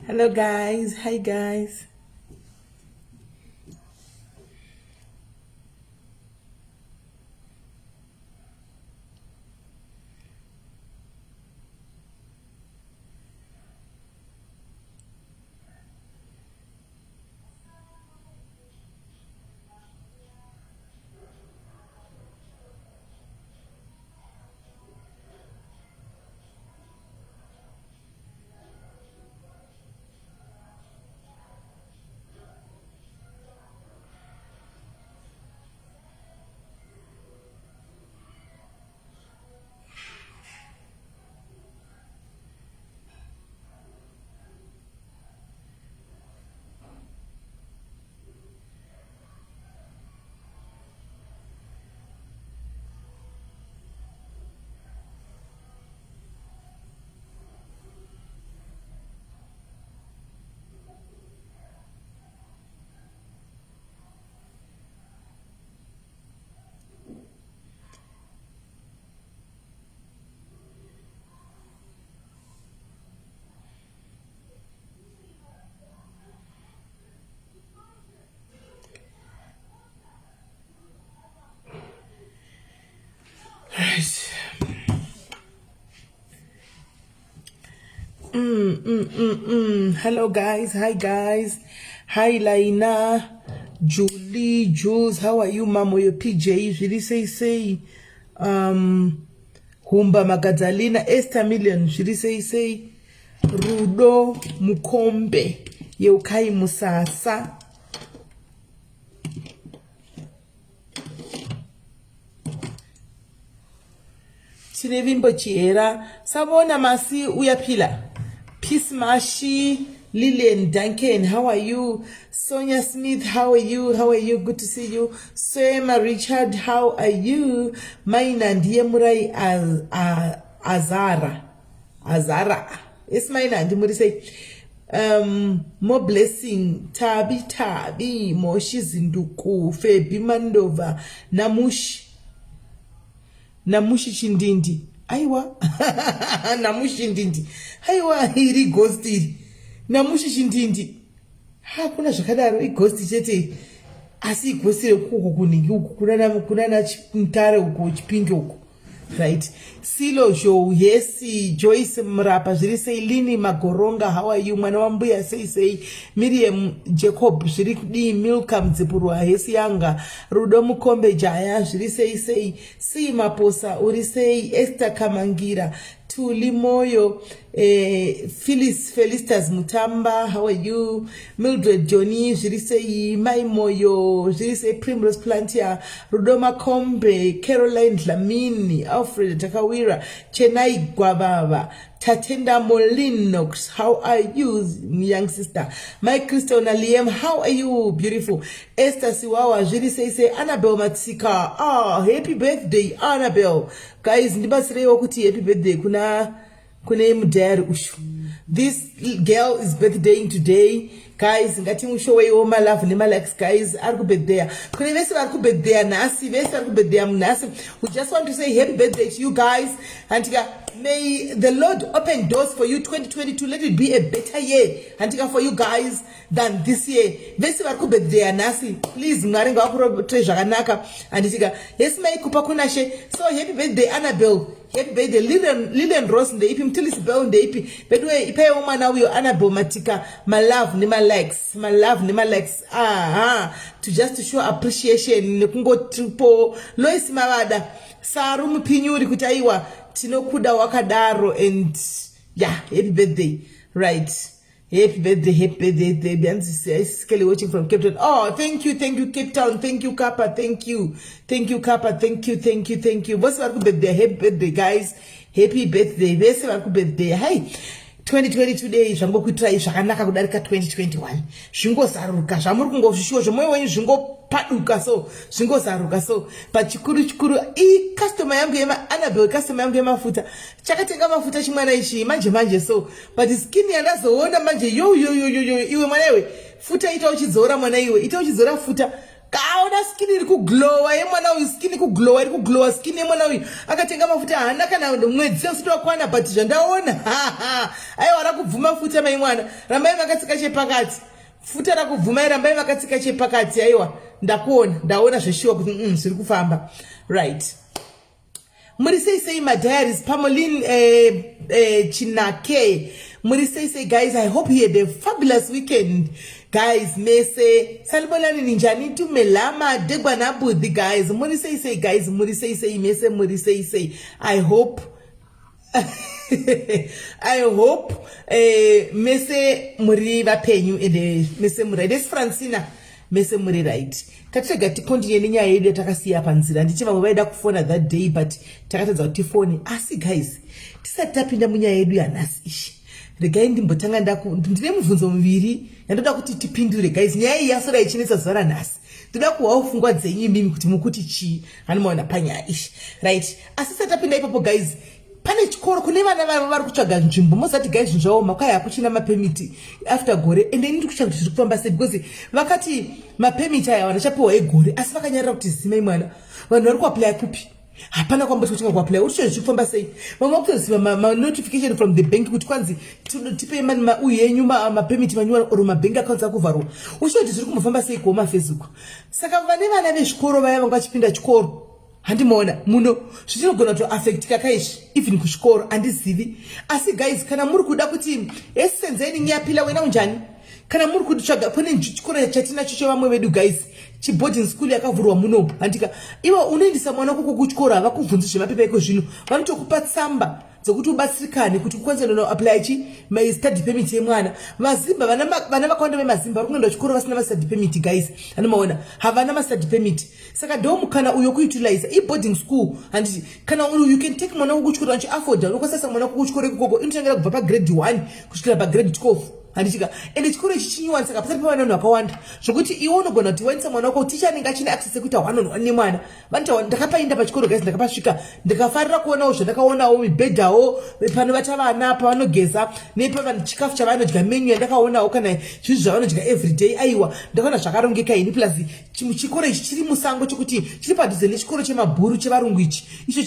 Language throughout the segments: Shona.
Hello guys, hi guys. Right. Hello guys, hi guys. Hi Laina, Julie, Jules, how are you Mamoyo PJ? Zviri sei sei? Humba Magadzalina, Esther Million, zviri sei sei? Rudo Mukombe, Yeukai Musasa. Tinevimbo Chihera, Sabona Masi uyaphila. Peace Mashi, Lillian Duncan, how are you? Sonia Smith, how are you? How are you? Good to see you. Sema Richard, how are you? Maina ndiye Murai Azara. Azara. Yes, Maina ndi sei. More blessing Tabi Tabi Moshi Zinduku Febi Mandova Namushi Namushi Chindindi aiwa Namushi Chindindi aiwa iri ghost iri Namushi Chindindi hakuna zvakadaro ighost chete asi ighost rekuko kuningi uku kunana Mutare uko Chipinge uko right. Silo Zhou, yes. Joyce Mrapa, zviri sei? Lini Magoronga, how are you? Mwana wambuya sei sei? Miriam Jacob, zviri kudii? Milka Mdzipurwa, hesi yanga. Rudo Mukombe Jaya, zviri sei sei? Si Maposa, uri sei? Esther Kamangira, Tuli Moyo, Phyllis Felistas Mutamba, how are you? Mildred Johnny, zviri sei? Mai Moyo, zviri sei? Primrose Plantia, Rudo Makombe, Caroline Dlamini, Alfred Takawira, Chenai Gwavava, Tatenda Molinox, how are you, young sister? My Crystal Liam, how are you, beautiful? Esther Siwawa, zviri sei sei? Annabel Matsika, happy birthday, Annabel. Guys, ndibatsireiwo kuti happy birthday kuna kune mudhayari ushu. This girl is birthdaying today. Guys, ngatimushoweiwo malove nemalikes guys. Ari kubirthday. Kune vese vari kubirthday nhasi, vese vari kubirthday munhasi. We just want to say happy birthday to you guys. Hantika, may the Lord open doors for you 2022. Let it be a better year. Hantika, for you guys than this year. Vese vari kubirthday nhasi, please Mwari ngavakurote zvakanaka. Handitika, yes mai kupa kunashe. So happy birthday Annabel. Happy birthday Lillian Rose ndeipi, Mtilisi Bell ndeipi. Bedwe ipaiwo mwana uyo Annabel Matika malove nemalikes, malove nemalikes. Aha, to just to show appreciation nekungotipo Lois Mavada Saru Mupinyuri kuti aiwa tinokuda wakadaro and yeah, happy birthday. Right. Happy birthday, happy birthday, baby. Kelly watching from Cape Town. Oh, thank you, thank you, Cape Town. Thank you, Kappa. Thank you. Thank you, Kappa. Thank you, thank you, thank you. Vose vari kubirthday, happy birthday, guys. Happy birthday. Vese vari kubirthday. Hey, 2022 day zvangokuitirai zvakanaka kudarika 2021. Zvingozaruka zvamuri kungozvishuwa zvomwoyo wenyu zvingopaduka so zvingozaruka so. But chikuru chikuru i customer yangu yema Annabel, customer yangu yemafuta. Chakatenga mafuta chimwana ichi manje manje so. But skin yandazoona manje yo yo yo yo yo iwe mwana iwe futa ita uchidzora mwana iwe ita uchidzora futa. Kaona skin iri kuglowa yemwana uyu, skin kuglowa, iri kuglowa skin yemwana uyu. Akatenga mafuta haana kana mwedzi usati wakwana, but zvandaona, aiwa, rakubvuma futa mai mwana. Rambai makatsika chepakati, futa rakubvumai, rambai makatsika chepakati. Aiwa, ndakuona, ndaona zveshuwa kuti zviri kufamba. Right, muri sei sei madiaries? Pamolin Chinake, muri sei sei guys? I hope you had a fabulous weekend guys. Mese salibonani, ninjani? Tumelama degwana budhi guys, muri sei sei guys? Muri sei sei mese? Muri sei sei? I hope mese muri vapenyu ende mese muri right. Esi Francina, mese muri right. Tatirega ticontinue nenyaya yedu yatakasiya panzira. Ndichi vamwe vaida kufona that day, but takatadza kuti tifone. Asi guys, tisati tapinda munyaya yedu yanhasi ishi, regai ndimbotanga ndine mubvunzo muviri yandoda kuti tipindure guys. Nyaya iyi yasora ichinetsa zuva ranhasi. Ndoda kuhwawo pfungwa dzenyu imimi kuti mukuti chii hanimaona panyaya ishi. Right, asi tisati tapinda ipapo guys, pane chikoro kune vana vavo vari kutsvaga nzvimbo. Mozati guys, zvinhu zvaoma, kwai hakuchina mapermit after gore. Ende ini ndiri kutsvaga kuti zviri kufamba sei, because vakati mapermit aya vanhu achapiwa egore, asi vakanyarira kuti zimai mwana. Vanhu vari kuapplya kupi? Hapana kwamboti kuchinga kuapplya uri. Zviri kufamba sei? Vamwe vakutoziva manotification from the bank kuti kwanzi tipei uyu yenyu mapermit manyowani or mabank accounts akuvharwa. Uchitoti zviri kumbofamba sei kuhome affairs uko? Saka vane vana vezvikoro vaya vanga vachipinda chikoro, handimaona muno zvichinogona kutoaffectika kaizvi even kuchikoro, handizivi. Asi guys, kana muri kuda kuti esenzeni ngiyapila wena unjani, kana muri kutsvaga, kune chikoro chatinacho chevamwe vedu guys, chiboarding school yakavhurwa muno, handika? Ivo unoendesa mwana koko kuchikoro, havakubvunzi zvemapepa iko zvino, vanotokupa tsamba dzekuti ubatsirikane kuti ukwanise noapply chi study permit yemwana. Vazimba, vana vakawanda vemazimba vari kuenda kuchikoro vasina mastudy permit guys, anomaona, havana mastudy permit. Saka ndo mukana uyo kuutilize iboarding school, handiti? Kana you can take mwana wako kuchikoro achiafforda, unokwanisa mwana wako kuchikoro ikokoko. Inotangira kubva pagrade 1 kusvikira pagrade 12, handitika? Ende chikoro ichi chinyuwani, saka pasati pava nevanhu vakawanda zvokuti iwe unogona kuti waendesa mwana wako, ticha anenge achine access yekuita one on one nemwana. Vanoita. Ndakapainda pachikoro guys, ndakapasvika, ndikafarira kuonawo zvandakaonawo, mibhedhawo, panovata vana, pavanogeza, nepachikafu chavanodya, menu yandakaonawo, kana zvinhu zvavanodya everyday. Aiwa, ndakaona zvakarongeka ini. Plus chikoro ichi chiri musango, chokuti chiri padhuze nechikoro chemabhuru chevarungu ichi, icho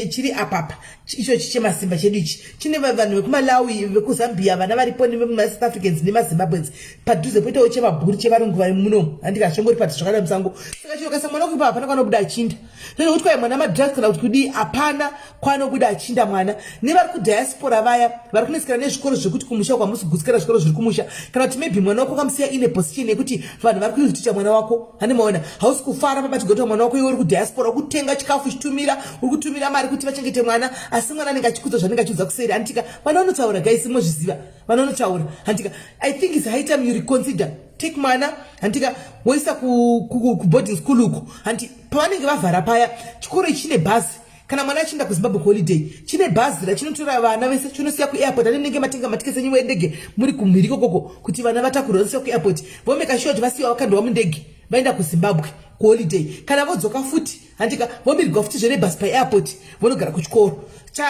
chiri apapa, icho chemasimba chedu ichi, chine vanhu vekuMalawi, vekuZambia, vana varipo, nemaSouth Africans nemaZimbabweans padhuze. Poitawo chemabhuru chevarungu vari muno, handika? Zvongori padhuze zvakada musango. Saka chiro kaisa mwana kuipa, hapana kwanobuda achinda. Nekuti kwai mwana madrugs kana kuti kudii, hapana kwanobuda achinda mwana. Nevari kudiaspora vaya vari kunetsekana nezvikoro zvekuti kumusha kwamusi kugutsikana zvikoro zviri kumusha, kana kuti maybe mwana wako kamusiya ine position yekuti vanhu vari kuiticha mwana wako, handi maona? Hausi kufara pabatigota mwana wako. Iwe uri kudiaspora, uri kutenga chikafu chitumira, uri kutumira mari kuti vachengete mwana, asi mwana anenge achikudza zvanenge achiudza kuseri, handitika? Vana vanotaura guys, mozviziva, vana vanotaura, handika? I think it's high time you reconsider. Take mwana, handika, woisa kuboarding school uko, handi? Pavanenge vavhara paya, chikoro ichi chine bhazi. Kana mwana achienda kuZimbabwe holiday, chine bhazi rachinotora vana vese, chinosiya kuairport. Anenge matenga matiketi enyu endege muri kumhiri kokoko, kuti vana vatakurwa, vasiya kuairport, vomeka sure kuti vasiyiwa, vakandwa mundege, vaenda kuZimbabwe kuholiday. Kana vodzoka futi, handika, vomirigwa futi zvenebhasi paairport, vonogara kuchikoro.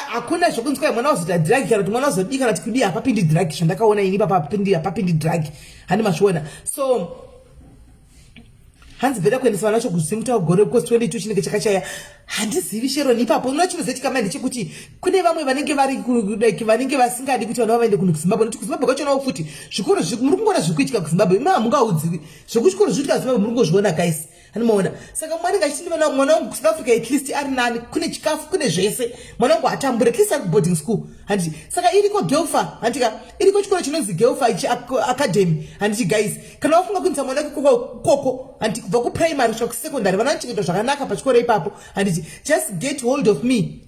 Hakuna zvokunzi mwana wazoita drug kana kuti mwana wazodii kana kuti kudii. Hapapindi drug, zvandakaona ini papa, hapapindi drug, handi mazviona? So hanzi better kuendesa vana vacho kuzimuta gore, because 22 chinenge chakachaya. Handizivi Sharon ipapo. Unoona, chinozoitika mai ndechekuti kune vamwe vanenge vari like vanenge vasingadi kuti vana vavaende kuno kuZimbabwe, nekuti kuZimbabwe kwachonawo futi zvikoro muri kungoona zviri kuitika kuZimbabwe. Imi hamungaudziwi zvekuchikoro zviri kuitika kuZimbabwe, muri kungozviona guys, anomaona? Saka mwana anenge achiti, mwana wangu kuSouth Africa at least ari nani, kune chikafu, kune zvese, mwana wangu hatambure, at least ari kuboarding school, handiti? Saka iriko Gelfa, handika? Iriko chikoro chinonzi Gelfa ichi Academy, handiti guys? Kana wafunga kuendesa mwana wako koko, handiti, kubva kuprimary kusvika kusecondary, vana vanochengetwa zvakanaka pachikoro ipapo, handiti? Just get hold of me,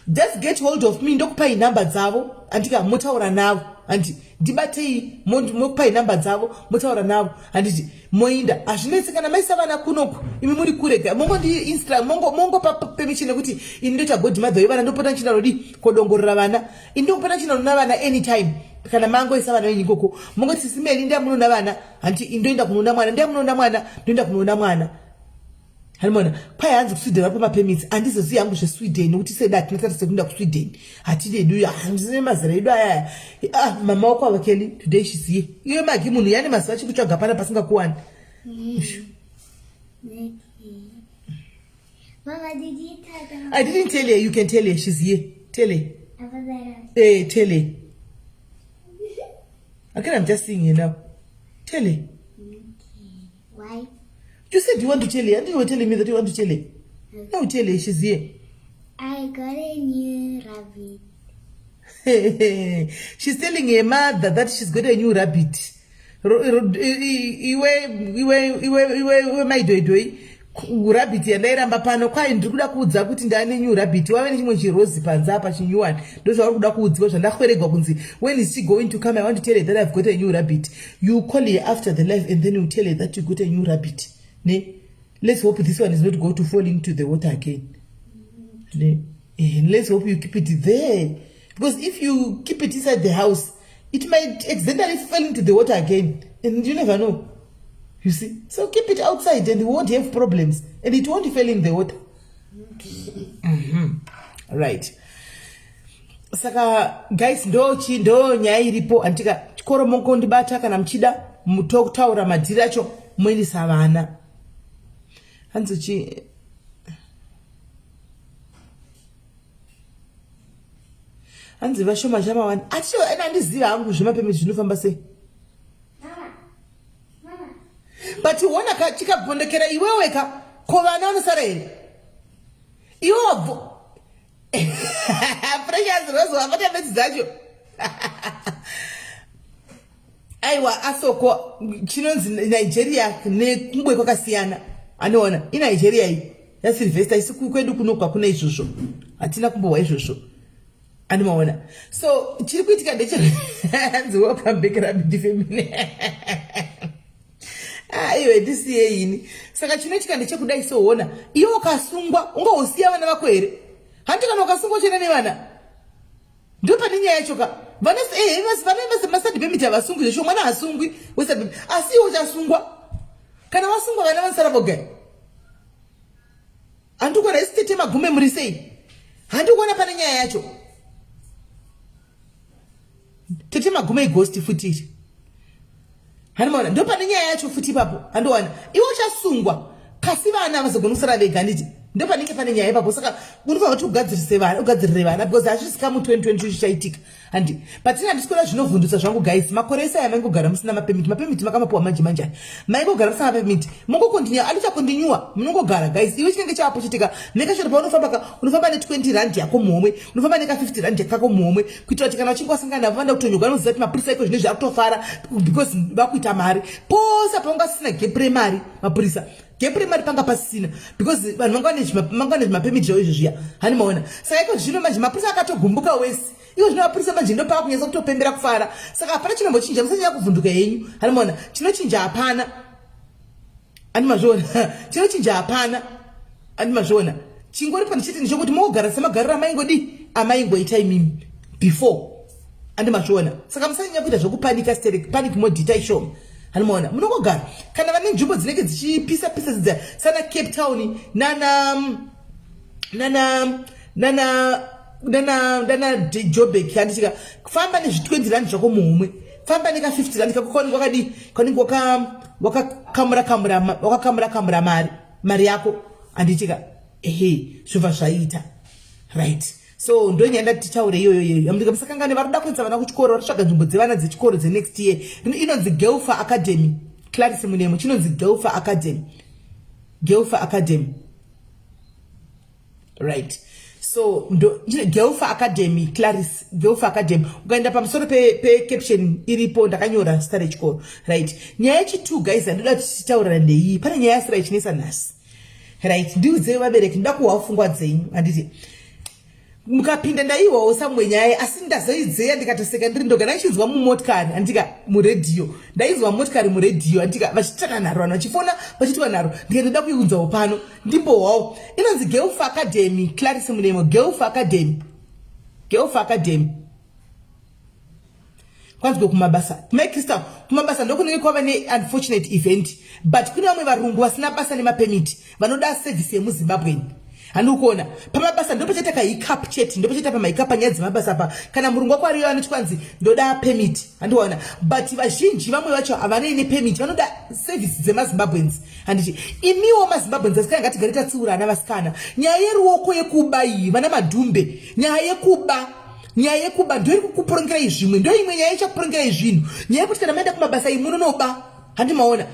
just get hold of me, ndokupai nhamba dzavo, handika? Motaura navo, handiti? Ndibatei, mokupai nhamba dzavo, motaura navo, handiti? Moinda, hazvinetsi. Kana maisa vana kunoku, imi muri kurega, mongondiinsta, mongopa permission nekuti ini ndoita godmother yevana, ndopota nchinanodi kodongorora vana, ini ndokupota nchinanona vana anytime. Kana mangoisa vana venyu ikoko, mongoti, "Sisimeni, ndiya munoona vana," handiti? Indoenda kunoona mwana, ndiya munoona mwana, ndoenda kunoona mwana. Hanimona kwai hanzi kuSweden varipo mapermits handizozivi hangu zveSweden nekuti sedu hatina tati sekuenda kuSweden hatidi hedu handine mazera edu ayaya ah mama wako ava Kelly today she's here iwe Magi munhu yane mazuva achikutsvaga pana pasingakuwani Mama, did you tell them? I didn't tell her. You can tell her. She's here. Tell her. Eh, tell her. Okay, I'm just seeing her now. Tell her. Okay. Why? You said you want to tell her. And you were telling me that you want to tell her. No, tell her. She's here. I got a new rabbit. She's telling her mother that she's got a new rabbit. Iwe iwe iwe iwe iwe maidoidoi rabbit yandairamba pano kwai ndiri kuda kuudza kuti ndane new rabbit wave nechimwe chirozi panze apa chinyuwani ndozvauri kuda kuudziwa zvandakweregwa kunzi when is she going to come? I want to tell her that I've got a new rabbit. You call her after the life and then you tell her that you got a new rabbit. Ne, let's hope this one is not going to fall into the water again. Ne, and let's hope you keep it there, because if you keep it inside the house, it might accidentally fall into the water again, and you never know, you see. So keep it outside and you won't have problems, and it won't fall in the water. Right, saka guys, ndo chi ndo nyaya iripo andika chikoro mongondibata kana muchida mutokutaura madhiri acho moendesa vana hanzi chi hanzi vashoma chamawani aticho ena handizivi hangu zvemapemiti zvinofamba sei. Mama. Mama. But wona ka chikabvondokera iwewe ka ko vana vanosara here iwe wabvo Precious Rose wabata bedzi dzacho aiwa asoko chinonzi Nigeria nekungwe kwakasiyana anoona iNigeria iyi yaSylvester isi kwedu kunogwa kuna izvozvo hatina kumbohwa izvozvo andimaona. So chiri kuitika ndechanzi welcome back, rabbit family. Ah, iwe ndisiye ini. Saka chinoitika ndechekudai soona iwe ukasungwa ungahosiya vana vako here? Handi kana ukasungwa uchienda nevana ndo pane nyaya yacho ka vana vana mastudy permit havasungwi zvesho mwana hasungwi westudy permit asi iwe uchasungwa. Kana wasungwa vana vanosara voga. Handikuona isi tete magume muri sei handikuona pane nyaya yacho tete magume ighost futi iri handimaona ndo pane nyaya yacho futi ipapo handiwana iwe uchasungwa kasi vana vazogona kusara vega handiti ndo panenge pane nyaya ipapo. Saka unofanira kuti ugadzirise vana ugadzirire vana because hazvisika mu2022 chichaitika handi. But ini handisi kuona zvinovhundutsa zvangu guys. Makore ese aya maingogara musina mapemiti mapemiti makamapiwa manje manje aya maingogara musina mapemiti mongokontinua andichakontinua munongogara guys. Iwe chinenge chavapo chitika make sure paunofamba ka unofamba ne20 rand yako muhomwe unofamba neka 50 rand kako muhomwe kuitira kuti kana uchinge wasangana navo vanoda kutonyoka vanoziva kuti mapurisa iko zvinezvi akutofara because vakuita mari pose paunga sisina gap remari mapurisa gap remari panga pasisina because vanhu vanga vane zvimapemiti zvavo izvo zviya hani maona. Saka iko zvino manje mapurisa akatogumbuka wese iko zvino mapurisa manje ndo paakunyatsa kutopembera kufara. Saka hapana chinombochinja musanyanya kuvhunduka henyu hani maona chinochinja hapana ani mazviona chinochinja hapana ani mazviona chingori pano chete ndechekuti mogara semagariro amaingodi amaingoita imimi before andi mazviona. Saka musanyanya kuita zvekupanika sterek panic mode itai shoma hani maona munongogara kana vane nzvimbo dzinenge dzichipisa pisa dzidza sana Cape Town nana nana nana nana nana Joburg handitika famba nezvi20 rand zvako muhomwe famba neka 50 rand kako kaunenge wakadii kaunenge wakakamura kamura wakakamura kamura mari mari yako handitika ehe zvobva zvaita right. So ndonyaya ndati titaure iyoyo iyoyo amdika musakangane vari kuda kuendesa vana kuchikoro vari kutsvaga nzvimbo dzevana dzechikoro dzenext year inonzi Gelfa Academy Clarice Munemo chinonzi Gelfa Academy Gelfa Academy right. So ndo Gelfa Academy Clarice Gelfa Academy ukaenda pamusoro pecaption pe iripo ndakanyora zita rechikoro right. Nyaya yechi2 guys handoda kuti titaurira ndeiyi pane nyaya yasira ichinetsa nhasi right. Ndiudzei vabereki ndoda kuhwa pfungwa dzenyu handiti mukapinda ndaiwawo samwe nyaya asi ndazoidzeya ndikatoseka ndiri ndoga ndaichinzwa mumotikari handika muredhiyo ndainzwa mumotikari muredhiyo handika vachitaka nharo vanhu vachifona vachitwa nharo ndikati ndoda kuiunzawo pano ndimbohwawo inonzi Gelf Academy Clarice Munemo Gelf Academy Gelf Academy. Kwanzwe kumabasa mai Crystal, kumabasa ndokunenge kwava neunfortunate event, but kune vamwe varungu vasina basa nemapemiti, vanoda service yemuZimbabweni. Handiri kuona pamabasa ndopachaita kahiccup chete, ndopachaita pamahiccup panyaya dzemabasa pa kana murungu wako ariyo anoti kwanzi ndoda permit, handiona. But vazhinji vamwe vacho havanei nepermit, vanoda service dzemaZimbabweans. Handiti imiwo maZimbabweans asikana, ngatigare tatsiurana vasikana. Nyaya yeruoko yekuba iyi, vana madhumbe, nyaya yekuba, nyaya yekuba ndoiri kukuporongerai zvimwe, ndo imwe nyaya ichakuporongerai zvinhu. Nyaya yekuti kana maenda kumabasa iyi munonoba, handimaona.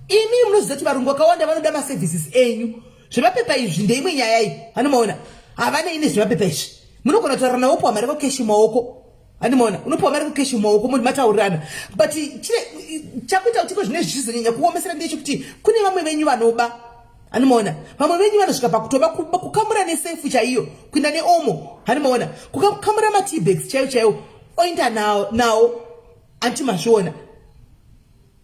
Imi munoziva kuti varungu vakawanda vanoda maservices enyu. Zvemapepa izvi ndeimwe nyaya iyi, handimaona. Havanei nezvemapepa izvi, munogona kutaura nawo, upiwa mari kokeshi mumaoko, handimaona. Unopiwa mari kokeshi mumaoko, munhu mataurirana. But chakuita kuti iko zvine zvichizonyanya kuomesera ndechekuti kune vamwe venyu vanoba, handimaona. Vamwe venyu vanosvika pakutoba, kukamura nesefu chaiyo, kuinda neomo, handimaona, kukamura mateabags chaiyo chaiyo, oinda nawo nawo, anti mazviona.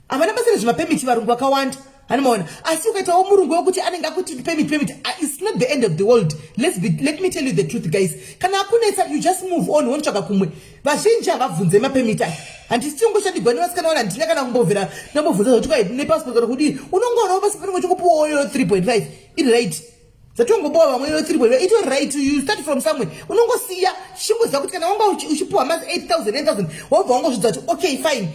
Havana basa nezvemapemiti varungu vakawanda, handimaona. Asi ukaitawo murungu wekuti anenge akuti permit, permit, it's not the end of the world. Let me tell you the truth, guys, kana akunetsa, you just move on, wonotsvaga kumwe. Vazhinji havabvunze mapemiti aya. Handisi chingoshandigwa nevasikana vana, handina kana kumbobvira ndambobvunza zvakuti kwai nepassport kana kudii. Unongoonawo pasi panenge uchingopuwawo iyo 3.5 iri right, dzatongobowa vamwe iyo 3.5 itori right. You start from somewhere, unongosiya chingoziva kuti kana wanga uchipuwa ma 8000, 9000, wobva wangozvidza kuti okay, fine,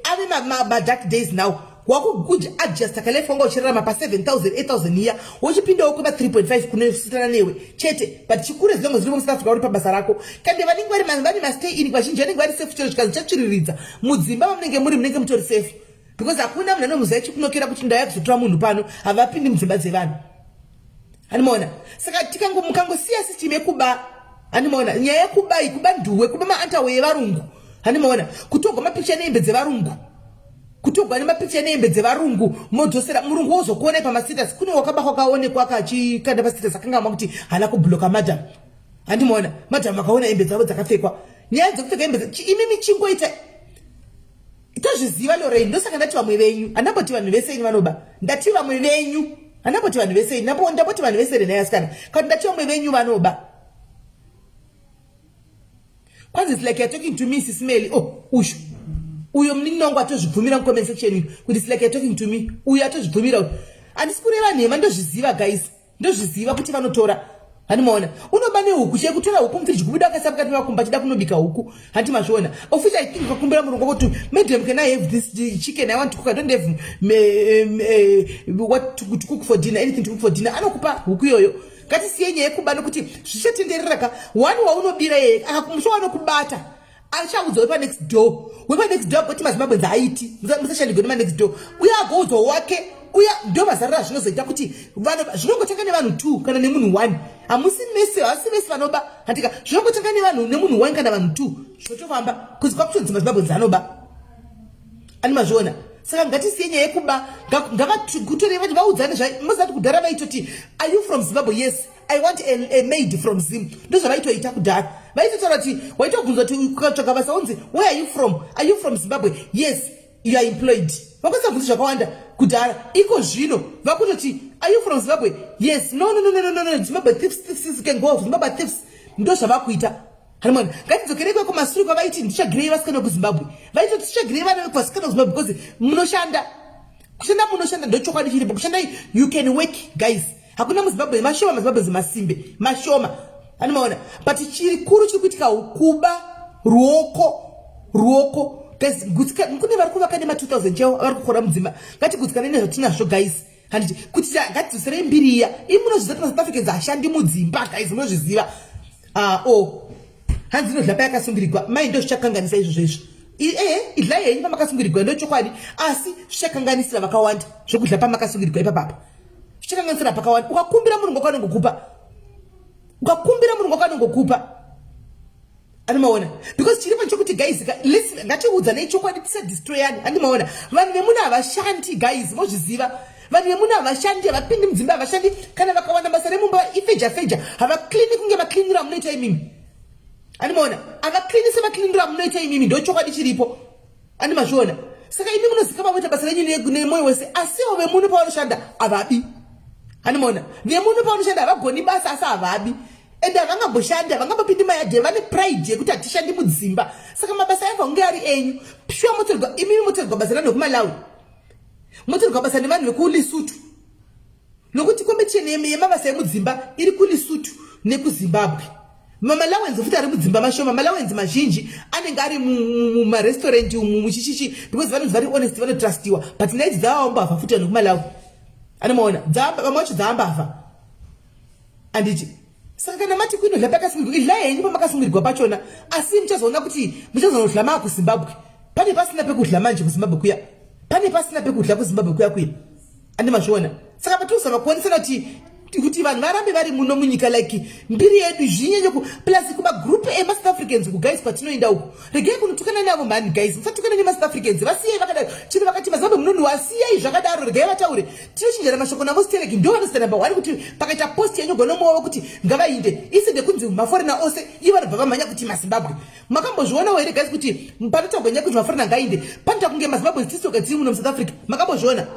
ave madark days now, wakuadjusta kalife wanga uchirarama pa7000, 8000 iya, wochipindawo kwema 3.5 kunositana newe chete. But chikure zinongo zviri muSouth Africa uri pabasa rako, kande vanenge vari vane mastay in, vazhinji vanenge vari safe. Chero zvikanzi chatsviriridza mudzimba mamunenge muri, munenge mutori safe, because hakuna munhu anomuziva chikunokera kuti ndauya kuzotora munhu pano. Havapindi mudzimba dzevanhu, handimaona. Saka mukangosiya system yekuba, handimaona, nyaya yekuba iyi, kuba nduwe, kuba maunderwear evarungu, handimaona, kutogwa mapicha nehembe dzevarungu, kutogwa nemapicha nehembe dzevarungu, modzosera murungu wozokuonai pamastatus. Kune wakabakwa kaonekwa kachikanda pastatus, akangama kuti haana kubloka madam, handimaona. Madam vakaona hembe dzavo dzakapfekwa. Nyaya dzekupfeka hembe, imi michingoita tozviziva, Lorraine. Ndosaka ndati vamwe venyu, handamboti vanhu vese ini vanoba. Ndati vamwe venyu, handamboti vanhu vese ini. Ndamboti vanhu vese renai asikana kana ndati vamwe venyu vanoba. Kwanzi, "It's like you're talking to me, Sis Melly." Oh, ushu uyo munin'ina wangu atozvibvumira mucomment section uyu kuti, "It's like you're talking to me." Uyo atozvibvumira uyu. Handisi kureva nhema, ndozviziva guys, ndozviziva kuti vanotora, handimaona. Unoba nehuku chai, kutora huku mufiriji, kubuda akaisa mukati makumba, achida kunobika huku, handi mazviona. Of which I think ukakumbira murungu kuti, "Madam, can I have this chicken? I want to cook. I don't have what to cook for dinner, anything to cook for dinner," anokupa huku iyoyo. Ngatisiye nyaya yekuba, nokuti zvichatenderera ka. One waunobira yeye akakumusha, wanokubata, achaudza wepanext door, wepanext door agoti maZimbabweans haiti, musashandigwe nemanext door. Uye agoudzwa wake uya. Ndo mazariro azvinozoita kuti vanhu zvinongotanga nevanhu two kana nemunhu one. Hamusi mese, havasi vese vanoba, handika. Zvinongotanga nevanhu, nemunhu one kana vanhu two, zvotofamba kuzi kwakutonzi maZimbabweans anoba, ani mazviona. Saka ngatisiye nyaya yekuba. Ngavakutorei vati vaudzane. Mozati kudhara vaitoti, "Are you from Zimbabwe?" "Yes." "I want a maid from Zim." Ndozvavaitoita kudhara. Vaitotaura kuti waitobvunzwa kuti ukatsvaga basa unzi, "Where are you from? Are you from Zimbabwe?" "Yes." "You are employed." Vakasabvunzi zvakawanda kudhara. Iko zvino vakutoti, "Are you from Zimbabwe?" "Yes." "No, no, no, no, no, no. Zimbabwe thieves, thieves can go. Zimbabwe thieves." Ndo zvavakuita, hanimona. Ngatidzokerei kwekumasure kwavaiti nditsvagirei vasikana vekuZimbabwe. Vaitoti titsvagirei vana vasikana vekuZimbabwe because munoshanda. Kushanda munoshanda, ndochokwadi chiripo. Kushandai, you can work, guys. Hakuna muZimbabwe, mashoma maZimbabwe, masimbe mashoma, animaona. But chikuru chiri kuitika kuba ruoko, ruoko guys. Kune vari kuvaka nema2000 chaivo vari kukora mudzimba. Ngatigutsikane nezvatinazvo, guys, handiti? Kuti ngatidzoserei mbiri iya. Imi munozviziva kuti maSouth Africans hashandi mudzimba, guys, munozviziva. O hanzi inodla payakasungirigwa mai, ndo zvichakanganisa izvozvo izvo. Ehe, idlai henyu pamakasungirigwa, ndo chokwadi, asi zvichakanganisira vakawanda. Zvokudla pamakasungirigwa ipapapa zvichakanganisira pakawanda. Ukakumbira murungu wakanongokupa, ukakumbira murungu wakanongokupa, andimaona. Because chiripo chekuti guys, ngatiudzanei chokwadi, tisadestroyani, andimaona. Vanhu vemuna havashandi, guys, mozviziva. Vanhu vemuna havashandi, havapindi mudzimba, havashandi. Kana vakawana basa remumba, ifeja feja. Havaklini kunge makliniro amunoita imimi, andimaona. Havaklini semakliniro amunoita imimi, ndo chokwadi chiripo, andimazviona. Saka imi munozikama kuita basa renyu nemwoyo wese, asiwo vemuno pavanoshanda havabi, andimaona. Vemuno pavanoshanda havagoni basa, asi havabi. Ende havangamboshandi, havangambopindi mayadhi, vane pride yekuti hatishandi mudzimba. Saka mabasa aifanira kunge ari enyu. Shuwa motorerwa, imimi motorerwa basa nevanhu vekuMalawi, motorerwa basa nevanhu vekuLesotho, nokuti competition yemabasa emudzimba iri kuLesotho nekuZimbabwe. Mamalawenzi futi ari mudzimba mashoma, malawenzi mazhinji anenge ari mumarestaurant umu muchichichi, because vanonzi vari honest, vanotrustiwa. But naidzi dzavawo mbavha futi vanhu vekuMalawi, anomaona vamwe vacho dzaambavha, anditi? Saka kana mati kuinodla pakasungirwa, idlai henyu pamakasungirwa pachona, asi muchazoona kuti muchazonodla maa kuZimbabwe. Pane pasina pekudla manje kuZimbabwe kuya, pane pasina pekudla kuZimbabwe kuya kuya, andi mazviona? Saka patirikuzama kuonesana kuti vanhu varambe vari muno munyika, like mbiri yedu zvinyanye ku plus kumagroup emaSouth Africans ku guys, kwatinoenda uku, regai kunotukana navo mhani. Guys, musatukana nemaSouth Africans, vasiyai vakadaro. Chino vakati maZimbabwe munonhuwa, asiyai zvakadaro, regai vataure. Tinochinjana mashoko navo stereki, ndo vanozita number one kuti pakaita post yanyorwa nomwe kuti ngavainde isi ndekunzi maforeigner ose, ivo vanobva vamhanya kuti maZimbabwe. Makambozvionawo here guys kuti panotaurwa nyaya kuti maforeigner ngainde, panoita kunge maZimbabwe tisoka tiri muno muSouth Africa? Makambozviona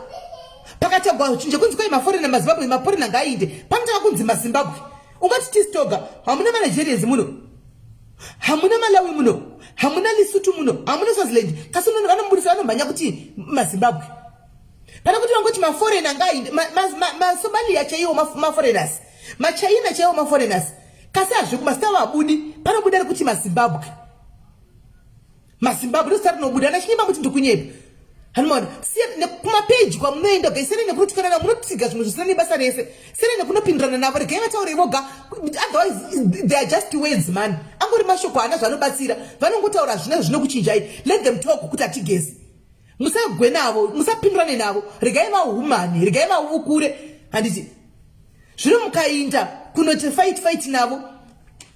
pakatagwa chinje kunzi kwai maforeigner, maZimbabwe, maforeigner ngainde, panotanga kunzi maZimbabwe? Ungati tisitoga. Hamuna maNigerians muno, hamuna Malawi muno, hamuna Lesotho muno, hamuna Swaziland, kasi vanomubudisa vanomhanya kuti maZimbabwe, pane kuti vangoti maforeigner ngainde. MaSomalia chaiwo maforeigners, maChina chaiwo maforeigners, kasi hazvi mazita avo abudi. Panobuda rekuti maZimbabwe, maZimbabwe ndozita rinobuda. Nachinyimba muti ndikunyepa, hanomaona? Siya kumapeji kwamunoenda gaisiyana nekunotukana navo, munotsiga zvimwe zvisina nebasa rese. Siyana nekunopindirana navo, regai vataure voga. Otherwise they are just words man, angori mashoko haana zvanobatsira. Vanongotaura zvina zvinokuchinjai. Let them talk kuti hatigezi. Musagwe navo, musapindurane navo, regai vahumane, regai vaukure, handiti? Zvino mukainda kunoti fight fight navo,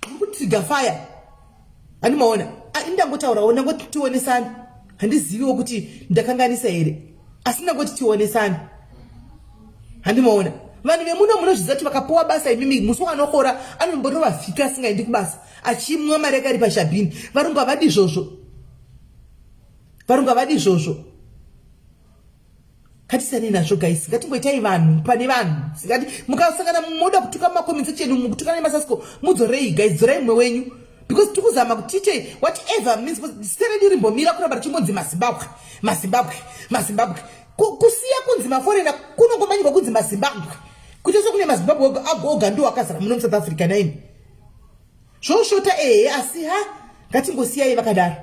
muri kutrigger fire, handimaona? Indangotaurawo, ndangoti tionesana. Handiziviwo kuti ndakanganisa here, asi ndangoti tionesana, handimaona? Vanhu vemuno munozviziva kuti vakapuwa basa, imimi musi wanokora anomborovafika asingaendi kubasa, achimwa mari yake ari pashabhini. Varungu havadi izvozvo, varungu havadi izvozvo. Ngatisanei nazvo guys, ngatingoitai vanhu pane vanhu. Ngati mukasangana moda kutuka mumacomments section, mukutukana nemasasko, mudzorei guys, dzorai mumwe wenyu, because tikuzama kuti tiite whatever means zita redu rimbomira kuramba richingonzi maZimbabwe, maZimbabwe, maZimbabwe. Kusiya kunzi maforeigner, kunongomanyirwa kunzi maZimbabwe, kuita sekune maZimbabwe oga ndiwo akazara muno muSouth Africa. Naini zvoshota ehe, asi ha, ngatingosiyai vakadaro,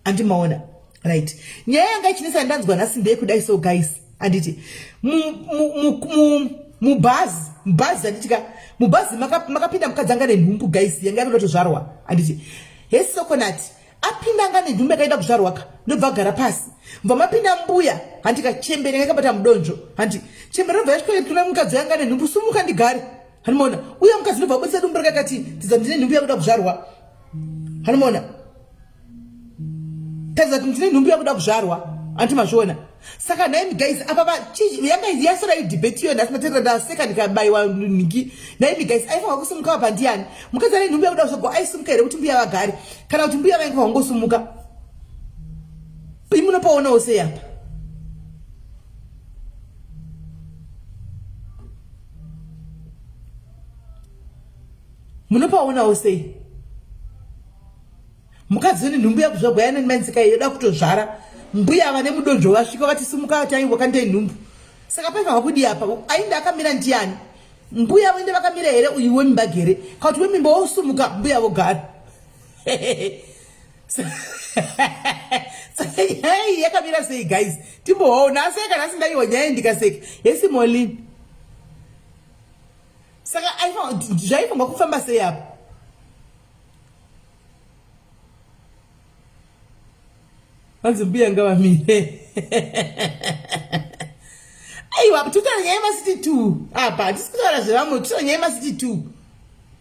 andimaona? Right, nyaya yanga ichinetsa ndanzwa nhasi ndeyekudai so guys, handiti mubhazi, mubhazi, handiti ka, mubhazi makapinda mukadzi anga nenhumbu guys, yanga yakuda kutozvarwa, handiti? Hesi sokonati apinda anga nenhumbu yakaenda kuzvarwa ka, ndobva agara pasi, mubva mapinda mbuya, handi kachembere yanga yakabata mudonzvo, handi chembere nobva yasvika kuna mukadzi yanga nenhumbu, "Sumuka ndigare," handimaona? Uye mukadzi ndobva abudisa dumbu rake akati, "Tidza, ndine nhumbu yakuda kuzvarwa," handimaona? Taridza kuti ndine nhumbu yakuda kuzvarwa, anti mazviona? Saka nhaimi guys, apa yanga yasara idebate iyo nhasi ndaterera, ndaseka ndikabayiwa nhingi. Nhaimi guys, aifanwa kusimuka apa ndiani? Mukadzi ane nhumbu yakuda kuzvarwa aisimuka here kuti mbuya vagare, kana kuti mbuya vainge vangosimuka? Imunopaonawo sei apa? Munopaonawo sei? Mukadzi une nhumbu yakuzvagwa yana nemanzika yoda kutozvara, mbuya vane mudonzvo vasvika vati simuka, vati aiwa kandei nhumbu. Saka paifanwa kudii apa? Ainge akamira ndiani? Mbuya voende vakamira here, uyu wemimba gere, kana kuti wemimba wosumuka, mbuya vogara? Saka nyaya iyi yakamira sei guys? Timboona aseka nhasi, ndaiwa nyaya iyi ndikaseka. Yesi Molin, saka zvaifanwa kufamba sei apa? Vanzi mbuya ngavamire. Aiwa, tutaura nyaya yemasiti two apa, hatisi kutaura zvevamwe, tutaura nyaya yemasiti two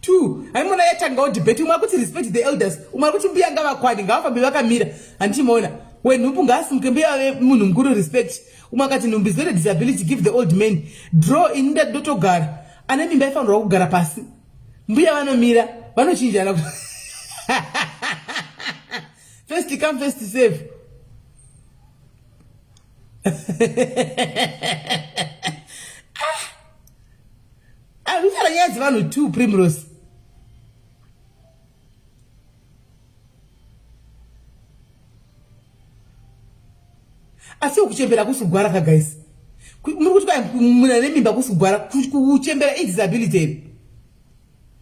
two. Haimona yatangawo debate, umwe akuti respect the elders, umwe akuti mbuya ngavakwani, ngavafambe vakamira, handichimaona? Wenhumbu ngaasimuke, mbuya vave munhu mukuru, respect. Umwe akati nhumbu is not a disability, give the old man draw. Ini ndotogara, ane mimba aifanirwa kugara pasi, mbuya vanomira, vanochinjana, first come first serve. Ah, kutaura nyaya dzevanhu two, Primrose. Asi kuchembera kusugwara ka guys. Muri kuti kwai munhu ane mimba kusugwara kuchembera idisability here?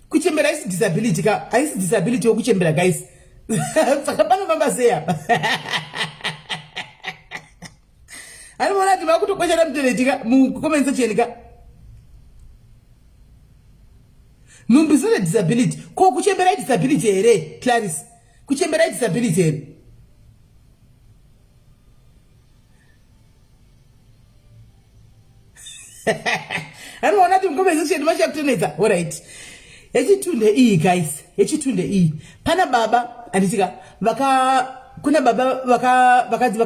Kuchembera haisi disability ka, haisi disability yokuchembera guys. Saka panofamba sei apa? Anoona kuti vakutokweshana mutoilet ka mucomment section ka. Nhumbi is not a disability. Ko kuchembera idisability here, Clarice? Kuchembera idisability here? Anoona kuti mucomment section vachakutonetsa. All right. Yechitunde iyi guys, yechitunde iyi. Pana baba anditika vaka kuna baba vaka vakadzi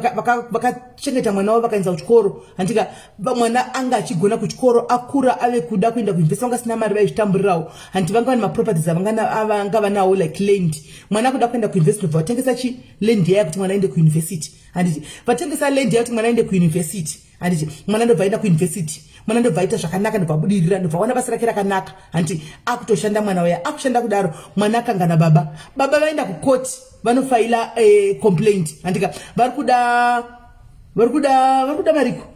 vakachengeta mwana wavo vakaendesa kuchikoro handika mwana anga achigona kuchikoro akura ave kuda kuenda kuuniversity vanga sina mari vaizvitamburirawo hanti vanga vane maproperties avanga vanawo like land mwana akuda kuenda kuuniversity ndobva vatengesa chi land yaya kuti mwana aende kuuniversity handiti vatengesa land yaya kuti mwana aende kuuniversity handiti mwana ndobva aenda kuuniversity mwana ndobva aita zvakanaka ndobva abudirira ndobva awana basa rake rakanaka handiti akutoshanda mwana uya akushanda kudaro mwana akangana baba baba vaenda kukoti vanofaila eh, complaint handika vari kuda vari kuda vari kuda mariko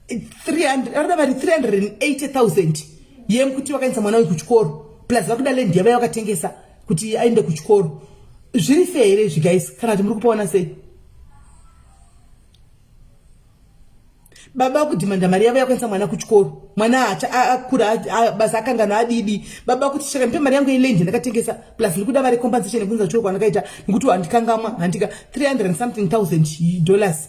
300 vari kuda mari 380000 yemkuti vakaendesa mwana uyu kuchikoro plus vari kuda land yavaiva vakatengesa kuti aende kuchikoro zviri fair here izvi guys kana kuti muri kupaona sei baba kudhimanda mari yavo yakuendesa mwana kuchikoro mwana akura basa akangana adidi baba kuti shaka ndipe mari yangu yeland ndakatengesa plus ndikuda mari compensation yekunza chikoro kwandakaita nekuti handikangamwa handika 300 and something thousand dollars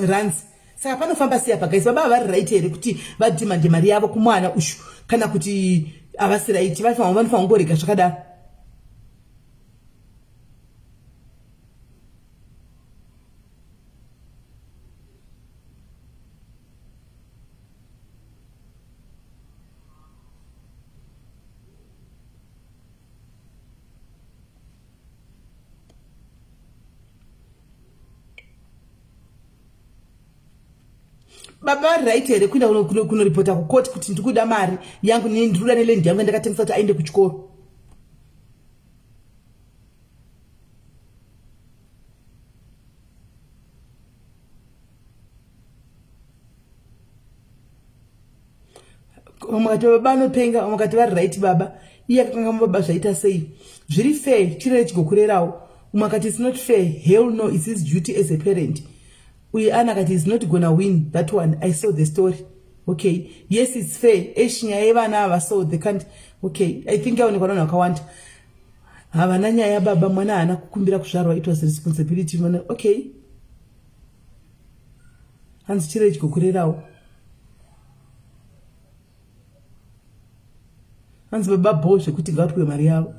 rands saka panofamba sei apa guys baba vari right here kuti vadhimande mari yavo kumwana ushu kana kuti havasi right vanofanira kungorega zvakadaro baba vari right here kuenda kunoripota kukoti kuti ndikuda mari yangu ndikuda neland yangu yandakatengesa kuti aende kuchikoro vamwe vati baba anopenga vamwe vati vari right baba iye akakanga mubaba zvaita sei zviri fair chirere chigokurerawo umwe akati its not fair hell no its his duty as a parent uye ana akati is not gonna win that one i saw the story okay yes its fair esh nyaya yevana ava so they can't okay i think yaonekwa navanhu vakawanda havana nyaya baba mwana haana kukumbira kuzvarwa it was responsibility mwana okay hanzi chirei chikokurerawo hanzi baba bho zvekuti ngavapiwe mari yavo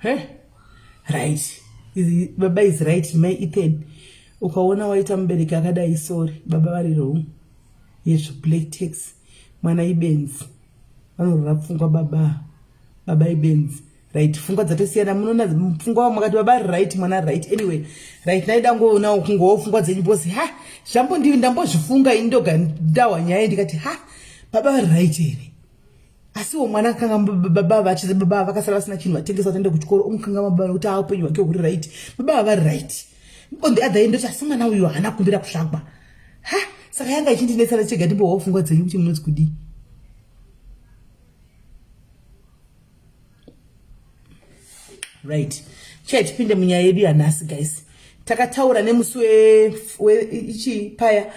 he right baba is right mai ethan ukaona waita mubereki akadai sorry baba vari wrong yezvo black tax mwana ibenzi vanorwara pfungwa baba baba ibenzi right pfungwa dzatosiyana munoona pfungwa makati baba ari right mwana ari right anyway right naida ngoonawo kungowo pfungwa dzenyu bcause ha zvambo ndambozvifunga ini ndoga ndahwa nyaya ndikati ha baba vari right here asiwo mwana akanga baba vachize baba vakasara vasina chinhu vatengesa vataenda kuchikoro omukanga baba nokuti haa upenyu hwake huri right baba vari right on the other end ndoti asi mwana uyu haana kumbira kuzvagwa ha saka yanga ichindinetsana chega ndimbohwawo pfungwa dzenyu kuti munonzi kudii right chiya tipinde munyaya yedu yanhasi guys takataura nemusi weichi paya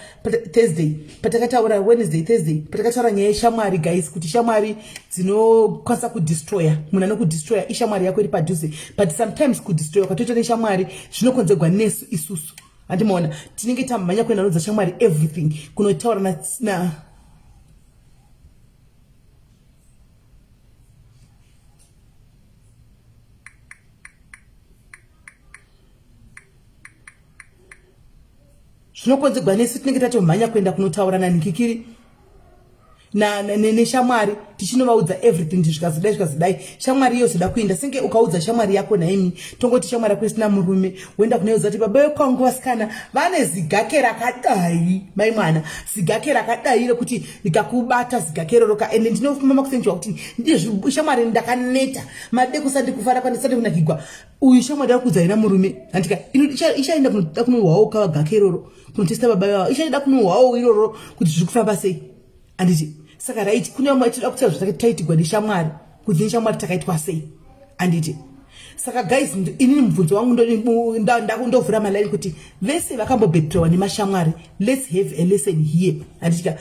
thursday patakataura wednesday thursday patakataura nyaya yeshamwari guys kuti shamwari dzinokwanisa kudestroya munhu anokudestroya ishamwari yako iri padhuze but sometimes kudestroya kwatoita neshamwari zvinokonzegwa nesu isusu handimaona tinenge tamhanya kuenda nodza shamwari everything kunotaura na, na zvinokonzegwa nesu tinenge tatomhanya kuenda kunotaura nanikikiri Neshamwari tichinovaudza everything, zvikazodai zvikazodai, shamwari iyo zoda kuenda. Senge ukaudza shamwari yako naimi, tongoti shamwari yako isina murume, woenda kunoudza kuti baba vekwangu vasikana vane zigake rakadai, mai mwana, zigake rakadai rekuti rikakubata zigake roroka. Ende ndinofuma kusenjiwa kuti shamwari ndakaneta madeko sandi kufara kwandisati kunakigwa. Uyu shamwari yakuudza ina murume, handika ichaenda kunoda kunohwawo kava gake iroro, kunotesta baba vavo, ichaenda kunohwawo iroro kuti zviri kufamba sei, handiti? Saka right, kune vamwe tinoda kutaura zvataitigwa neshamwari, kuti neshamwari takaitwa sei, handiti? Saka guys, inini mubvunzo wangu, ndovhura malaini kuti vese vakambobetrewa nemashamwari, let's have a lesson here, handitika?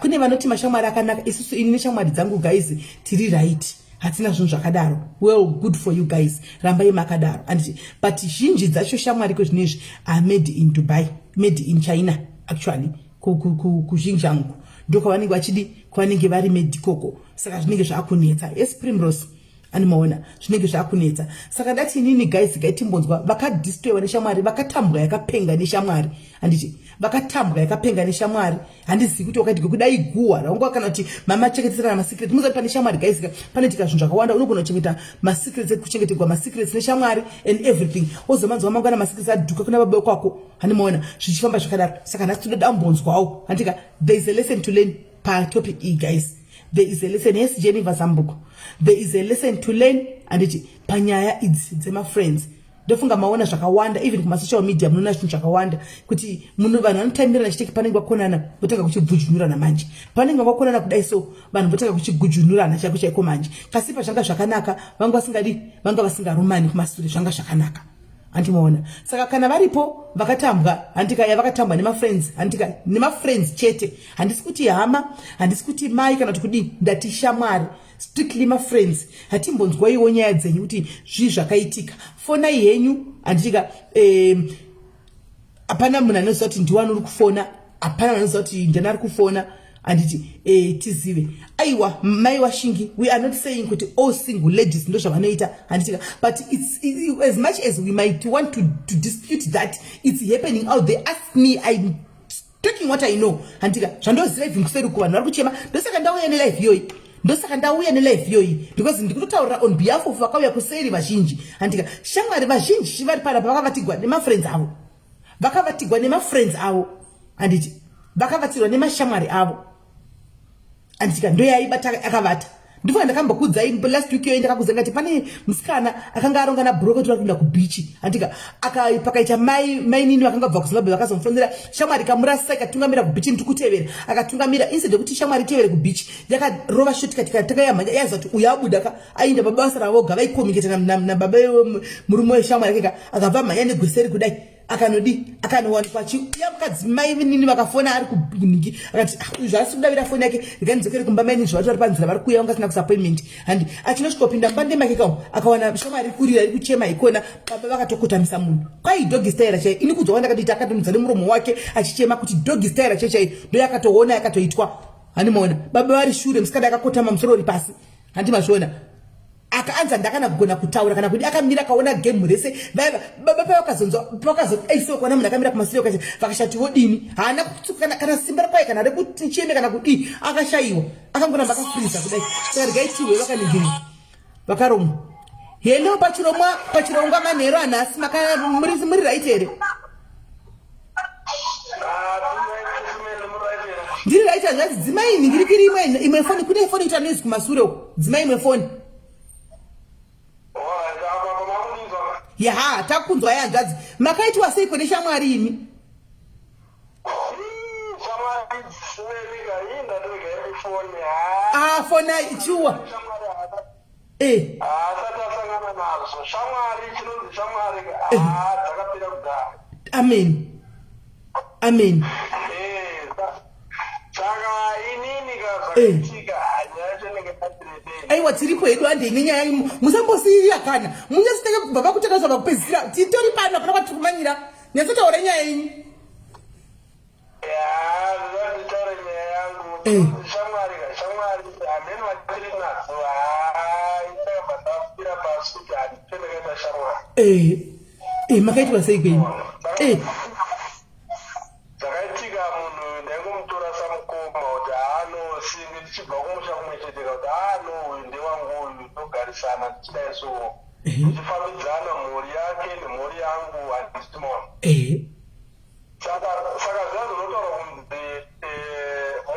Kune vanoti mashamwari akanaka. Isusu, ini neshamwari dzangu, guys, tiri right, hatina zvinhu zvakadaro. Well, good for you guys, rambai makadaro, handiti? But zhinji dzacho shamwari kwezvinezvi are made in Dubai, made in China actually, kuXinjiang ndokwavanenge vachidi, kwavanenge vari made ikoko. Saka zvinenge zvaakunetsa. Yes, Primrose, animaona zvinenge zvakunetsa. Saka ndati inini, guys, gaitimbonzwa vakadestroyiwa neshamwari, vakatambwa yakapenga neshamwari, handiti? Vakatambwa yakapenga neshamwari. Handizivi kuti wakaitika kudai guhwa raunga kana kuti mamachengeteserana masecret. Muzati pane shamwari, guys, panoitika zvinhu zvakawanda. Unogona kuchengeta masecrets, kuchengetegwa masecrets neshamwari and everything, ozomanzwa mangwana masecrets adhuka kuna baba kwako, handimaona zvichifamba zvakadaro. Saka nhasi toda dambonzwawo, handika? There is a lesson to learn patopic iyi, guys. There is a lesson. Yes, Jennifer Zambuko, there is a lesson to learn, handiti, panyaya idzi dzemafriends. Ndofunga maona zvakawanda, even kumasocial media munoona zvinhu zvakawanda, kuti vanhu vanotamirana chiteki, panenge vakonana votanga kuchibvujunurana manje. Panenge vakonana kudai so, vanhu votanga kuchigujunurana chaiko chaiko manje. Kasi pazvanga zvakanaka, vanga vasingadi, vanga vasingarumani kumasure, zvanga zvakanaka, handimaona? Saka kana varipo vakatambwa, handika, yavakatambwa nemafriends, handika, nemafriends chete. Handisi kuti hama, handisi kuti mai kana kuti kudii, ndati shamwari, strictly mafriends. Hatimbonzwaiwo nyaya dzenyu kuti zvii zvakaitika. Fonai henyu, handitika? Hapana munhu anoziva kuti ndiwani uri kufona, hapana munhu anoziva kuti ndiani ari kufona, handiti? Tizive. Aiwa, mai washingi, we are not saying kuti all single ladies ndo zvavanoita, handitika? But as much as we might want to dispute that, it's happening out there. Ask me, I'm talking what I know, handika? Zvandoziva, even kuseri kuvanhu vari kuchema. Ndosaka ndauya nelive iyoyi, ndosaka ndauya nelive iyoyi, because ndikutotaurira on behalf of vakauya kuseri vazhinji, handika? Shamwari vazhinji vari panapa vakavatigwa nemafriends avo, vakavatigwa nemafriends avo, handiti? Vakavatirwa nemashamwari avo, handitika? Ndoyaibata akavata. Ndifana ndakambokudzai last week iyoyi, ndakakudza ngati pane musikana akanga aronga nabro kuti vari kuenda kubeach, handika? Pakaita mai mainini vakanga bva kuZimbabwe, vakazomufonera shamwari, kamurasisa, ikatungamira kubeach, ndikutevera. Akatungamira, instead yekuti shamwari itevere kubeach, yakarova shortcut, takayamhanya yaziva kuti uyu abuda ka, ainda baba basa ravoga, vaicommunicata nababa murume weshamwari yake ka. Akabva mhanya negweseri kudai, akanodi akanowanikwa achiuya mukadzi. Mai nini vakafona ari kunhingi, akati, "Ah, uyu zvaasi kudavira foni yake, regai kumba." Maini zvavati vari panzira, vari kuuya, vanga asina kusaappointment, handi? Achinosvika kupinda mubande make kamo, akawana shamwari kurira, iri kuchema ikona, baba vakatokotamisa munhu kwai doggy style chai. Ini kudzwa kwandakatoita, akatonudza nemuromo wake achichema kuti doggy style chai chai, ndo yakatoona yakatoitwa, handimaona? Baba vari shure, musikana akakotama, musoro uri pasi, handi mazviona? Akaanza ndakana kugona kutaura kana kuti akamira akaona gemu rese. Baba pavakazonzwa, pavakazodaisiwa kuona munhu akamira kumasure kachi, vakashati vodini? Haana kana, kana simba rakwai kana rekuti cheme kana kudii, akashayiwa, akangoramba akafuriza kudai. Saka regai tihwe vakaningiri vakaromwa. Hello, pachirongwa, pachirongwa manhero anhasi muri right here? Ndiri right, hanzvadzi. Dzimai nhingirikiri imwe imwe foni, kune foni ita noise kumasure uko, dzimai imwe foni. Yaha, takunzwa yanzvadzi. Makaitwa seiko neshamwari imi? Shamwari dzisineni ii, ndatorega foni. Ah, fona chiwa. Asati asangana nazvo. Shamwari, chinonzi shamwari, haa, dzakapera kudhara. Amen, amen. Saka inini ka, zvakaitika, nyaya yacho inenge patirebei. Aiwa, tiripo hedu, handei nenyaya imo, musambosiyira kana munyasitenge kubva pakutanga zvava kupedzisira. Titori pano, hapana kwatiri kumanyira. Nyatsotaura nyaya yenyu. Ya, nditaure nyaya yangu. Shamwari ka, shamwari hamene vatiri nadzo, haa, ndakabva ndafira pasi kuti handipe ndakaita shamwari. Eh, makaitwa sei kwenyu? Zvakaitika, munhu ndaingomutora samukoma kuti haano singe. tichigarisana tichidai so, tichifambidzana mhuri yake nemhuri yangu, handiti maona? Saka zviya zvinotaura kunzi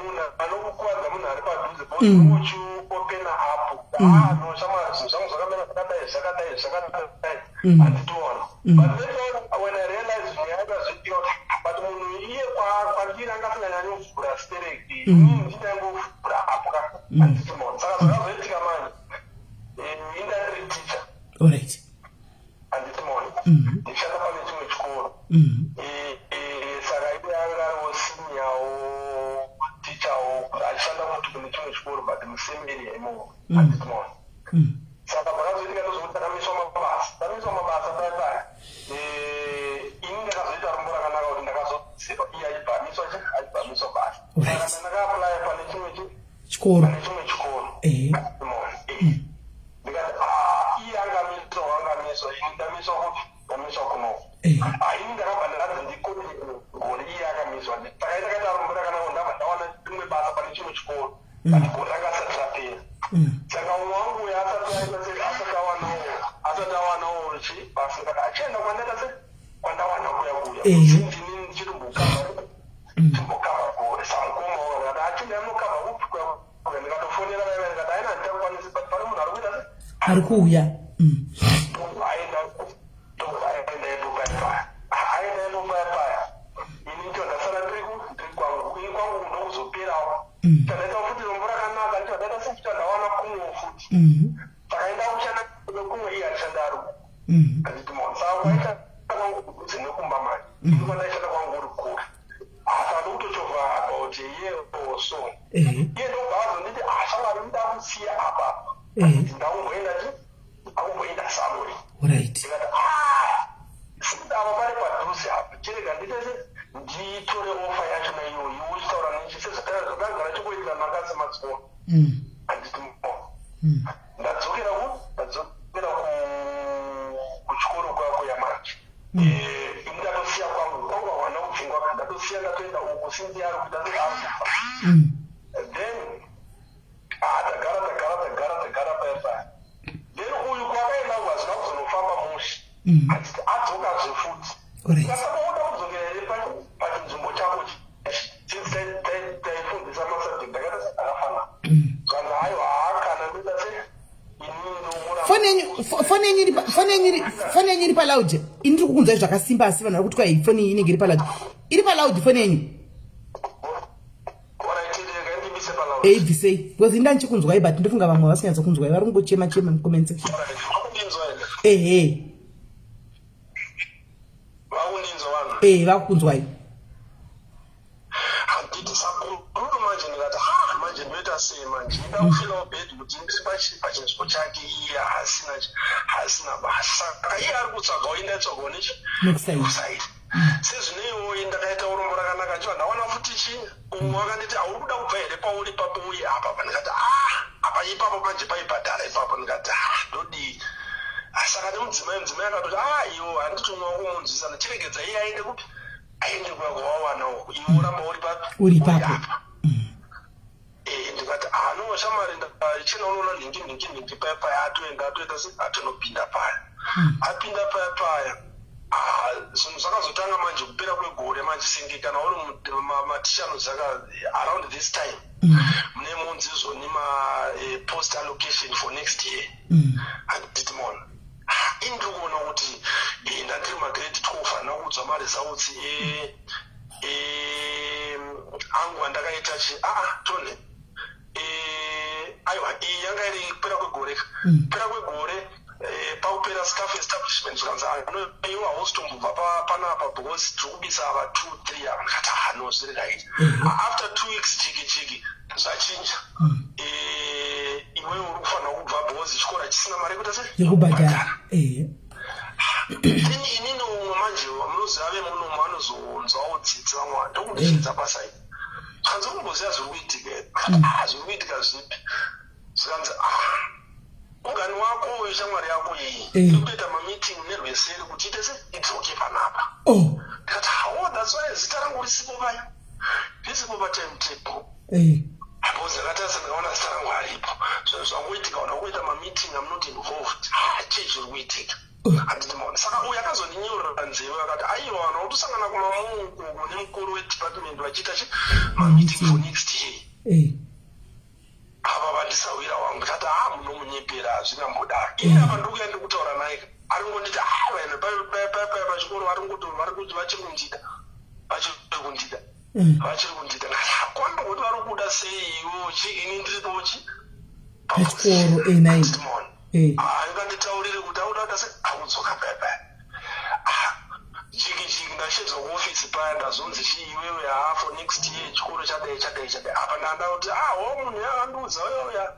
munhu anokukuvadza munhu ari padhuze, because uchiopena up, "Ah, no shamwari, zvinhu zvangu zvakamira zvakadai, zvakadai, zvakadai," handitiona? But later on, when I realize nyaya yakazviitika kuti, but munhu iye kwandiri anga asinganyanyovhura stereki, inini ndindangovhura apo ka, handiti maona? Saka zvakazoitika manje, inda ndiri teacher, handiti maona? Ndichishanda pane chimwe chikoro. Saka iye anga ariwo seniorwo teacherwo, achishanda futi kune chimwe chikoro, but musame area imomo, handiti maona? Saka zvakazoitika ndozvokuti takamiswa mabasa, tamiswa mabasa paya paya. Ini ndakazoita rumbo rakanaka kuti ndakazoziva iye achibva amiswa chi achibva amiswa basa. Saka ndakaapply pane chimwe chikoro. Pane chimwe chikoro. Maona? Ndikati, "Ah, iye angamiswa, wangamiswa, ini ndamiswa kupi? Ndamiswa kunoko." Ah, ini ndakabva ndakanzi ndikone gore iye akamiswa. Saka ndakaita rumbo rakanaka, ndabva ndawana rimwe basa pane chimwe chikoro, but gore ranga asati rapera. Saka umwe wangu uyo asati aita asati awanawo chi basa, ndikati achienda kwandaita se kwandawana kuya kuya. Since inini ndichirimbokava gore samukoma wavo, ndikati achienda anokava kupi kuya kuya. Ndikatofonera vaiva, ndikati aina, handichakwanisi, but pane munhu ari kuita se ari kuuya. Aenda, aenda ipo paya paya, aenda ipo paya paya. Ini ndicho ndasara ndiri kwangu, ini kwangu ndokuzoperawo. Chandaita futi rombo rakanaka, ndicho ndaita sefuti, ndawana kumwewo futi. Saka kushanda kumwe, iye achishanda ari handiti maona? Saka kwaita kwangu kudhuze nekumba manje, ini kwandaishanda kwangu uri kure. Saka ndokutochovha about a year or so, iye ndobva azonditi, "Ashamwari, nda kusiya apa, ndakumboenda chi akumboenda somewhere." Ndikati, "Ah, since apa pari padhuze apa, chirega nditese nditore offer yacho naiyoyo." Iwe uchitaura nechi sezvatagara chikuitira makasi mazuva, handiti mo? Ndadzokera kuchikoro kwako yamanje. Ini ndatosiya kwangu, kwangu hawana kudzingwa, ndatosiya, ndatoenda uku since ari kuita seari kufa. Then, ah, tagara, tagara, tagara, tagara paya paya. Then uyu kwakaenda uku hazvina kuzonofamba mushe, handiti? Adzokazve futi. Saka uda kudzokera here pachinzvimbo chako since taifundisa masubject akaita akafanana? Zvanzi, "Aiwa, kana ndoita se inini ndomura." Foni yenyu iri paloud. Ini ndiri kukunzwai zvakasimba, asi vanhu vari kuti kwai foni iyi inenge iri paloud. Iri paloud foni yenyu? Alright, rega ndibise paloud. Eibvisei, because inda ndichikunzwai, but ndofunga vamwe vasinganyatsokunzwai, vari kungochema chema mucomment section. Alright, vakundinzwa here? Ehe. Vakundinzwa vanhu? Ehe, vakukunzwai. Handiti? Sakururu manje ndikati, "Ha, manje ndoita sei manje?" Ndakufeelawo bad kuti ndiri pachinzvimbo chake, iye hasina basa. Saka iye ari kutsvagawo, indaitsvagawo nechi Nekuside. Kuside. Sezvineiwo ndakaita urombo rakanaka, ndichiva ndawana futi chi umwe wakanditi, "Hauri kuda kubva here pauri ipapo uye apa?" Ndikati, "Ah, apa ipapo manje paibhadhara ipapo." Ndikati, "Ah, ndodii?" Ah, saka nemudzimai, mudzimai akatoti, "Ah, iwo, handiti umwe wako munzwisana, chiregedza iye aende kupi, aende kuya kwawawana uku, iwe uramba uri papi?" Uri ipapo. Apa. Ndikati, "Ah, no shamwari, chena unoona nhingi nhingi nhingi paya paya." Atoenda, atoita se atonopinda paya, apinda paya paya. Ah, zvinhu zvakazotanga manje kupera kwegore manje, senge kana uri maticha anozaka around this time, mune munzi zvoni ma post allocation for next year, handiti maona? Ini ndiri kuona kuti ndandiri magrade 12, handina kuudzwa maresults angu andakaita chi aa tone. Aiwa, iyi yanga iri kupera kwegore, kupera kwegore, pakupera staff establishment, zvikanzi, "Ano, iwe hausi tombobva panapa because tiri kubisa ava two three ava." Ndikati, "Ah, no, zviri right." After 2 weeks, jiki jiki, zvachinja. "Iwewe uri kufanira kubva because chikoro hachisina mari yekuita se Yekubhadhara, ehe. Then inini umwe manje munoziva vemunomu anozonzwawo tsitsi, vamwe vanhu ndokundisvidza pasaidi, zvikanzi, "Kumboziva zviri kuitika here?" "Ah, zviri kuitika zvipi?" Zvikanzi, "Ah, ungani wako uyu, shamwari yako iyi iri kutoita mameeting nerweseri kuti ite se idzoke panapa." Ndikati, "Oh, that's why zita rangu risipo paya, risipo patimetable." Because ndakatarisa, ndikaona zita rangu haripo. Zvinhu zvangoitika, vanhu vakuita mameeting, am not involved. Ah, chii chiri kuitika? Handiti maona? Saka uyu akazondinyeurira nzeve, akati, "Aiwa, vanhu vakutosangana kumamungu nemukuru wedepartment vachiita chi mameeting for next year." Ava vandisawira wangu. Ndikati, "Ha, munomunyepera, hazvingambodaro." Ini apa ndikuya, ndikutaura naye, ari ngonditi, "Ha, vanhu pachikoro vari kuti vachiri kundida, vachiri kundida, vachiri kundida." Ndikati, "Kwanda kuti vari kuda sei iwo chi ini ndiripo chi Pachikoro, nai. Inganditaurire kuti auda kuda sei akudzoka paya. Chiki chiki, ndashedzwa kuofisi paya, ndazonzi, "Chi iwewe, ha, for next year chikoro chadai, chadai, chadai." Apa ndanda kuti, "Ah, wo munhu yakandiudza uyoya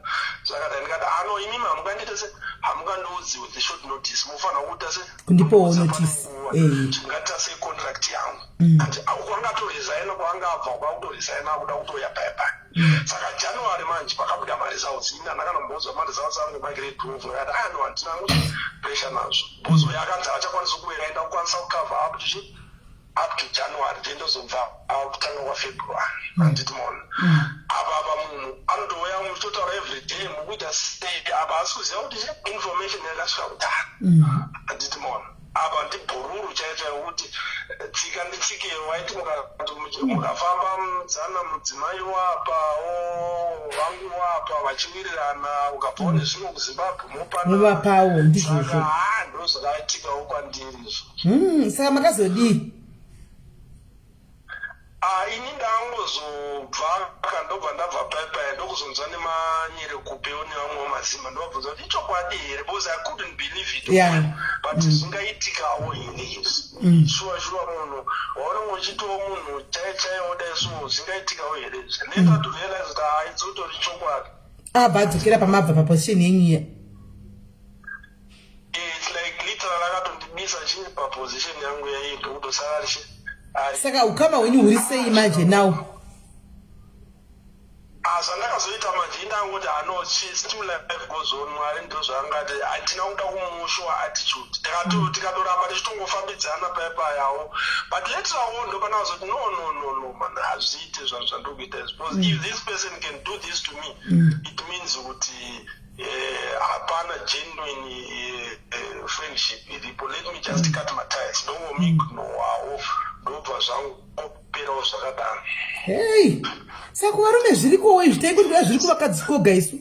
zvakadai." Ndikati, "Ano, imimi hamungandiite se hamungandiudzi with the short notice, mufanira kuita se Kundipowo notice." Chingaita sei contract yangu? Ati kwangatoresigna, kwangabva kwakutoresigna, akuda kutoya paya paya. Saka January manje pakabuda maresults, ini handakanombozwa maresults angu emagrade 12. Akati, "Ah, no, handina pressure nazvo," because uyo akanzi haachakwanisi kuwera, enda kukwanisa kucover up to chi up to January, then ndozobva kutanga kwaFebruary. Handiti maona? Apa munhu anotouya muchitotaura everyday, mukuita sei, apa asi kuziva kuti chi information yakasvika kudhara. Handiti maona? Apa ndibhururu chaiyo chaiyo, kuti tsika nditsike. Waiti mukafamba mudzana, mudzimai wapa o vangu wapa, vachiwirirana, ukabvawo nezvimwe kuZimbabwe, mopana. Muvapawo, ndizvozvo. Saka ha, ndo zvakaitikawo kwandiri izvo. Saka makazodii? Ah, ini ndangozobva kandobva ndabva paipai, ndokuzonzwa nemanyerekupewo nevamwewo mazimba. Ndovabvunza kuti ichokwadi here, because I couldn't believe it. But zvingaitikawo here izvi? Shuwa shuwa, munhu waunenge uchitiwo munhu chai chaiwo dai, so zvingaitikawo here izvi? Later to realize kuti haidzotori chokwadi. Abva adzokera pamabva, paposition yenyu iya. It's like literal akatondibisa chii paposition yangu yaiyi, ndokutosara richi ari. Saka ukama hwenyu huri sei manje now? Ah, zvandakazoita manje, indangoti ano, still life goes on, Mwari ndo zvaangati. Handina kuda kumushowa attitude. Tikatoramba tichitongofambidzana paya payawo, but later on ndopanakazoti, "No, no, no, no man, hazviite zvanhu zvandiri kuita izvi, because if this person can do this to me, it means kuti hapana genuine friendship iripo. Let me just cut my ties." Ndongomuignowawo, ndobva zvangoperawo zvakadaro. Hei, saka kuvarume zvirikowo izvi? Taingoti kuda zviri kuvakadzi koga isu.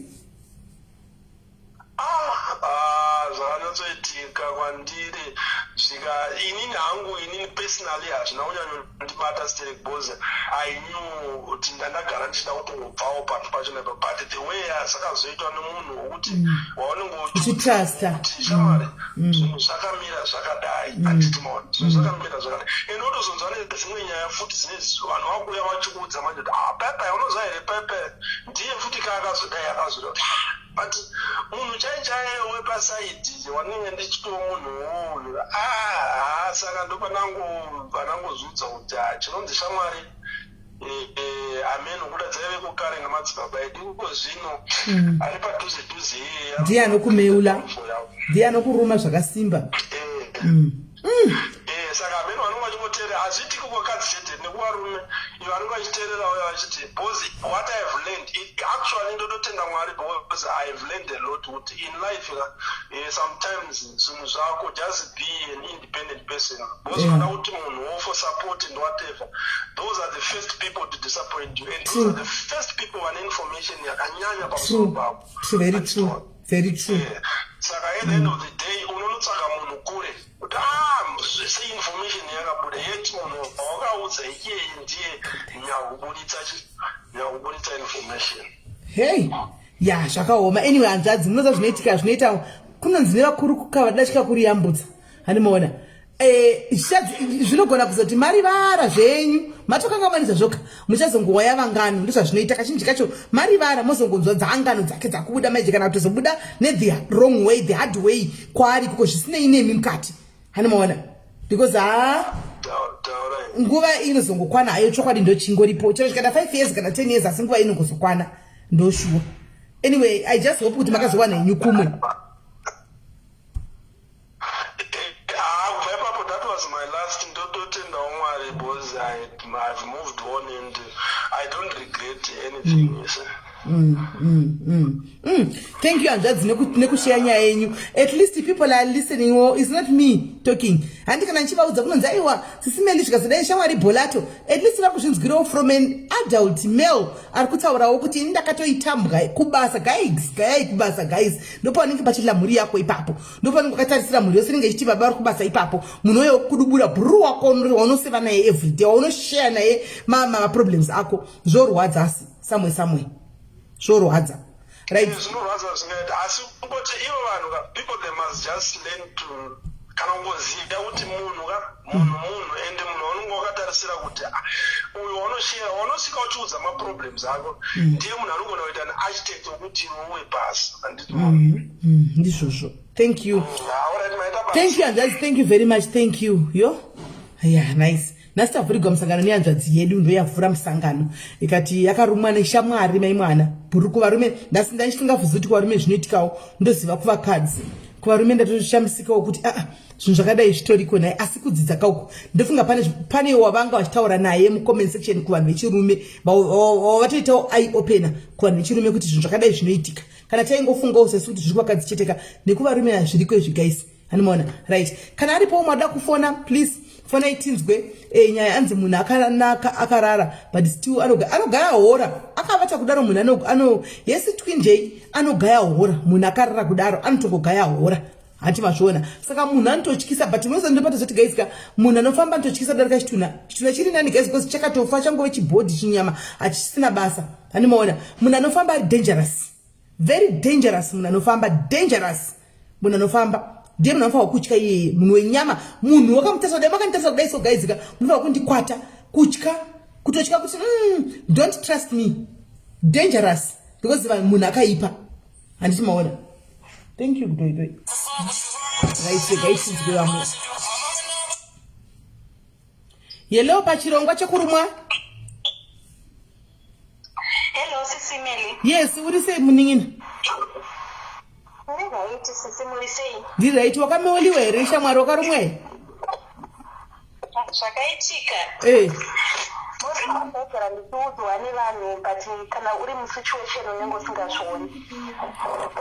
Ah, ah, zvakanyatsoitika kwandiri zvika inini hangu, inini personally hazvina kunyanyondibata sterek, because I knew kuti ndandagara ndichida kutongobvawo panhu pacho naipa. But the way zvakazoitwa nemunhu wokuti waunenge Uchitrusta. Kuti shamwari, zvinhu zvakamira zvakadai, handiti maona? Zvinhu zvakamira zvakadai, and wotozonzwa nedzimwe nyaya futi dzine vanhu vakuuya vachikuudza manje kuti, "Ah, pepe unoziva here, Pepe ndiye futi kaakazodai, akazodai." Kuti, "Ah, but munhu chai chaiye wepasaidi wanenge ndichitiwo munhu uyu, ah." Saka ndopanangozviudza kuti, ah, chinonzi shamwari, amen, kuda dzaive kukare nemadzibaba edu, iko zvino ari padhuze dhuze iyeye. Ndiye anokumeula. Ndiye anokuruma zvakasimba. Saka amene vanenge vachingoteerera, hazviitiki kuvakadzi chete, nekuvarume ivo vanenge vachiteerera uya vachiti, because what I have learned actually, ndototenda Mwari because I have learned a lot kuti in life sometimes zvinhu zvako, just be an independent person, because vada kuti munhu wo for support and whatever, those are the first people to disappoint you, and those are the first people vane information yakanyanya pamusoro pako. True, very true, very true. Saka at the end of the day unonotsvaka munhu kure kuti, ah, zvese information yakabuda, yet munhu wawakaudza iyeye ndiye nyakuburitsa information. Hei, ya, zvakaoma. Anyway, hanzvadzi, munoziva zvinoitika, zvinoita kunonzi nevakuru, kukava datya kuriyambutsa, handimaona? Zvinogona kuzoti marivara zvenyu, matokangamanisa zvoka, muchazongowaya vangano. Ndozvazvinoita kazhinji kacho, marivara mozongonzwa dzangano dzake dzakubuda maije, kana kutozobuda nethe wrong way, the hard way kwaari kuko, zvisinei nemi mukati, handimaona? Because ha, Taurai. Nguva inozongokwana hayo, chokwadi ndochingoripo, chero chikaita 5 years kana 10 years, asi nguva inongozokwana, ndoshuwa. Anyway, I just hope kuti makazowana henyu kumwe. Ah, kubva ipapo that was my last. Ndototendawo Mwari because I've moved on and I don't regret anything, you see. Thank you hanzvadzi nekusheya nyaya yenyu. At least people are listening. Oh, it's not me talking. Handi kana ndichivaudza kunonzi aiwa sisimeli zvikazodai shamwari bholato. At least vari kuzvinzwirawo from an adult male ari kutaurawo kuti ini ndakatoitambwa kubasa guys, gayai kubasa guys. Ndopaunenge pachidla mhuri yako ipapo. Ndopaunenge wakatarisira mhuri yose inenge ichiti baba vari kubasa ipapo. Munhu uyo kudubura bhuru wako waunoseva naye everyday, waunoshare naye ma problems ako. Zvorwadza asi somewhere somewhere. Zvorwadza. Right. Zvinorwadza zvingaita asi kungoti ivo vanhu ka people they must just learn to kana kungoziva kuti munhu ka munhu munhu ende munhu waunenge wakatarisira kuti ah, uyu waunoshera waunosvika uchiudza maproblems ako ndiye munhu anogona kuita an architect wekuti iwe uwe pasi handiti. Ndizvozvo. Thank you. Alright, maita basa. Thank you hanzvadzi, thank you very much. Thank you. Yo. Yeah, nice. Nhasi tavhurigwa musangano nehanzvadzi yedu ndoyavhura musangano ikati yakarumwa neshamwari mai mwana bhuru kuvarume. Nhasi ndaichitingafuzi kuti kuvarume zvinoitikawo, ndoziva kuvakadzi. Kuvarume ndatoshamisikawo kuti aa zvinhu zvakadai zvitoriko naye, asi kudzidza kauko ndofunga pane wavanga vachitaura naye mucomment section kuvanhu vechirume vatoitawo eye opener kuvanhu vechirume kuti zvinhu zvakadai zvinoitika. Kana taingofungawo sesu kuti zviri kuvakadzi chete ka, nekuvarume hazviriko izvi guys, handimaona? Right, kana aripo umwe ada kufona, please fonai tinzwe nyaya. Anzi munhu akanaka akarara but still anogaya hora akavata kudaro. Munhu ano yes, Twin J anogaya hora. Munhu akarara kudaro anotongogaya hora, hati mazviona? Saka munhu anototyisa, but munoziva ndopata zoti guys ka, munhu anofamba anototyisa darika chitunha. Chitunha chiri nani guys because chakatofa, changove chibhodhi, chinyama, hachisina basa, handimaona? Munhu anofamba ari dangerous, very dangerous. Munhu anofamba dangerous, munhu anofamba ndiye munhu anofanwa kutya iyeye. Munhu wenyama, munhu wakamutarisa kudai, makanditarisa kudai so guys ka, munofanwa kundikwata, kutya, kutotya kuti don't trust me, dangerous, because munhu akaipa, handiti maona? Thank you kutoitoi. Right, regai tinzwe vamwe. Hello, pachirongwa chekurumwa. Hello, Sisi Meli. Yes, uri sei munin'ina? Ndiri right, Sisi, muri sei? Ndiri right. Wakameuliwa here shamwari, wakarumwa here? Zvakaitika. Ndagara ndichiudzwa nevanhu, but kana uri musituation unenge usingazvioni.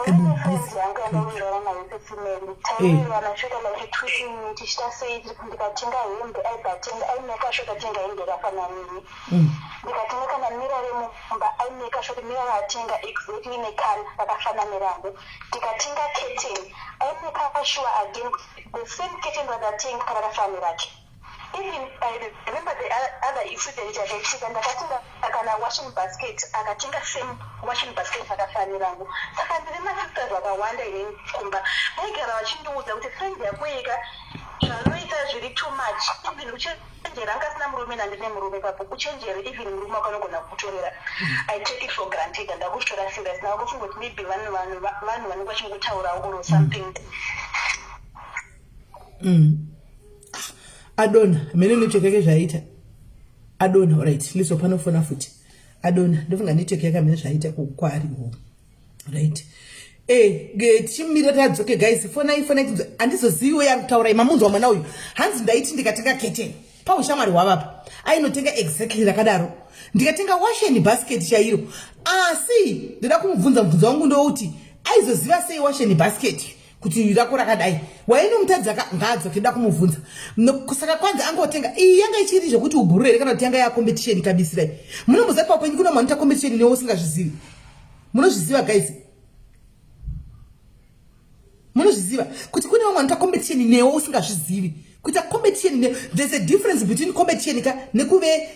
Pane friends yangu yandawirirana nayo, Sisi Meli. Taiwirirana shoka like tweeting tichita sei, ndikatenga hembe aibva atenga, aimeka sure tatenga hembe yakafanana neni. Ndikatenga kana mirror remumba, aimeka sure kuti mirror raatenga exactly necolour rakafanana nerangu. Ndikatenga curtain, aimeka sure again the same curtain randatenga rakafanana nerake. Even I remember the other incident yakaitika, ndakatenga kana washing basket, akatenga same washing basket rakafanana nerangu. Saka ndine masisters akawanda inini kumba, vaigara vachindiudza kuti friend yako ika zvanoita zviri too much, even uchenjere anga asina murume nandine murume ipapo, uchenjere even murume wako anogona kukutorera. I take it for granted, handakuzvitora serious. Ndakufunga kuti maybe vanhu vanenge vachingotaurawo or something. Adona mene network yake zvaita adona. Right, liso panofona futi adona. Ndofunga network yake amene zvaita kukwariwo. Right, tichimirira tadzoke guys, fonai, fonai tinzwe. Handizoziviwo yari kutaurai. Mamunzwa mwana uyu? Hanzi ndaiti ndikatenga curtain paushamwari hwavapa ainotenga exactly rakadaro, ndikatenga washing basket chairo. Asi ndoda kumubvunza, mubvunzo wangu ndouti aizoziva sei washing basket kuti rako rakadai? Wainomutadza ngaadzoke, ndoda kumubvunza. Saka kwanzi angotenga iyi yanga ichiri zvekuti ubhuru here kana kuti yanga yacompetition kabisirai? Munomboziva paupenyu kuna munhu anoita competition newe usingazvizivi? Munozviziva guys? Munozviziva kuti kune vamwe vanoita competition newe usingazvizivi? Kuita competition ne, there's a difference between competition ka nekuve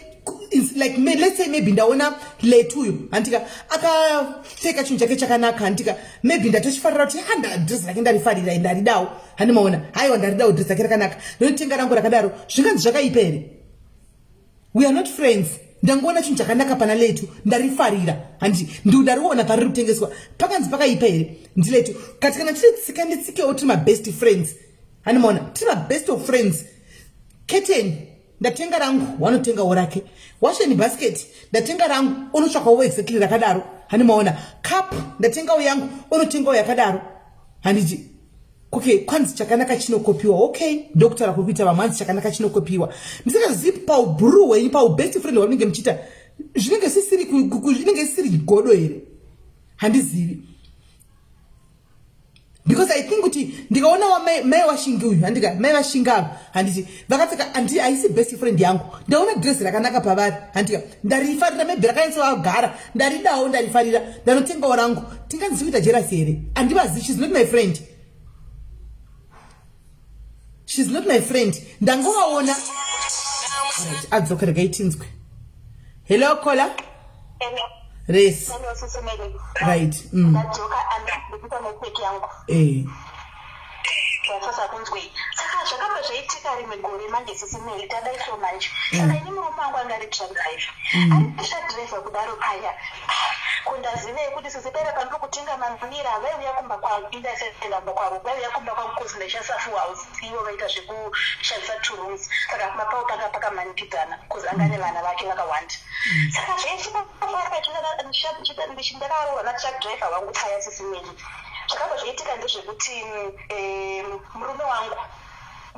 like let's say maybe ndaona Letu uyu, handika, akapfeka chinhu chake chakanaka, handika, maybe ndatochifarira kuti handa dress rake ndarifarira, ndaridawo, handimaona? Haiwa, ndaridawo dress rake rakanaka, ndotenga rangu rakadaro. Zvinganzi zvakaipa here? We are not friends. Ndangoona chinhu chakanaka pana Letu, ndarifarira, handi ndariona pariri kutengeswa. Pakanzi pakaipa here? NdiLetu kati kana tiri tsika nditsikewo, tiri mabest friends, handimaona? Tiri mabest of friends. Curtain ndatenga rangu, wanotengawo rake. Washing basket ndatenga rangu, unotsvakawo exactly rakadaro, handimaona? Cup ndatengawo yangu, unotengawo yakadaro, handiti? Okay, kwanzi chakanaka chinokopiwa. Okay, ndokutaura kuri kuita vamwe, hanzi chakanaka chinokopiwa. Ndisingazivi paubhuru hwenyu, paubest friend hwamunenge muchiita, zvinenge sisiri inenge isisiri godo here? Handizivi because I think kuti ndikaona wa mai washingi uyu, handika mai vashingi ava, handiti vakapfeka, handi haisi best friend yangu. Ndaona dress rakanaka pavari, handika ndarifarira, maybe rakanyatso ndaridawo, ndarifarira, ndanotengawo rangu. Tinganzi kuita jealous here? Handivazi, she's not my friend, she's not my friend, ndangovaona. Right, adzoka, regai tinzwe. Hello, caller. Hello. Res. Hello, Sisi Mary. Right. Ndadzoka, andikuita network yangu. Sasa kunzwei? Saka zvakabva zvaitika rimwe gore manje, Sisi Mary, tadai so manje. Saka ini murume wangu anga ari truck driver. Ari truck driver kudaro paya. Kundazivei kuti sisi pera pandiri kutenga mamira, vaiuya kumba kwangu, indaisenda kumba kwavo, vaiuya kumba kwangu 'cause ndaishandisa full house, ivo vaita zvekushandisa two rooms. Saka kumba pavo panga pakamanikidzana 'cause anga ane vana vake vakawanda. Saka zvaitika ndakarohwa natruck driver wangu paya, Sisi Mary. Zvakabva zvaitika ndezvekuti murume wangu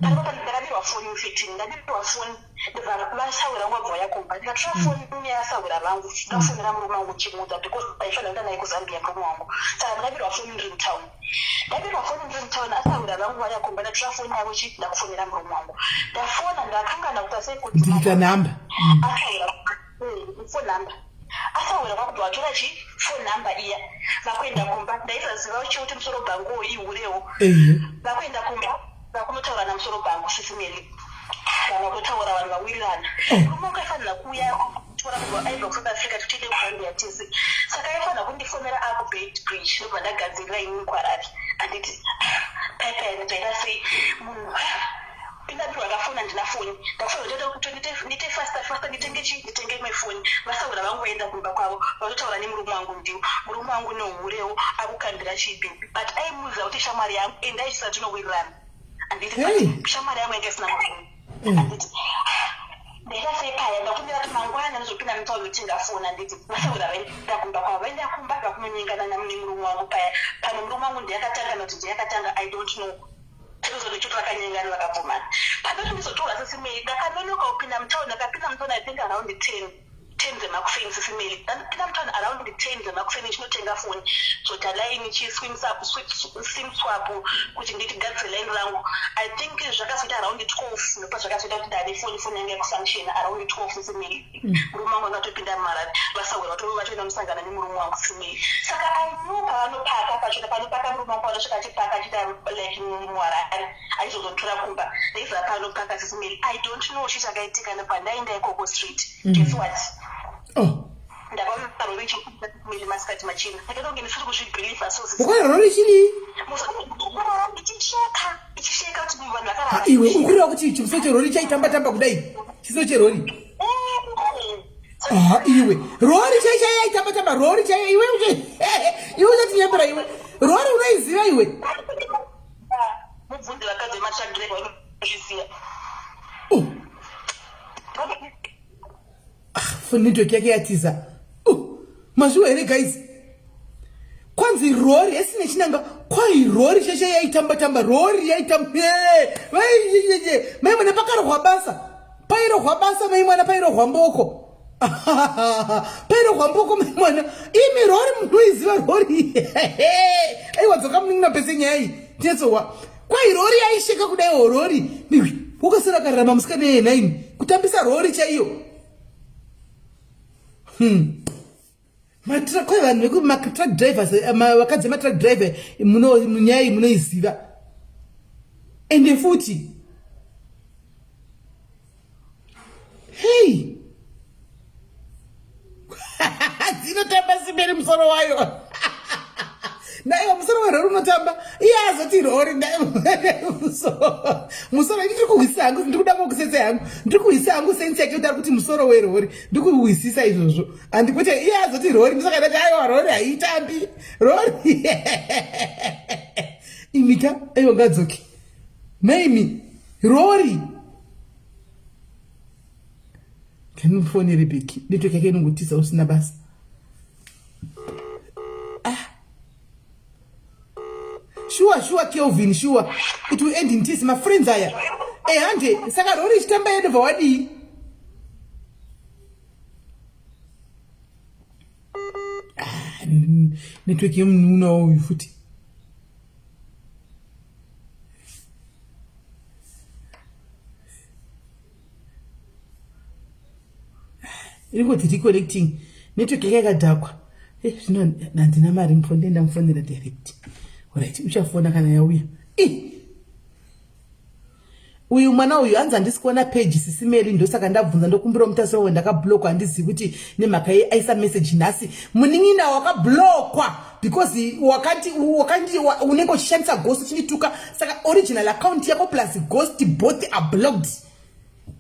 paripo ndakabirwa foni. Infact, ndabirwa foni, ndobva vasahwira vangu vabva vauya kumba. Ndikatora foni yasahwira vangu, ndakufonera murume wangu ndichimuudza because aifanira kuenda naye kuZambia murume wangu. Saka ndakabirwa foni ndiri mutown, ndabirwa foni ndiri mutown, asahwira vangu vauya kumba, ndatora foni yavo chi ndakufonera murume wangu. Ndafona, ndakangana kuti asei kuti Delete number. Asahwira phone number, asahwira kwakubva vatora chi phone number iya, vakuenda kumba. Ndaisaziva chekuti musoro bhanguwo ihurewo. Vakuenda kumba, vakunotaura namusoro bhangu, Sisi Mary. Vanhu vakutotaura, vanhu vawirirana. Murume ukaifanira kuuya tora kubva aibva kuSouth Africa, tichiende kuZambia tese. Saka aifanira kundifonera akuBeitbridge, ndobva ndagadzirira inini kuHarare, handiti? Paipai ndibvaita sei munhu indabirwa ndafona, ndina foni, ndakufanira kuti ndiite faster faster, nditenge chi nditenge imwe foni. Vasahwira vangu vaenda kumba kwavo, vatotaura nemurume wangu. Ndiwo murume wangu nehurewo, akukambira chibhebhi, but aimuudza kuti shamwari yangu, endai chisa tinowirirana, handiti? Hey. Shamwari yangu yanga isina murume, handiti? Ndaita sei paya? Ndakumbira kuti mangwana ndizopinda mutauni kutenga foni, handiti? Vasahwira vaenda kumba kwavo, vaenda kumba, vakunonyengana nemurume wangu paya. Pamwe murume wangu ndiyakatanga nokuti ndiyakatanga, I don't know. Tinozotochoti vakanyengana, vakabvumana. Pandoti ndizotorwa, Sisi Mary, ndakanonoka kupinda mutauni. Ndakapinda mutauni, I think, around 10 dzemakuseni, Sisi Mary. Ndapinda mutauni around 10 dzemakuseni, chinotenga foni, zota line, chisim swap kuti nditigadzire line rangu. I think zvakazoita around 12, ndopa zvakazoita kuti ndane foni. Foni yangu yakufunctiona around 12, Sisi Mary. Murume wangu angatopinda muHarare, vasahwira vatoenda musangana nemurume wangu, Sisi Mary. Saka I knew pavanopaka pachona, panopaka murume wangu, panosvika achipaka, achiita like muHarare, achizozotora kumba. Ndaiziva panopaka, Sisi Mary. I don't know chii chakaitika. Ndobva ndaenda ikoko street. Guess what? Oh. Ndakaona rori ichipinda masikati machena. Ndakaita kunge ndisiri kuzvibhilivha so. Ukaona rori chidii? Ichisheka, ichisheka kuti vanhu vakarara. Iwe ukureva kuti chiso cherori chaitamba tamba kudai, chiso cherori? Ah, iwe, rori chai chai yaitamba tamba, rori chai. Iwe iwe uchatinyembera iwe, rori unoiziva iwe? Mubvunzi vakadzi vematruck driver vanozviziva. Oh. Ah, network yake yatiza. Oh, mazviwa here guys? Kwanzi rori esine chinanga kwai rori cheshe yaitamba tamba, rori yaitamba mai mwana. Pakarohwa basa, pairohwa basa mai mwana, pairohwa mboko, pairohwa mboko mai mwana. Imi rori munoiziva rori? Aiwa, dzoka munin'ina pese nyaya iyi tinetsohwa. Kwai rori yaisheka kudaiwo, rori wakasara kararama musikana yenaini kutambisa rori chaiyo. Kwai vanhu vekumatruck drivers, vakadzi vematruck driver, nyaya iyi munoiziva. Ende futi hei, dzinotamba simberi musoro wayo naiwa, musoro werori unotamba. Iye azoti rori musoro. Ndiri kuhwisisa hangu, ndiri kuda kukusese hangu, ndiri kuhwisisa hangu sense yake kuti ari kuti musoro werori. Ndiri kuhwisisa izvozvo, handikuti iye azoti rori. Ndosaka ndati aiwa, rori haitambi rori imita. Aiwa, ngadzoke maimi rori kanifonere beki, network yake inongotisa usina basa. Ah. Sure, Kelvin, sure, it will end in tears. Mafriends aya ehande. Saka rori ichitamba yedobva wadii? Ah, Network yemunun'una uyu futi. Iri kuti reconnecting. Network yake yakadhakwa. Eh, zvino handina mari mufoni ndenda mufonera direct. Alright, uchafona kana yauya. Ih! Uyu mwana uyu hanzi handisi kuona page sisi Mary, ndosaka ndabvunza, ndokumbira mutasi wawe, ndakablokwa, handizivi kuti nemhaka yei aisa message nhasi. Munin'ina wakablokwa because wakati wakandi unenge uchishandisa ghost uchindituka, saka original account yako plus ghost both are blocked.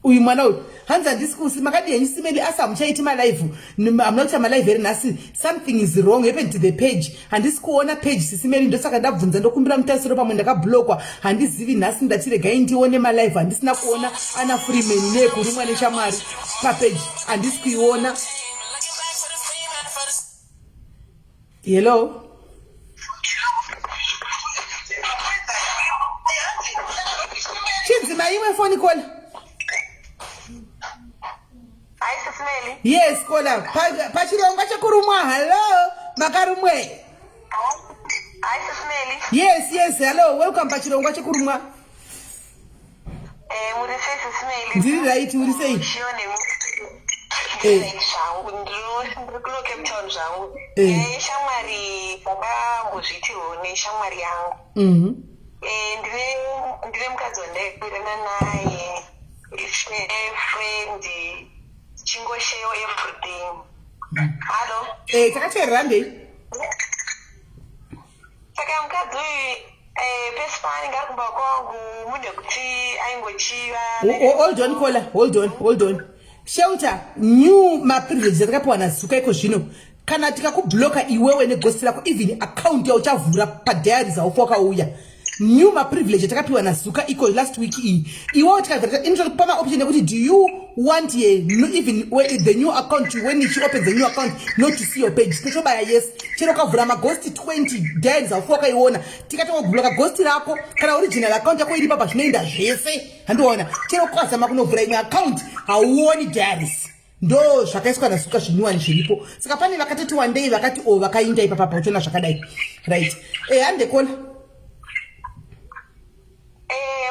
Uyu mwana uyu hanzi handisi kusi makadii henyu simeli, asi hamuchaiti malive, hamuna kuita malive here nhasi? Something is wrong happened to the page, handisi kuona page sisimeli, ndosaka ndabvunza, ndokumbira mutarisiro, pamwe ndakablokwa, handizivi. Nhasi ndati regai ndione malive, handisina kuona ana Freeman neekurumwa neshamwari papage, handisi kuiona. Hello, chidzima imwe foni kola. Yes kola, pachirongwa chekurumwa. Hallo, makarumwe? Yes, yes, hello, welcome pachirongwa chekurumwa. Ndiri right, uri sei? Ndiri kuno Cape Town zvangu. Shamwari dzakambozviitirwo neshamwari yangu. Ndine mukadzi wandaikwirana naye, friend, chingosheyo everything. Hallo? Eh, takateerera ndei. Saka mukadzi uyu, pese paanenge ari kumba kwangu, munhu ekuti aingochiva. Hold on kola, hold on, hold on. Shelter, new maprivileges atakapiwa naZuka iko zvino, kana tikakubloka iwewe neghost rako, even account yauchavhura padiaries haufa wakauya. New maprivilege atakapiwa naZuka iko last week iyi, iwewe tikavhura inotokupa maoption ekuti do you want ye no, even the new account, when she opens a new account, not to see your page, totobaya yes. Chero ukavhura maghost 20, diaries haufa wakaiona. Tikatongobloka ghost rako, kana original account yako iri papa, zvinoenda zvese, handiona. Chero ukazama kunovhura imwe account, hauoni diaries. Ndo zvakaiswa naZuka, zvinyuwani zviripo. Saka pane vakatoti wandei vakati o vakainda ipapapa, uchiona zvakadai, right? E, handekola.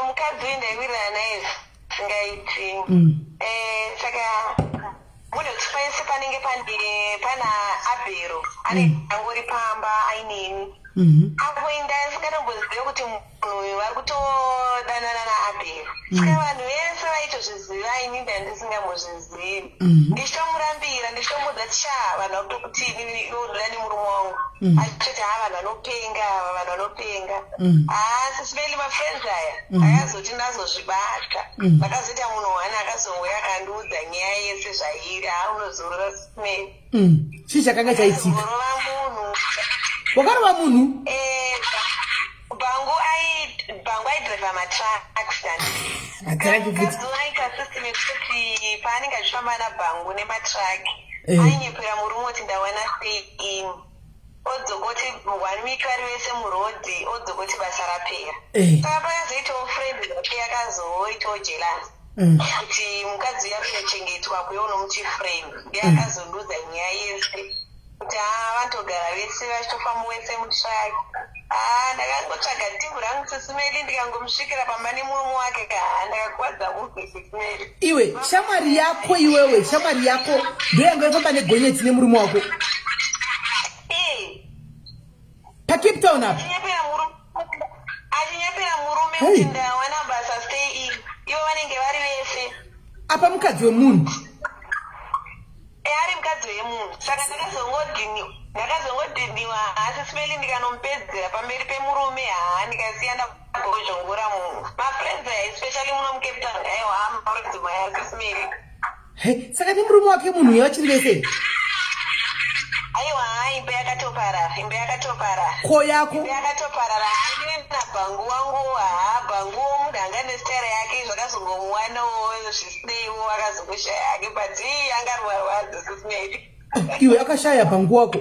Mukadzi uyu ndaiwirirana naye zvisingaiti. Saka munhu wekuti pese panenge pana Abhero anenge angori pamba aineni. Apo indasingatombozive kuti munhu uyu vari kutodanana naAbhero. Saka vanhu vese vaitozviziva, ini ndandisingambozvizivi. Ndichitomurambira, ndichitomuudza kuti sha, vanhu vakutokuti inini iwe unoda nemurume wangu. Achitoti ha, vanhu vanopenga ava, vanhu vanopenga. Haa, sisiveli, mafriends aya akazoti ndazozvibata, ndakazoita munhu one akazongouya akandiudza nyaya yese zvairi. Haa, unozorora sisimeli. Chii chakanga chaitika? Rova munhu. Wakarova munhu? Bhangu ai, bhangu aidhiraivha matrucks. Matruck futi. Mukadzi aita system yekuti paanenge achifamba nabhangu nematruck, ainyepera murume kuti ndawana stay in, odzoka oti one week vari vese murodhi, odzoka oti basa rapera. Saka pakazoitawo friend yake yakazoitawo jealous kuti mukadzi uyu arikutochengetwa kuye unomuti friend, ndiye akazondiudza nyaya yese kuti haa, vanotogara vese vachitofamba wese mutruck. Haa, ndakangotsvaga timhu rangu sisimeli, ndikangomusvikira pamba nemurume wake. Haa, ndakakuvadza munhu sisimeli. Iwe, shamwari yako, iwewe, shamwari yako ndoyanga yofamba negonyeti nemurume wako paCape Town apa? Achinyepera murume kuti ndawana basa stay in, ivo vanenge vari vese. Apa mukadzi wemunhu. Ari mukadzi wemunhu. Saka ndakazongodhiniwa hasi simeli, ndikanomupedzera pamberi pemurume. Haa, ndikasiya ndagozvongora munhu. Mafriends aya, especially muno muCape Town, aiwa, mafriends maya sisimeli. He, saka nemurume wake munhu uyo vachiri vese? Aiwa, haa, imba yakatoparara, imba yakatoparara. Ko yako? Imba yakatoparara ine nabhangu wangu. Haa, bhanguwo munhu anga nesitayira yake, zvakazongomuwanawo zvisineiwo, akazongoshaya hake, but ii angarwarwadza sisimeli. Iwe, akashaya bhangu wako?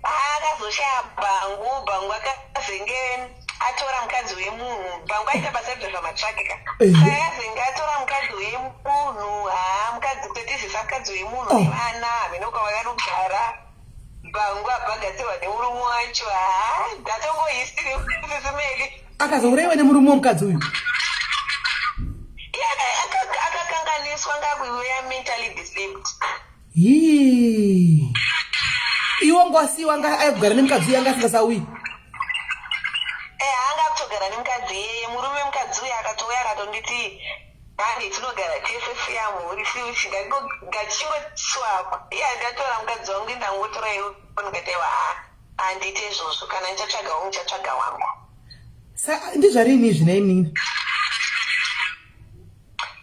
Akazoshaya bhangu. Bhangu akazenge atora mukadzi wemunhu. Bhangu aita basa rekudhiraivha matruck ka. Saka akazenge atora mukadzi wemunhu. Haa, mukadzi kutotizisa mukadzi wemunhu nevana, hameno kwavakanogara. Bhangu abhagadzirwa nemurume wacho haa ndatongohisiri sisimeli. Akazouraiwa nemurume womukadzi uyu. Akakanganiswa ngakuiweya mentally disturbed. Hii. Iwe wanga wasiwa anga ayigara nemukadzi uyu anga asingasauyi. Eh anga kutogara nemukadzi iyeye murume mukadzi uyu akatouya akatonditi hande tinogara tese siya mhuri siuchi ngachingoswapa iye andatora mukadzi wangu indangotora iwe ndikati aiwa handiite izvozvo kana ndichatsvaga wangu ndichatsvaga wangu. Sa ndizvarini izvi nhai munin'ina?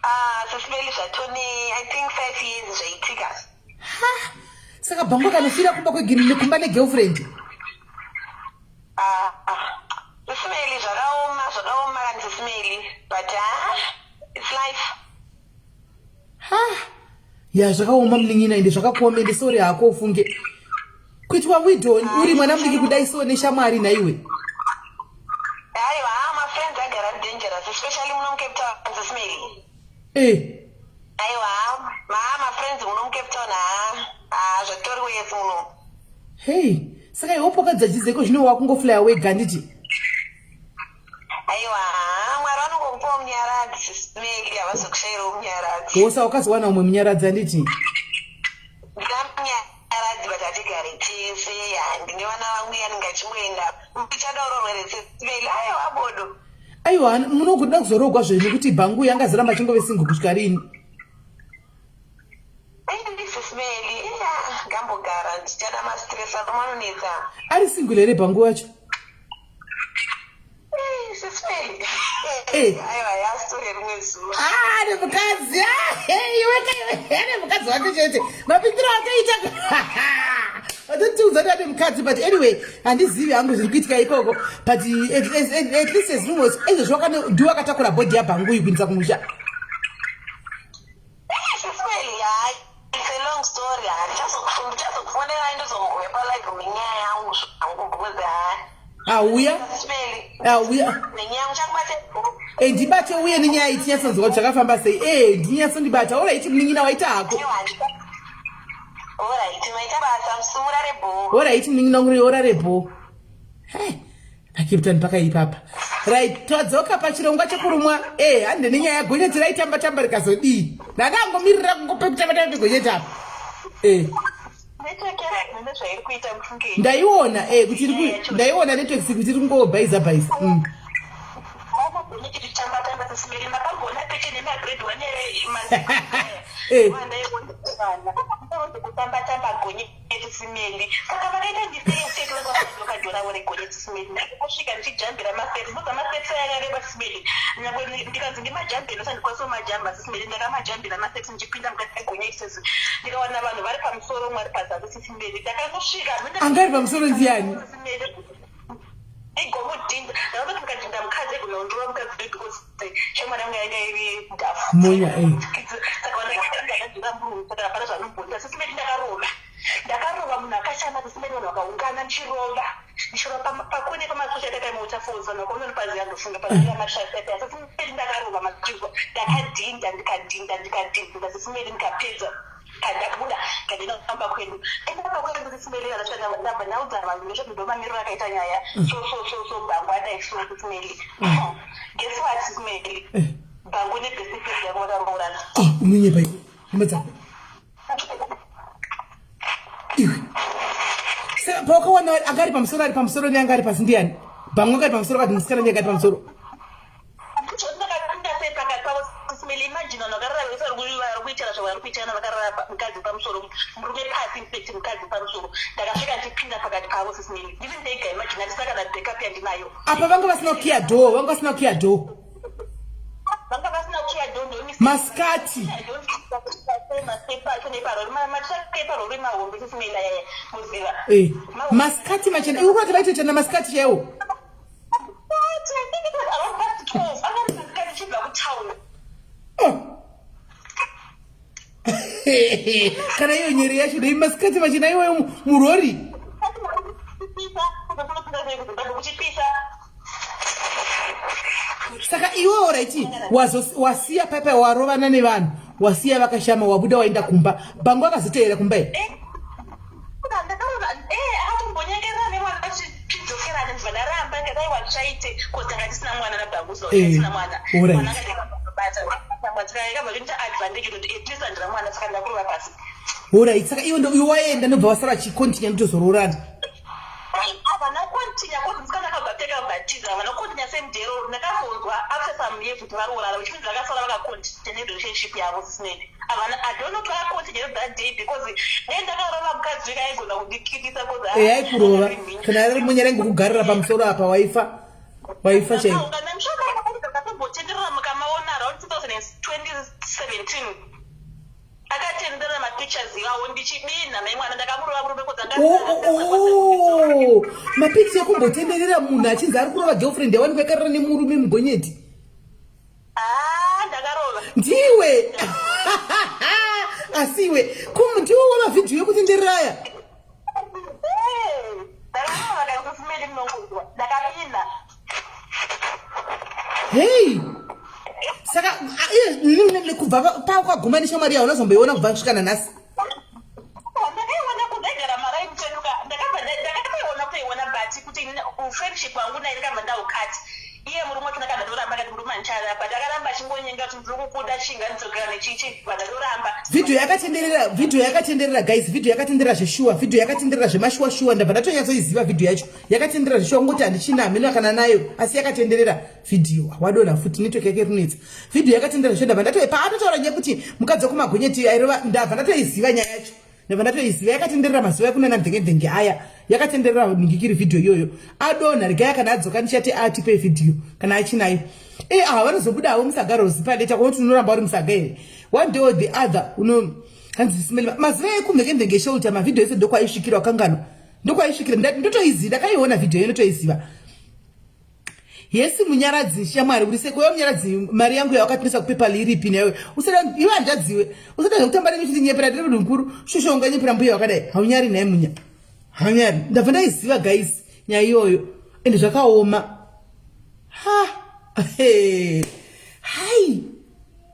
Ah, sisibeli zvatone I think 5 years zvaitika. Ha! Saka bhangu kanofira kumba kwegini kumba negirlfriend. Ah, ah. Sisimeli zvakaoma zvakaoma kani sisimeli but ah, it's life. Ha! Ya zvakaoma munin'ina ende zvakakuoma ende sorry hako ufunge. Kuitwa widow uri mwana mudiki kudai so neshamwari nhaiwe. Aiwa, haa mafriends agara ari dangerous especially muno muCape Town sisimeli. Eh. Aiwa, haa mafriends muno muCape Town haa haa zvatori wese muno. Hey, saka iwe pokadza chizeko zvino wakungoflya wega handiti? Aiwa, haa Mwari vanongokupawo munyaradzi sisimeli havazokushairawo munyaradzi. Wosa wakazowana umwe munyaradzi handiti? Ndingamunyaradzi but hatigare tese ndine vana vangu yani ngachingoenda ndichada urorwa here sisimeli aiwa bodo. Aiwa munogoda kuzoroogwa zvenyu nekuti bhangu uyu angazoramba achingove single kusvika rini? Sisimeli ngambogara ndichada mastress anomanonetsa. Ari single here bhangu wacho? Eh. Ah, nemukadzi ah, iwe ane mukadzi wake chete mapindiro akaita watotiudza kuti ane mukadzi but anyway handizivi hangu zviri kuitika ikoko but at least as long as izvozvi ndiwe akatakura bhodhi yabhanguyi kuindisa kumusha It's a long story. Ndichazokufonerai ndozomboya palive nenyaya yangu zvangu because haa. Auya. Auya. Nenyaya yangu chakubate. Eh ndibate uye nenyaya iyi tinyatsonzwa kuti zvakafamba sei. Eh ndinyatsondibata. Alright munin'ina waita hako. Alright maita basa musumurare bho. Alright munin'ina wangu orare bho. Hey. pacape town pakaipa apa right tadzoka pachirongwa chekurumwa e eh, hande nenyaya gonyeti raitamba tamba rikazodii ndakangomirira kungopekutamba tamba pegonyeti apa e eh. ndaiona e eh, kuti ndaiona network kuti iri kungobhaiza bhaiza mm. Simeli saka vakaita mistake vakadoka gore gonyeti Simeli ndakasvika ndichijambira masteps because masteps aya akareba Simeli nyangwe ndikanzi ndimajambire sandikwanisa kumajamba Simeli ndakamajambira masteps ndichipinda mukati megonyeti sesi ndikawana vanhu vari pamusoro umwe ari pazasi Simeli ndakangosvika anga ari pamusoro ndiani Simeli igomudhinda ndakatoti mukadhinda mukadzi egona kundorova mukadzi because shamwari yangu yanga iri dhafu monya eh. saka vandakadhinda murume saka hapana zvanombonda sisimeti ndakarova ndakarova munhu akashama sisimeti vanhu vakaungana ndichirova ndichirova pakone pamasocha atakaimota falls vanhu vakaona nopaziva ndofunga paziva matraffic sisimeti ndakarova machiva ndakadhinda ndikadhinda ndikadhinda sisimeti ndikapedza Pandabuda ndikaenda kumba kwedu enda kumba kwedu kusimeli ndasvika ndabva ndaudza vanhu ndosvika ndomamiriro akaita nyaya so so so so bhangu adai so kusimeli guess what simeli bhangu nebest friend yako vakaroorana. Ah, unonyepa iwe hama dzako iwe saka pawakawana anga ari pamusoro ari pamusoro neanga ari pasi ndiyani bhangu anga ari pamusoro kati musikana ndiye anga ari pamusoro apa vanga vasina kukiya door vanga vasina kukiya door masikati eh, masikati machena iwe kurati vaitoitana masikati chaiwo kana iyo nyere yacho dai masikati machena iwayo murori saka iwe oraiti wasiya paipai warovana nevanhu wasiya vakashama wabuda waenda kumba bhangu akazoteera kumba here Eh, Because tanga tisina mwana nabhanguzo, Eh, tisina mwana. Alright. Mwana akatibata. Saka yakabva kuita advantage kuti at least handina mwana, saka ndakurova pasi. Alright, saka iwe iwe waenda, ndobva vasara vachikontinya ndotozoroorana. Havana kontinya, kuti musikana akabva pfeka batiza, havana kontinya same day ro. Ndakazonzwa after some years kuti varoorana, which means vakasara vakakontinya nerelationship yavo sisineni. Havana, I don't know kuti vakakontinya that day, because dai ndakarova mukadzi weka aigona kundikitisa. E, aikurova kana ari munya raingokugarira pamusoro apa, waifa, waifa chaiko. Ndakatombotenderera, mukamaona around 2017 akatenderera mapictures iwawo ndichibinha mai mwana, ndakamurova murume. Oh, mapicture ekumbotenderera munhu achinzi ari kurova girlfriend yawanikwa yakarara nemurume mugonyeti. Ah, ndakarova. Ndiwe, asiwe ndiwe wamavhidhiyo ekutenderera aya? Ndakarova kakusimeli munongonzwa, ndakapinda. Hei, saka iye kubva pakwaguma neshamwari yawo unazomboiona kubva kusvika nanhasi? Ndakaiona kudaigara maraini cheduka, ndakabva ndakatoiona kutoiona, but kuti friendship wangu naye ndakabva ndaukati. Iye murume wacho ndakabva ndoramba, kati murume handichada, but akaramba achingonyenga kuti ndiri kukuda, chinga ndidzokera nechichi, bva ndadoramba. Vhidhiyo yakatenderera, vhidhiyo yakatenderera guys, vhidhiyo yakatenderera zveshuwa, vhidhiyo yakatenderera zvemashuwa shuwa. Ndabva ndatonyatsoiziva vhidhiyo yacho, yakatenderera zveshuwa. Kungoti handichina hameno kana nayo, asi yakatenderera vhidhiyo. Wadonha futi, network yake rinetsa. Vhidhiyo yakatenderera zveshuwa. Ndabva ndato paatotaura nyaya yekuti mukadzi wekumagonyeti airova, ndabva ndatoiziva nyaya yacho, ndabva ndatoiziva. Yakatenderera mazuva ekunana mvenge aya, yakatenderera ningikiri vhidhiyo iyoyo. Adonha, regai kana adzoka ndichati atipe vhidhiyo kana achinayo. E, ava vanozobuda havo musaga rozipa leta kwauti unoramba uri musaga here? One day or the other uno hanzi simeli mazuva ekumhekemvenge shelter, mavhidhiyo ese ndokwaisvikira, wakanganwa, ndokwaisvikira. Ndotoiziva, ndakaiona vhidhiyo iyo, ndotoiziva. Yesi Munyaradzi, shamwari, uri seko Munyaradzi? Mari yangu yawakatinisa kuPayPal iripi newe? Usada iwe, hanzvadziwe, usada zvekutamba nemi chitinyepera. Ndiri munhu mukuru, shosho, unganyepera mbuya wakadai? Haunyari naye Munya, haunyari? Ndabva ndaiziva guys nyaya iyoyo, ende zvakaoma. Ha, hai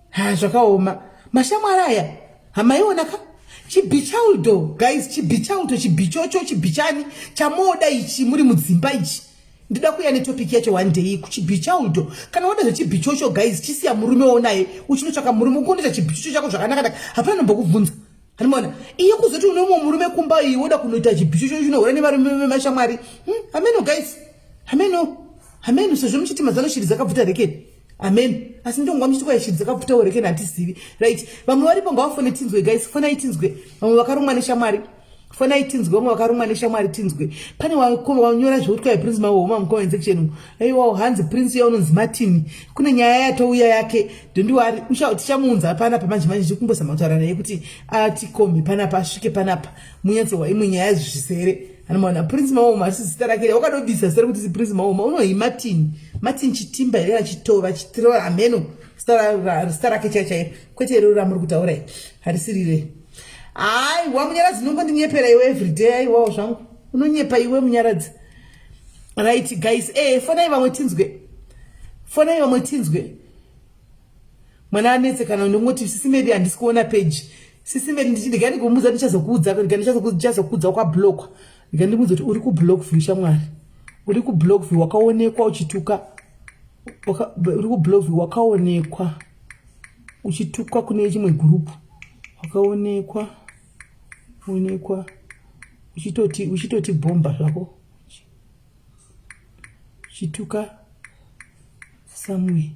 ha, zvakaoma. Mashamwari aya hamaiona ka chibhichauldo guys, chibhichauldo, chibhichocho, chibhichani chamoda ichi muri mudzimba ichi. Ndida kuuya netopic yacho one day kuchibhichauldo. Kana wada zvechibhichocho guys, chisiya murume wonaye, uchinotsvaka murume ukondoita chibhichocho chako zvakanaka, hapana nombokubvunza. Hanimona iye kuzoti une mumwe murume kumba, iyi woda kunoita chibhichocho chinohura nevarume vemashamwari. Hameno guys, hameno, hameno. Sezvo muchiti mazano shiri dzakabvuta rekeni, amen, asi ndongwa muchiti kwai shiri dzakabvutawo rekeni, handizivi. Right, vamwe varipo, ngavafone tinzwe guys, fonai tinzwe. Vamwe vakarumwa neshamwari, fonai tinzwe. Vamwe vakarumwa neshamwari, tinzwe. Pane wanyora zvekuti kwai Prince Mahoma mucomment section. Aiwa, hanzi Prince uya unonzi Martin, kune nyaya yatouya yake, dondiwari, tichamuunza panapa manje manje. Tikumbozama kutaura naye kuti atikomi panapa, asvike panapa munyatsowa imwe nyaya zvizere. Anomaona Prince Mahoma, asi zita rake wakadobisa zita rekuti Prince Mahoma, unohi Martin, Martin Chitimba here, achitova chitirova, hameno zita rake chai chairo, kwete iroro ramuri kutaura i, harisirire. Aiwa Munyaradzi, unongondinyepera iwe everyday. Aiwawo zvangu, unonyepa iwe Munyaradzi. Right guys, fonai vamwe tinzwe, fonai vamwe tinzwe. Mwana anetse kana ndongoti sisi Medi, handisi kuona page sisi Medi. Ndiga ndikumuudza, ndichazokuudza, ndichazokuudza kwablockwa. Ndiga ndikuudza kuti uri kublock view, shamwari, uri kublock view, wakaonekwa uchituka, uri kublock view, wakaonekwa uchitukwa kune chimwe gurupu, wakaonekwa onekwa uchitoti bhomba zvako, uchituka somewhere.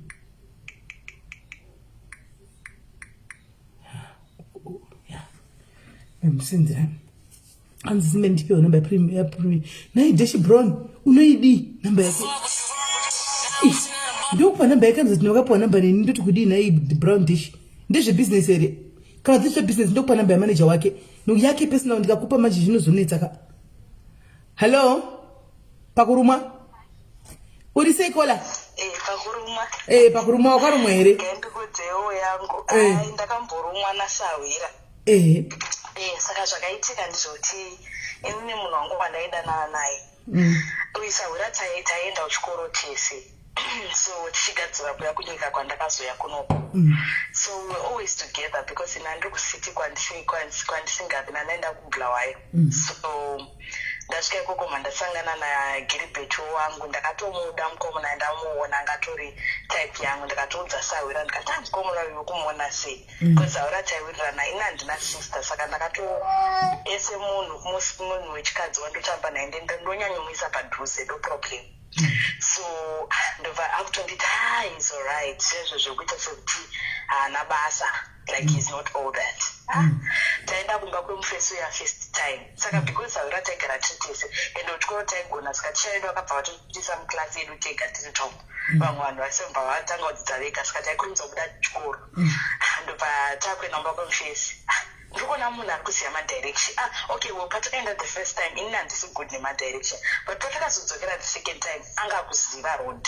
Musenzera hanzi sime ndipewo namba yapremi nai Dash Brown, unoidii namba yake? Ndokupa namba yake, anzi tinakapiwa namba neni, ndoti kudii nai Brown Dash? Ndezvebhizinesi here? Kana dzezvebhizinesi ndokupa namba yamanager wake yake personal. Ndikakupa manje zvinozonetsa ka. Hallo, pakurumwa, uri sei kola? Pakurumwa. Pakurumwa, wakarumwa here? Ndikudzewo yangu. Ai, ndakamborumwa nasahwira. Saka zvakaitika ndizvoti inini munhu wangu wandaidanana naye uyu sahwira, taienda kuchikoro tese, so tichigadzira kuya kunyika kwandakazoya kunoko. So we were always together because ina ndiri kucity kwandisingavi, nandaenda kuBulawayo. So Ndasvika ikoko mandasangana naGiribheti wangu, ndakatomuda mukomana, ndamuona angatori type yangu. Ndikatoudza sahwira ndikati, ah, mukomana uyu kumuona sei? Because sahwira taiwirirana, ini handina sister, saka ndakato ese munhu munhu wechikadzi wandotamba naye ndonyanyomuisa padhuze, no problem. So ndobva akutonditi, ah, is alright, zvezvo zvekuita sekuti haana basa, like he's not all that. Ah, taenda kumba kwemufesi uya first time. Saka because sahwira taigara tiri tese ende kuchikoro taigona, saka ticha vedu vakabva vatotisa muklasi yedu tega tiri top. Vamwe vanhu vasembva vatanga kudzidza vega, saka taikurumidza kubuda chikoro. Ndobva takuenda kumba kwemufesi. Ah, ndiri kuona munhu ari kuziva madirection. Ah, okay, well, patakaenda the first time, inini handisi good nemadirection, but patakazodzokera the second time, anga akuziva road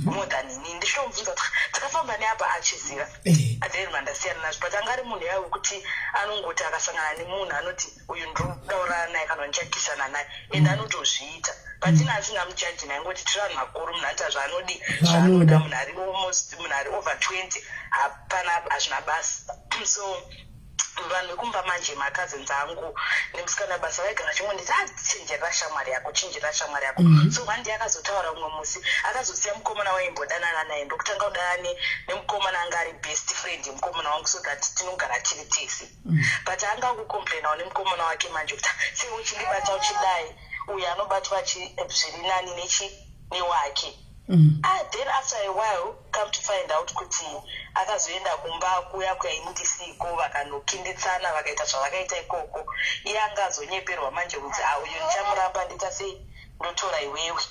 more than inini. Ndichitomubvunza kuti takafamba neapa, achiziva. Then mandasiyana nazvo, but anga ari munhu yaiwe wekuti anongoti akasangana nemunhu anoti, uyu ndinodaurana naye kana ndichakisana naye, and anotozviita. But ina asingamujaji naye, ngoti tiri vanhu vakuru, munhu anoita zvaanodi, zvaanoda. Munhu ari almost, munhu ari over 20, hapana, hazvina basa. So vanhu vekumba manje, macousins angu nemusikana basa, vaigara vachingonditi, ah, chenjerera shamwari yako, chenjerera shamwari yako. So one day akazotaura mumwe musi, akazosiya mukomana waimbodanana naye, ndokutanga kudanana nemukomana anga ari best friend yemukomana wangu, so that tinogara tiri tese. But anga akucomplainawo nemukomana wake manje kuti, sei uchindibata uchidai, uyu anobatwa zviri nani nechi newake. Ah, then after a while, come to find out kuti akazoenda kumba kuya kuya ndisiko, vakanokinditsana, vakaita zvavakaita ikoko. Iye anga azonyeperwa manje kunzi, ah, uyu ndichamuramba, ndiita sei, ndotora iwewe,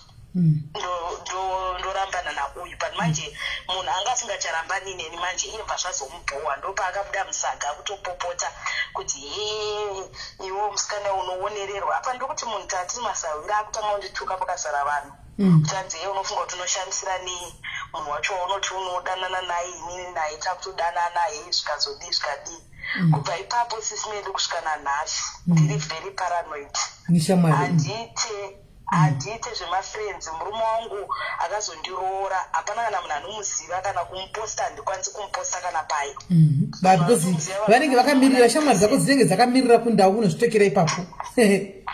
ndorambana nauyu. But manje munhu anga asingacharambani neni manje, iye bva zvazomubhowa, ndopaakabuda musaga kutopopota kuti, he, iwe musikana unoonererwa apa. Ndokuti munhu tatiri masahwira, akutanga kundituka pakazara vanhu, kuti iye unofunga kuti unoshamisira nei munhu wacho waunoti unodanana naye, inini naye takutodanana, he, zvikazodii zvikadii. Kubva ipapo, sisi medu, kusvika nanhasi ndiri very paranoid. Nishamwari. Handiite zvemafriends. Murume wangu akazondiroora, hapana kana munhu anomuziva, kana kumuposta handikwanisi kumuposta kana pai. But because vanenge vakamirira, shamwari dzako dzinenge dzakamirira kundau kunozvitokera ipapo. Ii,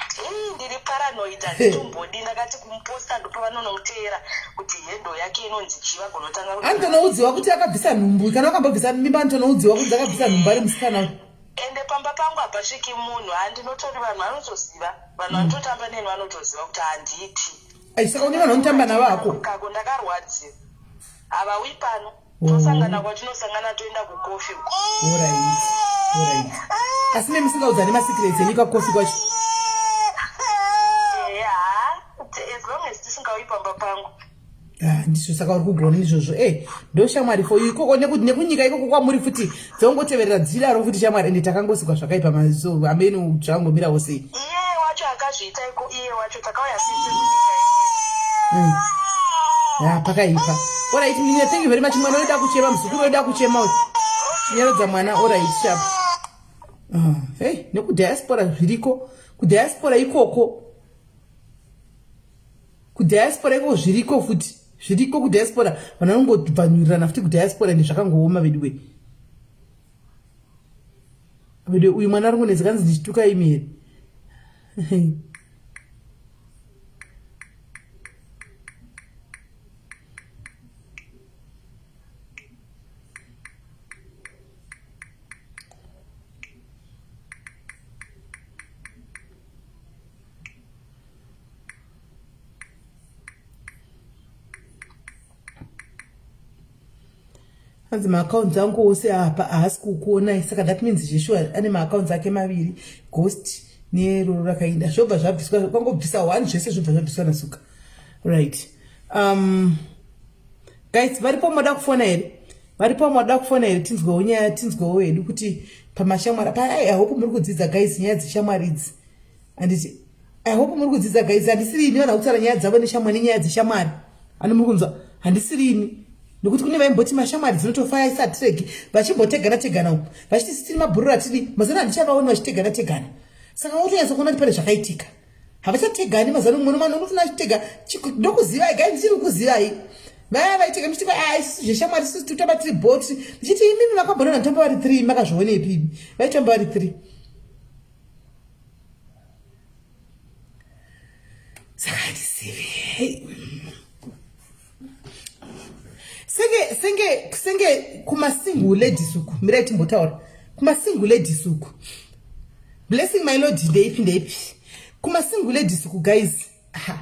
ndiri paranoid, handitombodi. Ndakati kumuposta ndopavanonomuteera kuti hendo yake inonzi chii, vagonotanga Anotonoudziwa kuti akabvisa nhumbu, kana wakambobvisa mimba, anotonoudziwa kuti akabvisa nhumbu ari musikana. Ende pamba pangu hapasviki munhu, handinotori vanhu vanotoziva, vanhu vanototamba neni vanotoziva kuti handiiti. Ai, saka une vanhu vanotamba navo hako? Kako ndakarwadziwa, havawi pano. Tosangana kwatinosangana, toenda kukofi uko. Alright, asi memusingaudzani masecrets enyu kakofi kwacho? Ehe, ha, as long as tisingauyi pamba pangu. Ah, ndizvo, saka uri kugona izvozvo. E, ndo shamwari for you ikoko, nekunyika ikoko kwamuri futi dzongoteverera dzidaro futi shamwari. Ende takangosikwa zvakaipa maso amene, zvangomirawo sei. Iye wacho akazviita iko, iye wacho takauya sisi kunyika ino. Ya, pakaipa. Alright, Nina, thank you very much. Mwana oida kuchema, muzukuru oida kuchema uyu, nyaradza mwana. Alright, sharp. Ah, hey, nekudiaspora zviriko, kudiaspora ikoko, kudiaspora ikoko zviriko futi, zviriko kudiaspora, vanhu vanongobvanyurirana futi kudiaspora. Ende zvakangooma veduwe, veduwe. Uyu mwana ari kunetsa, kanzi ndichituka imi here? Hanzi maaccounts angu ose apa haasi kukuonai, saka that means Joshua ane maaccounts ake maviri, ghost neroro rakainda. Zvobva zvabviswa, kwangobvisa one, zvese zvobva zvabviswa nasuka. Right, guys, varipo moda kufona here? Varipo moda kufona here? Tinzwewo nyaya, tinzwewo hedu kuti pamashamwari pa. I hope muri kudzidza, guys, nyaya dzeshamwari idzi. Handiti I hope muri kudzidza, guys? Handisiri ini vanhu vakutaura nyaya dzavo neshamwari, nenyaya dzeshamwari. Ani muri kunzwa? Handisiri ini, nekuti kune vaimboti mashamwari dzinotofaya isatiregi, vachimbotegana tegana uku, vachiti sitiri mabhururu atidi. Mazano handichavaoni vachitegana tegana, saka wotonyatsa kuona kuti pane zvakaitika. Havachategani mazano. Mumwe nomwana unofuna achitega, ndokuzivai gai, ndichiri kukuzivai. Vaya vaitega muchiti, a, isusu zveshamwari, isusu totamba tiri bot. Ndichiti, imimi makambonona tamba vari three, makazvionepi imi vaitamba vari three? senge senge kumasingle ladies uku, mirai timbotaura kumasingle ladies uku. Blessing my lord, ndeipi ndeipi kumasingle ladies uku, guys? Ha.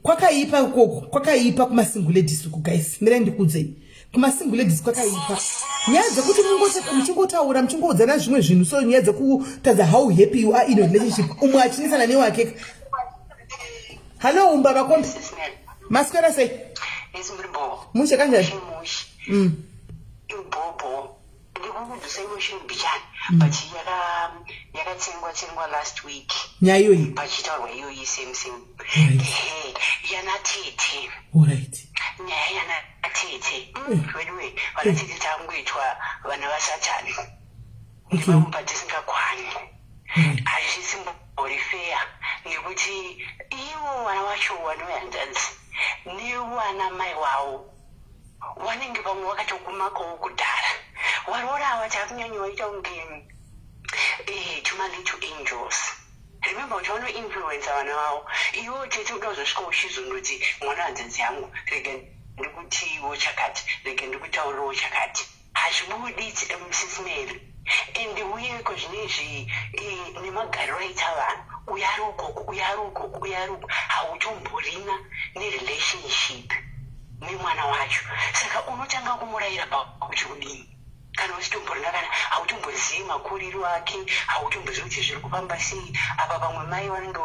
Kwakaipa ikoko, kwakaipa kumasingle ladies uku, guys. Mirai ndikuudzei, kumasingle ladies kwakaipa. Nyaya dzekuti muchingotaura, muchingoudzana zvimwe zvinhu, so nyaya dzekutadza how happy you are in your relationship, umwe achinisana newake. Hallo, umba vakombi, maswera sei? Mushe kanjani? Ibhobho ndikukudzisa emotion mbichana, but yakatsengwa tsengwa last week. Nyaya iyoyi? Pachitaurwa iyoyi, same same. Ehe, yana tete. Nyaya yana tete weduwe, vana tete takungoitwa vana vasatani nevamwe patisingakwani. Hazvisimbori fair nekuti ivo vana vacho vanoyanzanzi nevana mai wavo vanenge vamwe vakatokumakawo kudhara. Varoora ava takunyanya vaita kunge tuma little angels. Remember kuti vanoinfluensa vana vavo. Iwewo tete uda kuzosvika uchizondoti, "Mwana hanzadzi yangu, rega ndikutiwo chakati, rega ndikutaurirewo chakati." Hazvibudi, Sis Mary. And uyeko zvinezvi nemagariro aita vanhu, uyo ari ukoko, uyo ari ukoko, uyo ari uko, hautomborina nerelationship nemwana wacho. Saka unotanga kumurayira pakuti kudini kana usitomborina, kana hautombozivi makuriro ake, hautombozivi kuti zviri kufamba sei apa. Pamwe mai vanenge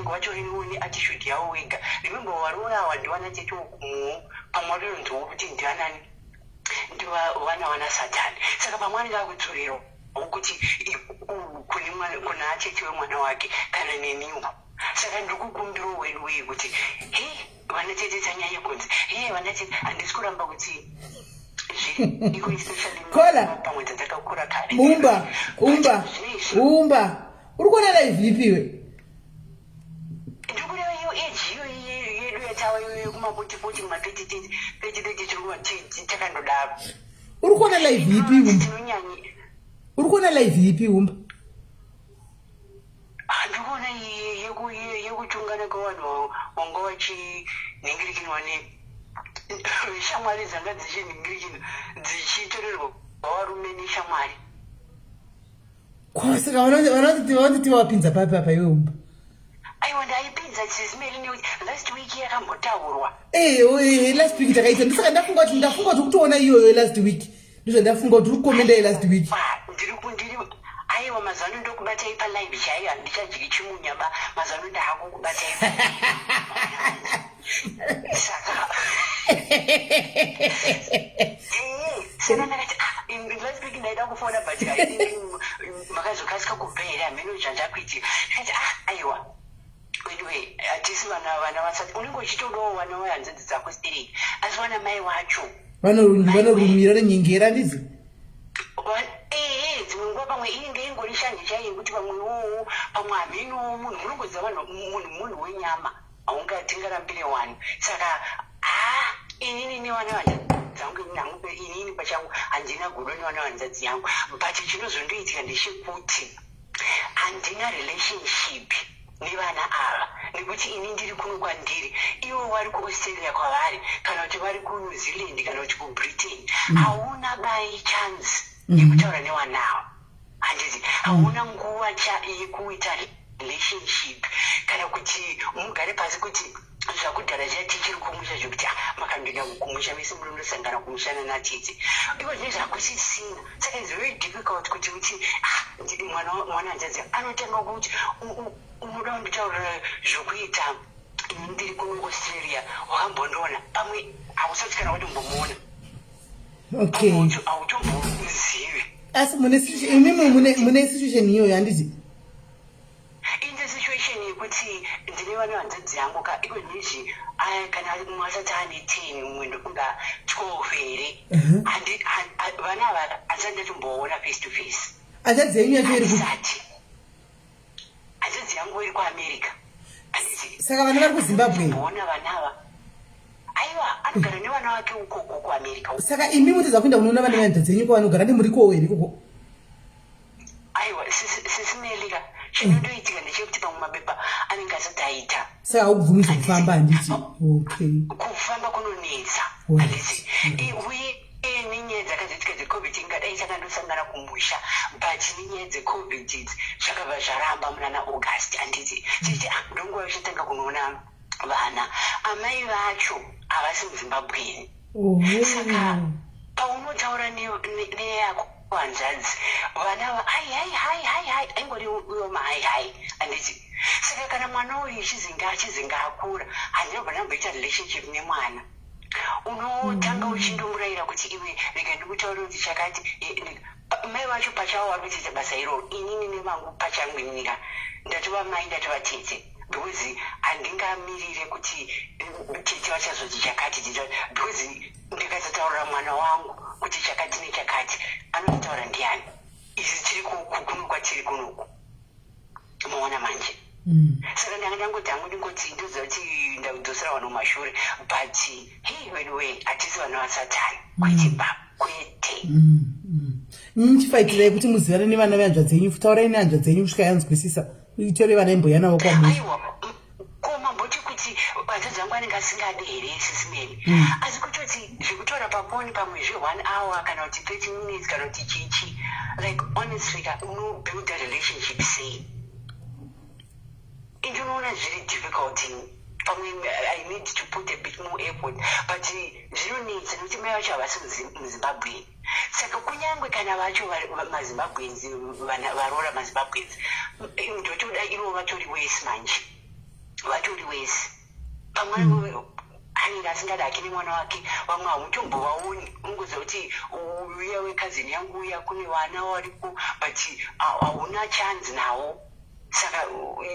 vatoriwo neattitude yavo wega. Remember, varoora ava ndivana tete wokumuwo, pamwe vatonzwawo kuti ndivanani, ndivana vana satani. Saka pamwe anenge akudzorerwa kuti kuna tete wemwana wake kana neniwo. Saka ndiri kukumbirawo wedu wei kuti he, vana tete tanyanya kunzi he, vana tete. Handisi kuramba kuti zviriko, especially Kola. pamwe dzadzakakura kare. Umba, umba, umba, uri kuona live ipiwe? Ndikureva iyo age iyo yedu yatava iyo yekumaforty forty, kuma30 30 30, tiri takandodaro. Uri kuona live ipi, umba? Tinonyanyi. Uri kuona live ipi, umba? Handikuona yekutungana kwevanhu wanga vachinhingirikinwa neshamwari, dzanga dzichinhingirikina, dzichitorerwa varume neshamwari. Kwa saka vanoti vavapinza papi apa iwe, umba? Aiwa, ndaipinza, Sis Mary, nekuti last week yakambotaurwa. Eh, last week takaita. Ndisaka ndafunga kuti kutoona iyoyo last week, ndizvo ndafunga kuti uri kukomenda yelast week. Ndiri kundiri, aiwa, mazano ndokubatai palive chaiyo, handichadyi chimunyaba. Mazano ndaakukubatai. Saka ndakati, ah, last week ndaida kufona, but I think makazokasika kubva here, hameno zvandakuitika. Ndikati, ah, aiwa, anyway, hatisi vana vasati unenge uchitodawo vana vehanzadzi dzako stereki, asi vana mai wacho Vanorumira nenyengera ndidzo. Ehe, dzimwe nguva pamwe inenge ingori shanje chaiyo yekuti pamwe iwowo, pamwe hamenowo. Munhu munongoziva vanhu, munhu wenyama, haungatingarambire wani. Saka ha, inini nevana vanzangu, inini hangu, inini pachangu handina godo nevana vanzadzi yangu, but chinozondoitika ndechekuti handina relationship nevana ava nekuti ini ndiri kuno kwandiri, ivo vari kuAustralia kwavari, kana kuti vari kuNew Zealand, kana kuti kuBritain. Hauna by chance yekutaura nevana ava, handiti? Hauna nguva yekuita relationship kana kuti mugare pasi kuti zvakudhara zviya tichiri kumusha, zvekuti, ah, makandoenda kumusha mese, munondosangana kumusha nanatete. Iko zvinezvi hakusisina. Saka it's very difficult kuti uti, ah, mwana hanzadzi anotanga kuti, "Unoda kunditaurira zvokuita ini ndiri kuno Australia? Wakambondiona?" Pamwe hausati kana watombomuona. Hautombozivi. Asi mune imimi mune situation iyoyo, handiti? Ine situation yekuti ndine vana hanzadzi yangu ka. Iko nezvi kana mumwe asati ane 10, mumwe ndokunga 12 here. Vana ava handisati ndatomboona face to face. Hanzadzi yenyu yacho iri kupi? Handisati. Hanzadzi yangu iri kuAmerica, handiti? Saka vana vari kuZimbabwe? Ona vana ava, aiwa, anogara nevana vake ukoko kuAmerica. Saka imi mutadza kuenda kunoona vana vehanzadzi yenyu kwavanogara, ndimurikowo here ikoko? Aiwa, Sis Mary ka, chinondoitika ndechekuti pamwe mabepa anenge asati aita. Saka haukubvumidzwa kufamba, handiti? Okay. Kufamba kunonetsa. Handiti uye nenyaya dzakazoitika dzecovid ingadai takandosangana kumusha, but nenyaya dzecovid idzi zvakabva zvaramba munana August, handiti? Tichiti ah, ndonguva yochatanga kunoona vana. Amai vacho havasi muZimbabweni, saka paunotaura neyako hanzvadzi, vana va hai hai hai hai hai, aingori uyo mahai hai, handiti? Saka kana mwana uyu ichizinge achizinge akura, handinobva ndamboita relationship nemwana. Unotanga uchindomurayira kuti iwe, rega ndikutaure kuti chakati. Mai vacho pachavo vari kutoita basa iroro. Inini nevangu pachangu, ininika ndatova mai, ndatova tete, because handingamirire kuti tete vachazoti chakati, tete, because ndikatotaurira mwana wangu kuti chakati nechakati, anototaura ndiani? Isi tiri kuno kwatiri kunoku, maona manje. Saka ndanga ndangoti hangu ndingoti ndoziva kuti ndakudzosera vanhu mumashure, but hey, anyway, hatisi vana vasatani, kwete ba, kwete. Muchifaitirai kuti muzivane nevana vehanzvadzi dzenyu. Taurai nehanzvadzi dzenyu kusvika yanzwisisa, itore vana imboya navo kwamuri. Aiwa, ko mamboti kuti hanzvadzi yangu anenge asingadi here, sisimeni? Asi kutoti zvekutaura pafoni pamwe zve1 hour kana kuti 30 minutes kana kuti chichi, like honestly ka, unobuild a relationship sei? Indinoona zviri difficult. Pamwe I need to put a bit more effort, but zvinonetsa nekuti mai vacho havasi muZimbabwe. Saka kunyange kana vacho maZimbabweans, vana varoora maZimbabweans, ndotoda ivo vatori wese manje, vatori wese. Pamwe anenge asingadi hake nemwana wake. Vamwe hamutombovaoni, unongoziva kuti uya wekazini yangu uya, kune vana varipo, but hauna chance nawo. Saka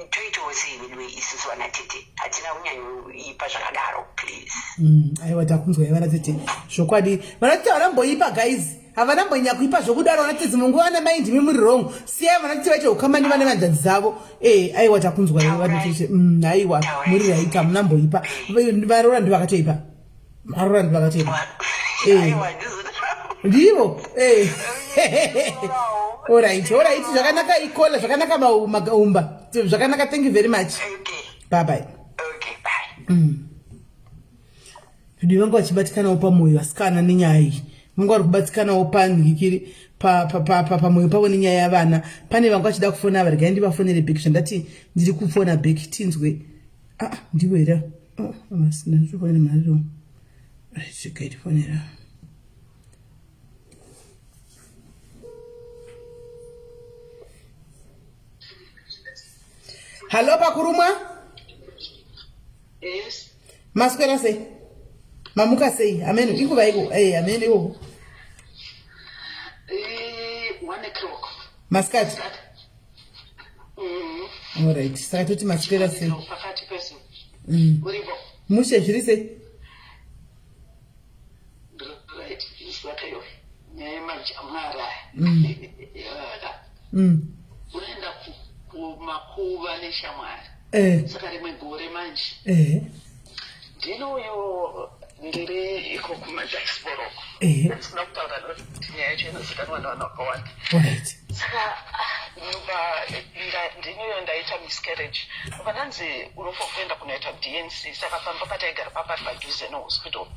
toitawo sei veduwe? Isusu vana tete hatina kunyanyoipa zvakadaro, please. Aiwa, takunzwai vana tete. Zvokwadi vana tete havanamboipa, guys, havana mbonyanya kuipa zvokudaro. Vana tete, dzimwe nguva vana mai ndimi muri wrong. Siyai vana tete vaite ukama nevana vehanzvadzi dzavo. Aiwa, takunzwai vana tete. Aiwa, muri right, hamuna mboipa. Varoora ndo vakatoipa, varoora ndo vakatoipa. Ndivo. Alright, zvakanaka ikola, zvakanaka maumba, zvakanaka. Thank you very much. Okay. Bye bye. Okay, bye. Vedu vanga vachibatikanawo pamwoyo vasikana nenyaya iyi, vanga vari kubatikanawo panhikiri pamwoyo pavo nenyaya yavana. Pane vanga vachida kufona ava, regai ndivafonere back. Zvandati ndiri kufona back, tinzwe. Aa, ndivo here? Vasina nditofonera mariro. Regai tifonera. Hallo, pakurumwa. Yes. Maswera sei? Mamuka sei? Ameno inguva iko. Ameno ikoko. 1 o'clock. Masikati. Alright, saka toti maswera sei? Pakati pezuva. Uripo? Mushe, zviri sei? Right, saka iwe, nyaya yemajamwari aya. Unoenda kumakuva neshamwari. Saka rimwe gore manje, ndinoyo ndiri iko kumadiaspora uko. Ndisina kutaura nekuti nyaya yacho inozikanwa nevanhu vakawanda. Saka ndobva ndinoyo ndaita miscarriage, ndobva ndanzi unofanira kuenda kunoita D&C. Saka pamba pataigara papari padhuze nehospital,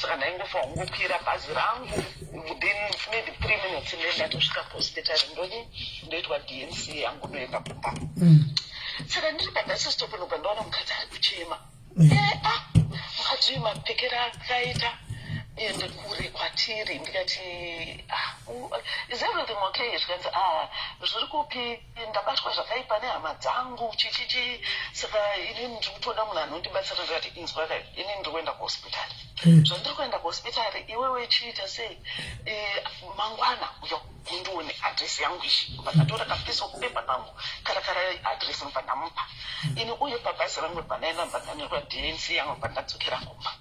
saka ndaingofa kungokwira bhazi rangu, within maybe 3 minutes nde ndatosvika kuhospital, ndoni ndoitwa D&C yangu, ndoenda kumba. Saka ndiri pabus stop, ndobva ndaona mukadzi ari kuchema. Ah, mukadzi uyu mapfekero akaita ende kure kwatiri. Ndikati, "Ah, is everything okay?" Zvikanzi, "Ah, zviri kupi? Ndabatwa zvakaipa nehama dzangu, chichichi. Saka inini ndiri kutoda munhu anondibatsira." Ndikati, "Inzwa kai, inini ndiri kuenda kuhospitari. Zvandiri kuenda kuhospitari, iwewe chiita sei? Mangwana uya undione, adhiresi yangu iyi." Ndakatora kapiece of paper kangu karakara adhiresi, ndobva ndamupa ini uye pabhazi rangu pandaenda, ndobva ndanyorwa D&C yangu, bva ndadzokera kumba.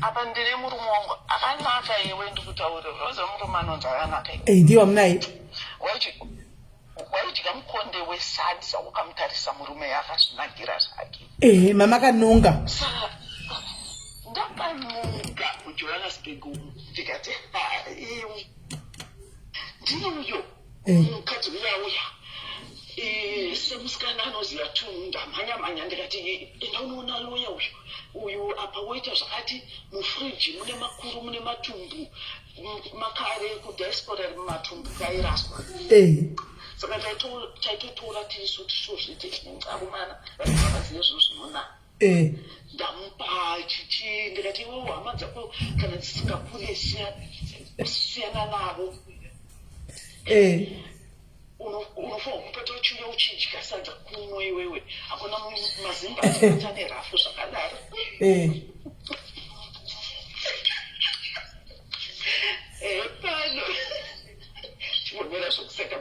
Apa ndine murume wangu akanaka. Iwe, ndikutaurira, unoziva murume anonzi akanaka iwe. Ndiye wamunaye? Waidya mukonde wesadza ukamutarisa. Murume akazvinagira zvake. Ehe, mamakanonga. Saka ndakanonga kuJohannesburg umu, ndikati, "Ha, iwe, ndini uyo." Mukadzi uya uya. Semusikana anoziva tunhu ndamhanya mhanya ndikati enda unoona loya uyu uyu apa woita zvakati mufriji mune makuru mune matumbu makare kudiaspora matumbu kairaswa eh. Saka taitotora tisu tisozviite tinencarumana vanhu vavazive zvinhu zvinonaka eh. Ndamupa chichi ndikati iwewo hama dzako kana dzisingakure siyana navo eh. Unofanira kupota uchiuya uchidya sadza kuno iwewe hakuna mazimba ane rafu zvakadaro eh. Pano chimbomira zvokuseka.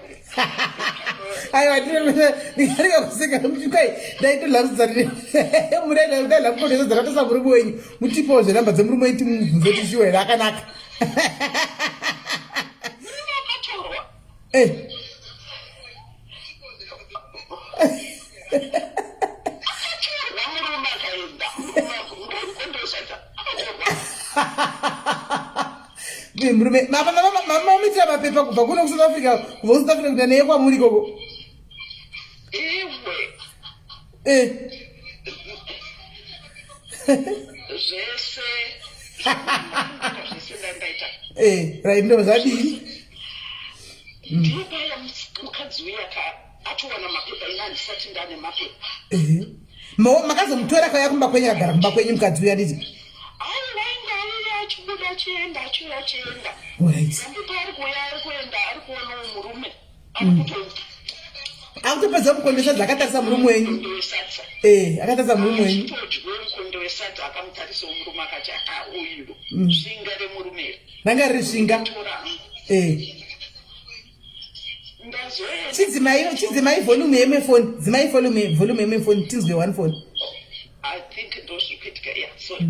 Aiwa, ndingarega kuseka muchikai ndaitolarudzwa muraidaila dzakatosa murume wenyu mutipawo zvenamba dzemurume wenyu timubvunze kuti shuwa here akanaka. Eh. Murume mamuitira mapepa kubva kuno kuSouth Africa, kubva kuSouth Africa kuenda neye kwamuri ikoko? Iwe. Eh. Zvese zvese ndandaita. Eh, right, ndo zvadii? Ndiye paya mukadzi uya atowana mapepa, ina handisati ndane mapepa. Makazomutora kauya kumba kwenyu, akagara kumba kwenyu mukadzi uya, nditi? Aiwa, inga auya achibuda achienda, achiuya achienda. Ambipa ari kuuya ari kuenda ari kuonawo murume ari kuto Akutopedza mukondo wesadza akatarisa murume wenyu. Mukondo wesadza. Eh, akatarisa murume wenyu. Achitodye mukondo wesadza akamutarisawo murume akati a uyu svinga remurume iri. Ranga riri svinga. Tora hangu. Ndazoenda. Chidzimai volume yemefoni, dzimai volume yemefoni tinzwe one phone. I think ndozviri kuitika, yeah, sorry.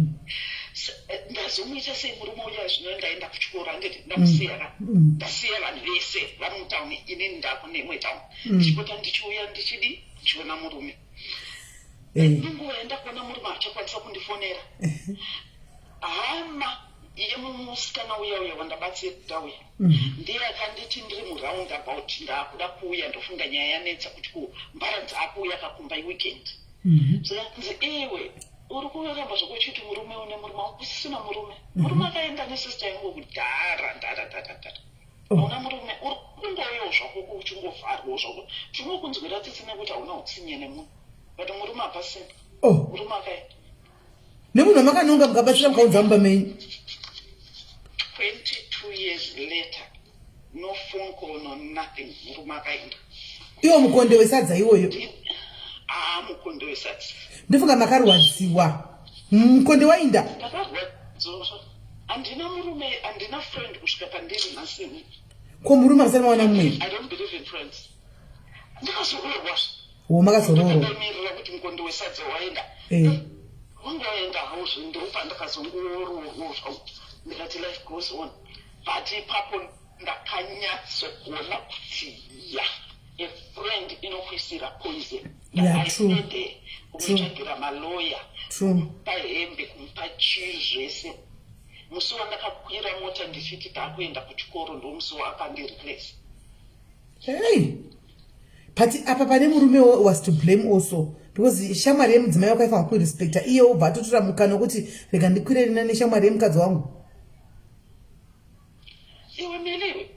Ndazomuita sei murume uya zvino ndaenda kuchikoro handiti ndamusiya ka ndasiya vanhu vese vari mutauni inini ndakune imwe tauni ndichipota ndichiuya ndichidi ndichiona murume. Nenguva yandakuona murume achakwanisa kundifonera hama yemusikana uya uya wandabatsira uya ndiye akanditi ndiri muround about ndaakuda kuuya ndofunga nyaya yanetsa kuti kumbara dzaakuuya kakumba iweekend zvikanzi iwe uri kuramba zvako uchiti murume une murume usisina murume murume akaenda nesister yangu kudhara ndara ndara ndara. Hauna murume uri kungouyawo zvako uchingovharwawo zvako tinokunzwira tsitsi nekuti hauna utsinye nemunhu but murume hapasina. Oh. Murume akaenda. Nemunhu wamakanonga mukabatsira mukaunza mumba menyu. 22 years later, no phone call, no nothing, murume akaenda. Iwo mukonde wesadza iwoyo? Aa, mukonde wesadza. Ndofunga makarwadziwa mukonde wainda. Ndakarwadziwa, handina murume, handina friend kusvika pandiri nhasi. Ko murume hamusati mawana mumwe? I don't believe in friends. Ndakazoroorwa. Wo, makazoroorwa. Ndakamirira kuti mukonde wesadza waenda. Wangu waenda hauzvo ndiro pandakazongoroorwa zvangu ndikati life goes on but ipapo ndakanyatsokuona kuti ya a friend inokuisira poison. Yeah, true. Ndakaende kumutsvagira maloya kumupa hembe kumupa chii zvese musi wandakakwira mota ndichiti taakuenda kuchikoro ndomusi waakandireplace. Hey, but apa pane murume was to blame also because shamwari yemudzimai wako aifanira kuirespecta iye obva atotora mukana wekuti rega ndikwire rina neshamwari yemukadzi wangu. Iwe Meliwe,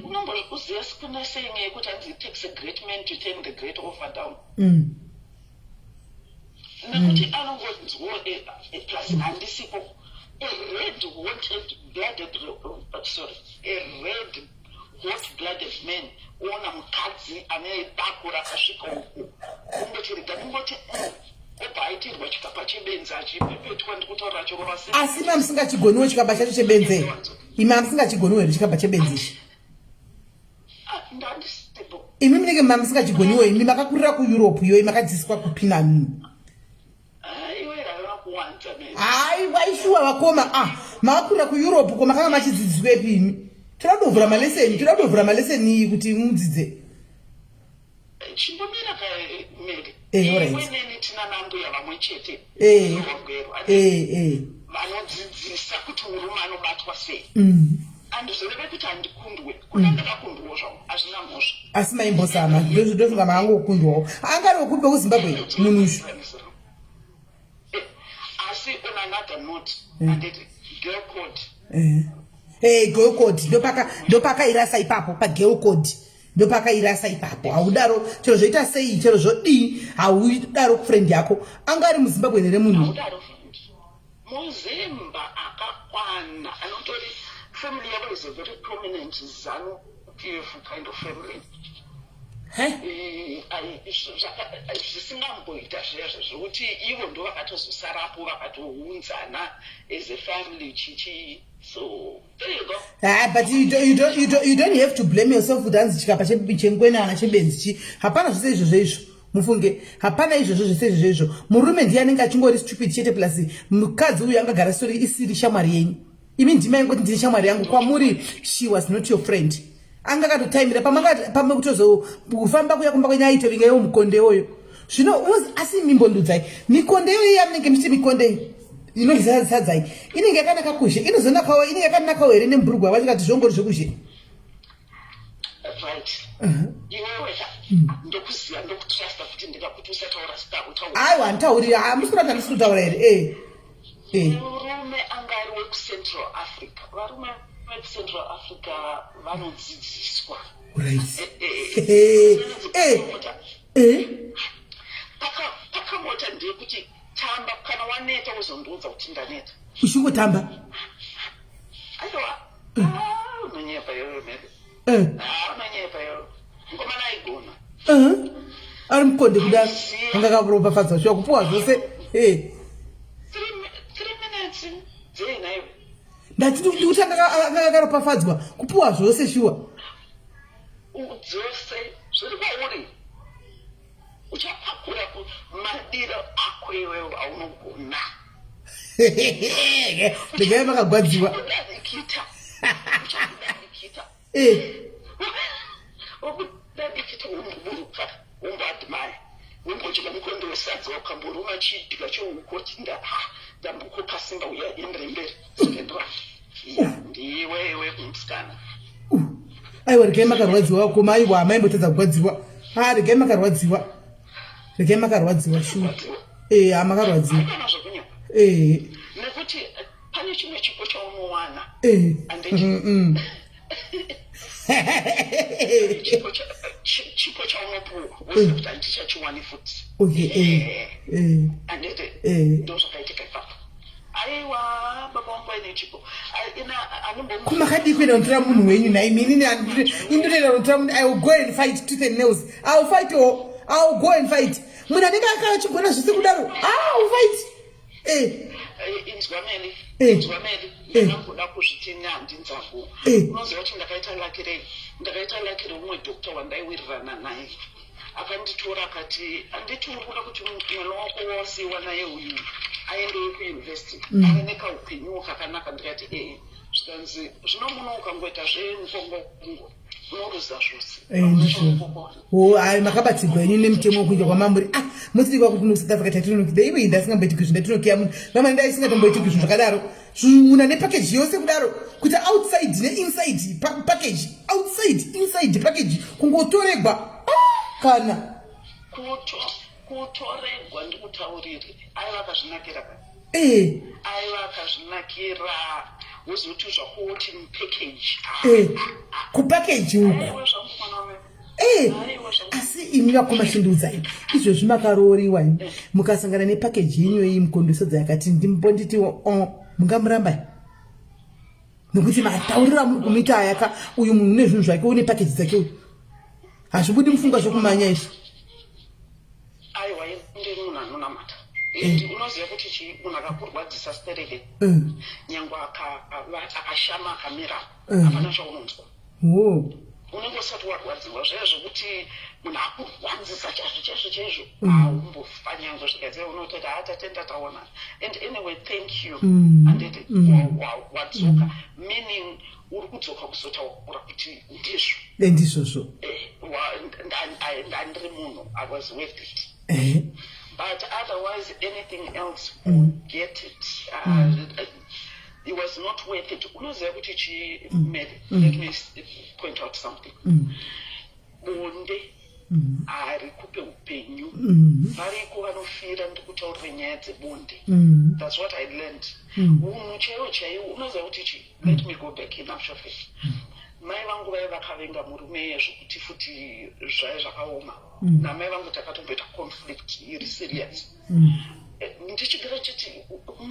unomboziva kune saying yekuti hanzi it takes a great man to turn the great offer down nekuti anongonzwo plus handisipo a red hot blooded sorry a red hot blooded man oona mukadzi ane dako rakasvika uku kungoti rega ndingoti obva aitirwa chikapa chebenzi achipepetwa ndikutaura achirova sei. Asi imi hamusingachigoniwo chikapa chacho chebenze, imi hamusingachigoniwo here chikapa chebenzi ichi? Ah, ndandisipo. Imi munenge mamusingachigoniwo imi makakurira kuEurope iyoyi makadzidziswa kupinani. Iwe raiva kuwanza me. Haiwa, ishuwa vakoma, ah, makakurira kuEurope ko makanga machidzidziswepi imi? Toda kutovhura maleseni, toda kutovhura maleseni iyi kuti mudzidze. Chimbomira ka Mary. Eh, alright. Iwe neni tina nambuya vamwe chete. Vagweru. Vanodzidzisa kuti murume anobatwa sei. Handizoreve kuti handikundwe, kuna ndakakundwawo zvangu, hazvina mhosva. Asi maimbosama, ndofunga maangokundwawo. Anga ari wekupi wekuZimbabwe munhu uyu? Asi on another note, handiti girl code. Hey, girl code ndopakairasa ipapo pagirl code, ndopakairasa ipapo. Haudaro, chero zvoita sei, chero zvodii, haudaro kufriend yako. Anga ari muZimbabwe here munhu? Haudaro friend. MuZimba akakwana, anotori family yavo is a very prominent ZANU PF kind of family. Zvisingamboita zviya zvekuti ivo ndo vakatozosarapo vakatounzana as a family chichi, so there you go. Ah, but you don't have to blame yourself kuti hanzi chikapa chengwenana chebenzi chi. Hapana zvese izvozvo izvo, mufunge, hapana izvozvo zvese izvozvo izvo. Murume ndiye anenge achingori stupid chete, plus mukadzi uyu angagara sori isiri shamwari yenyu. Imi ndima yengoti ndine shamwari yangu, kwamuri she was not your friend. Anga akatotaimira pamwe kutozofamba kuya kumba kwenyu, aitovinga iwo mukonde iwoyo. Zvino asi mimbondudzai mikonde iyoyi yamunenge muchiti mikonde inoisadzai inenge yakanaka kuzhe, inozonakawo, inenge yakanakawo here nemburugwa wacho kati zvongori zvekuzhe? Right, iwewe ndokuziva, ndokutrusta kuti ndingakuti usataura zita, utaura. Aiwa, handitauri. Hamusi kuda kuti handisi kutaura here? E Murume anga ari wekuCentral Africa. Varume vekuCentral Africa vanodzidziswa. Pakamota ndeyekuti tamba, kana waneta wozondiudza kuti ndaneta. Uchingotamba. Aiwa, unonyepa iwewe, mebe. Unonyepa iwewe, mukomana aigona. Ari mukonde kudaro, anga akaropafadzwa shuwa kupuwa zvose. 3 minutes dzei naiwe? Ndati ndikuti anga akaropafadzwa kupuwa zvose shuwa. Dzose zviri kwauri, uchapakura madiro ako iwewe aunogona. Regai makagwadziwa. Uchakudadikita, uchakudadikita. Wokudadikita, womboburuka, womboadmire, wombodya mukondo wesadza, wakamboruma chidya chehuku, tinda dambuko kasimba, uya endere mberi, second round ndiwe iwe musikana. Aiwa, regai makarwadziwa koma. Aiwa, maimbotadza kugwadziwa. Ha, regai makarwadziwa, regai makarwadziwa shuwa. Ha, makarwadziwa. Aikana zvekunyepa. Nekuti pane chimwe chipo chaunowana. Handiti chipo chaunopuwa woziva kuti handichachiwani futi? Handiti ndo zvakaitika ipapo? Aiwa, baba vangu vaine chipo. Kumakadii kuenda kunotora munhu wenyu nhai? Minini indotoenda kunotora munhu. I will go and fight tooth and nails. I will fight o, I will go and fight. Munhu anenge akachigona zvese kudaro, I will fight. Inzwa meli, inzwa meli, ndakamboda kuzviti handinzako. Unoziva kuti ndakaita lucky rei? Ndakaita lucky reumwe doctor wandaiwirirana naye, akanditora akati, "Handiti uri kuda kuti mwana wako wawasiyiwa naye uyu aendewo kuyunivhesiti, ave nekaupenyu kakanaka?" Ndikati, "Ee." Zvikanzi, "Zvino muno ukangoita zvemukongongo unoruza zvose." O, ai, makabatsirwa inyu nemutemo wekuita kwamamuri. Ah, motidikwa kuti kuno South Africa taitinoki iwe, ndasingamboitiki zvinhu, ndaitinokiya munhu vamwe, ndaisingatomboitiki zvinhu zvakadaro. Munhu ane package yose kudaro, kuita outside neinside package, outside inside package, kungotoregwa. Ah, kana Kutoregwa, ndikutaurire, aiva akazvinakira ka. Aiva akazvinakira, wozoti zvakuoti mupackage. Kupackage uku. Aiwa zvangu, mwana wamai. Asi imi vakoma, chindiudzai, izvozvi makarooriwa imi, mukasangana nepackage yenyu iyi, mukondosadza yakati ndimbonditi o, mungamurambai? Nekuti matauriro amuri kumuita ayaka, uyu munhu une zvinhu zvake, une package dzake uyu, hazvibudi mufunga zvokumanya izvi. Aiwa, ndiri munhu anonamata, and unoziva kuti chi munhu akakurwadzisa stereke, nyangwe akashama akamira, hapana chaunonzwa. Unenge usati warwadziwa zviya zvokuti munhu akurwadzisa chaizvo chaizvo chaizvo, haumbofa nyangwe zvikaziva, unototi, "Ha, tatenda, taona." And anyway, thank you. Handiti wadzoka, meaning uri kudzoka kuzotaura kuti ndizvo. Ndizvozvo. Ndandiri munhu, I was worth it. But otherwise, anything else, get it. It was was not worth it. Unoziva kuti chii, Mary? Let me point out something. Bonde harikupe upenyu. Variko vanofira, ndikutaurire nyaya dzebonde. That's what I learned. Unhu chaiwo chaiwo, unoziva kuti chii? Let me go back. In actual fact, mai vangu vaiva vakavenga murume zvokuti futi zvai zvakaoma. Namai vangu takatomboita conflict iri serious. Ndichigara chiti,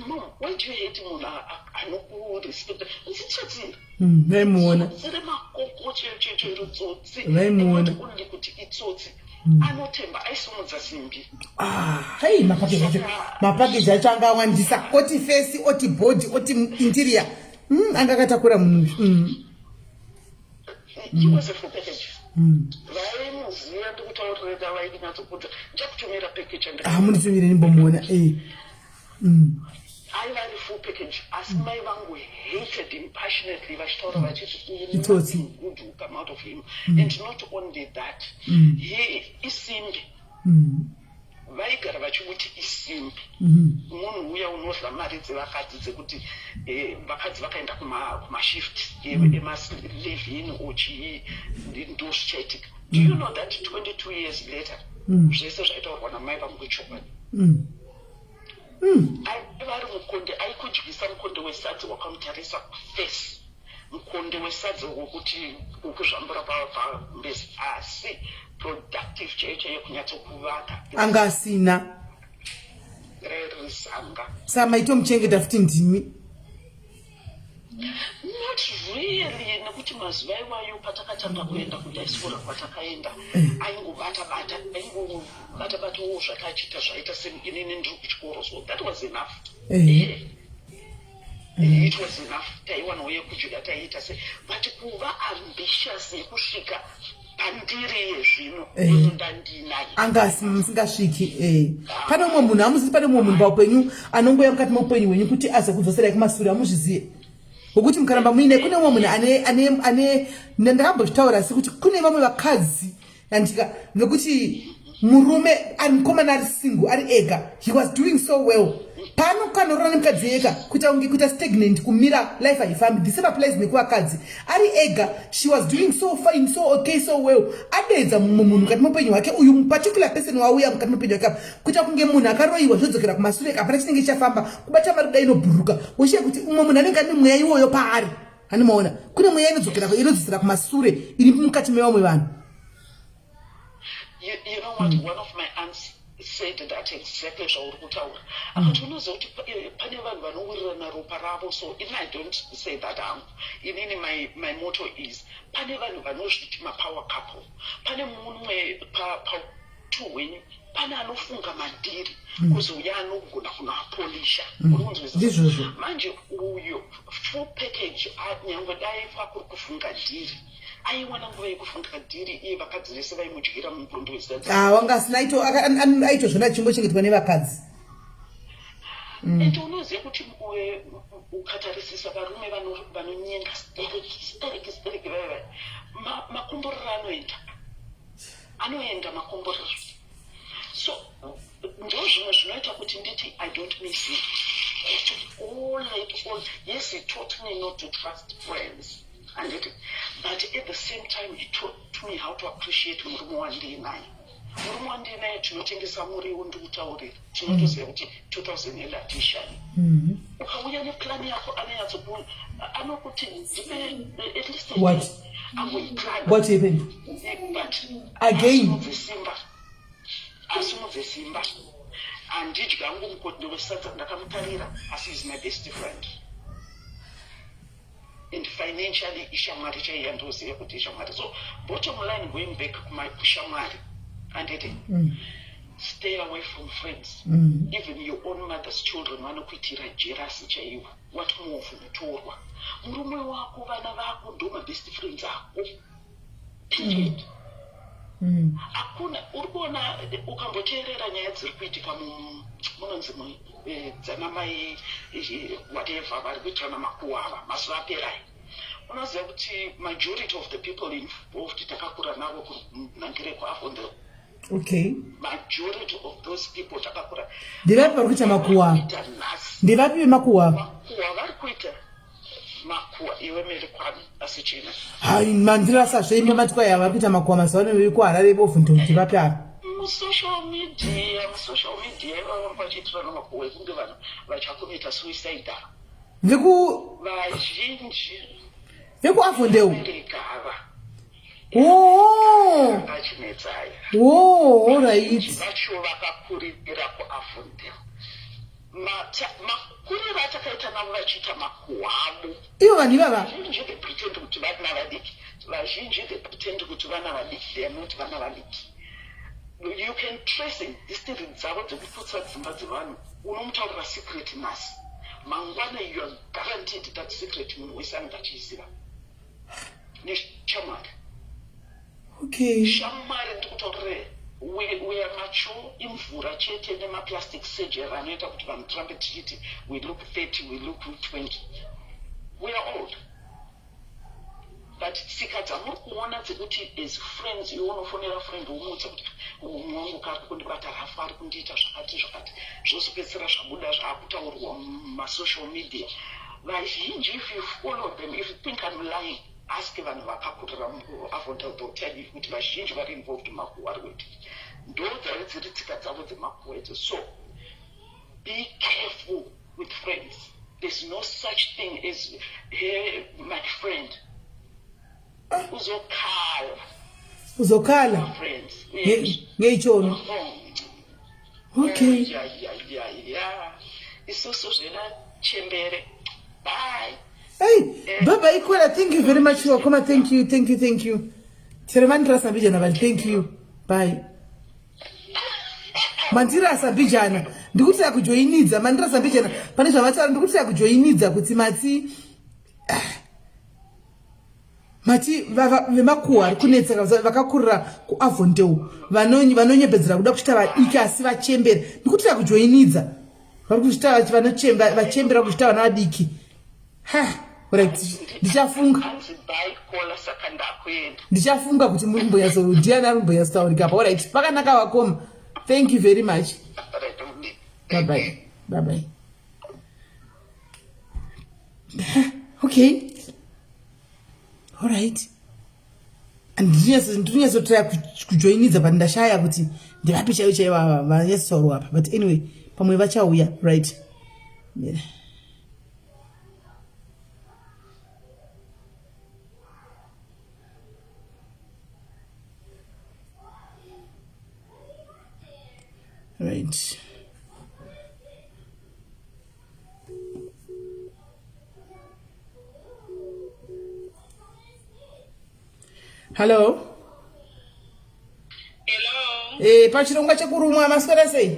"Mom, why do you hate munhu anokurespecta?" Nditsotsi. Vaimuona. Tsotsi remakoko chero chero, tsotsi. Vaimuona. And not only kuti itsotsi, anotemba, aisimudza simbi. Ah, hei, mapackage acho, mapackage acho anga awandisa, oti face, oti body, oti interior. Anga akatakura munhu. He was a full package. Vaimuziva, ndikutaurira, vainyatsokudza. Ndichakutumira package. Ah, munditumire ndimbomuona. Aiva ari full package, asi mai vangu hated him passionately, vachitaura vachiti, Itsotsi. "Nothing good will come out of him." And not only that, he isimbi. Vaigara vachimuti isimbi, munhu uya unodla mari dzevakadzi, dzekuti vakadzi vakaenda kumashift emalivin ochii, ndo zvichaitika. Do you know that 22 years later, zvese zvaitaurwa namai vangu ichokwadi? Aiva ari mukonde, aikudyisa mukonde wesadza wakamutarisa kuface, mukonde wesadza wokuti wokuzvambura pambezi, asi productive chaiyo chaiyo, kunyatsokuvaka Anga asina. Rairizanga. Saka maitomuchengeta futi ndimi? Not really, nekuti mazuva iwayo patakatanga kuenda kudiaspora kwatakaenda, aingobata bata, aingobata batawo zvakachiita zvaita seinini ndiri kuchikoro, so that was enough. It was enough. Taiwanawo yekudya, taiita se, but kuva ambitious yekusvika pandiri yezvino, ino ndandinayo. Anga musingasviki. Pane umwe munhu hamuzivi, pane mumwe munhu paupenyu anongoya mukati meupenyu hwenyu kuti azokudzoserai kumasure. Hamuzvizive wekuti mukaramba muine, kune umwe munhu ane ndakambozvitaura sekuti kune vamwe vakadzi andika vekuti murume ari mukomana ari single, ari ega, he was doing so well. Paanokanorora nemukadzi ega, kuita kunge kuita stagnant, kumira, life haifambi. The same applies nekuvakadzi. Ari ega she was doing so fine, so okay, so well. Adedza mumwe munhu mukati meupenyu hwake, uyu particular person wauya mukati meupenyu hwake apa, kuita kunge munhu akaroyiwa, zvodzokera kumasure, hapana chinenge chichafamba, kubata mari kudai inobhuruka. Woshiya kuti umwe munhu anenge ane mweya iwoyo paari. Handimaona kune mweya inodzokera, inodzosera kumasure, iri mukati mevamwe vanhu. You know what? One of my aunts said that exactly zvauri kutaura. Akati, unoziva kuti pane vanhu vanowirirana ropa ravo. So ini I don't say that hangu. Inini my motto is, pane vanhu vanozviti mapower couple. Pane mumwe pa hwenyu, pane anofunga madhiri, kuzouya anogona kunoapolisha. Uri kunzwisisa? Ndizvozvo. Manje uyo full package, nyangwe dai kwakuri kufunga dhiri, aiwana nguva yekufunga dhiri iye vakadzi vese vaimudyira mukondo wesadza. Ah, wanga asina, aitozvona chimbochengetwa nevakadzi. And unoziva kuti ukatarisisa varume vanonyenga stereki stereki stereki, vaiva makomborero anoenda, anoenda makomborero. So ndo zvimwe zvinoita kuti nditi I don't miss him at all, at all. Yes, he taught me not to trust friends, anditi, but at the same time he taught me how to appreciate murume wandinaye. Murume wandinaye, tinotengesa muriwo, ndikutaurira, tinotoziva kuti 2000 yedu hatiishani. Ukauya neplani yako, anonyatsoku anokuti ndipe at least a What? day, angoiplana. What happened? But Again? asimudze simba, asimudze simba, handidyi hangu mukondo wesadza ndakamutarira, asi is my best friend, and financially ishamwari chaiyo yandoziva kuti ishamwari. So bottom line, going back kushamwari, handiti, stay away from friends. Even your own mother's children vanokuitira jealousy chaiwo, what more of mutorwa? Murume wako, vana vako ndo mabest friends ako, period. Hakuna uri kuona, ukamboteerera nyaya dziri kuitika munonzi dzanamai whatever vari kuitirana makuhwa mazuva aperai, unoziva kuti majority of the people involved takakura navo kunhangireko avondale. Majority of those people takakura. Ndevapi vari kuita makuhwa? Kuita nhasi. Ndevapi vemakuhwa? Makuhwa vari kuita. Makuwa iwe Mary kwani asi china. Hai mandirasa zveimba matwa yava kuita makuwa mazuva ano vekuHarare vovhunza kuti vapi ava. Musocial media, musocial media ivavo vachiitirana makuwa ekunge vanhu vachakomita suicide. Veku vazhinji veku Avondale. Oh. Oh, all right. Vacho vakakurira kuAvondale. Makuriro atakaita navo vachiita makuhwa avo. Ivo vanhu ivava. Vazhinji they pretend kuti vana vadiki. Vazhinji they pretend kuti vana vadiki. They are not vana vadiki. You can trace history dzavo dzekuputsa dzimba dzevanhu. Unomutaurira secret nhasi. Mangwana you are guaranteed that secret munhu wese anenge achiiziva. Neshamwari. Okay. Shamwari ndikutaurire we, we are mature imvura chete nemaplastic surgery anoita kuti vanhu tirambe tichiti we look 30 we look 20 we are old but tsika dzamuri kuona dzekuti as friends iwe unofonera friend womuudza kuti umwe wangu kari kundibata rafu ari kundiita zvakati zvakati zvozopedzisira zvabuda zvaakutaurwa mumasocial media vazhinji if you follow them if you think I'm lying ask vanhu vakakurira muAvondale they'll tell you kuti vazhinji vari involved mumakuhwa ari kuitika ndo dzave dziri tsika dzavo dzemakuhwa idzo so be careful with friends there's no such thing as hey, my friend uzokhala uzokhala ngeichono okay yeah, yeah, yeah, yeah. isusu zvena chembere bye hey bye bye Ikola thank you very much wakoma thank you thank you thank you chero mandirasa mbijana but thank you bye mandirasa mbijana ndikutira kujoinidza mandirasa mbijana pane zvavataura ndikutira kujoinidza kuti mati Mati vemakuhwa ari kunetsa vakakurira kuAvondale vanonyepedzera kuda kuchita vadiki asi vachembera ndikutira kujoinidza vari kuchita vachembera kuchita vana vadiki ha right ndichafunga ndichafunga kuti muri kumbonyatso ndiani ari kumbonyatsotaurika apa orit pakanaka vakoma thank you very much bye bye bye bye okay alright ndinyatsotry kujoinidza but ndashaya kuti ndivapi chaivo chaivo ava vanyatsotaurwa apa but anyway pamwe vachauya right yeah. Right. Hello. Hello. Eh, pachirongwa chekurumwa maswera sei?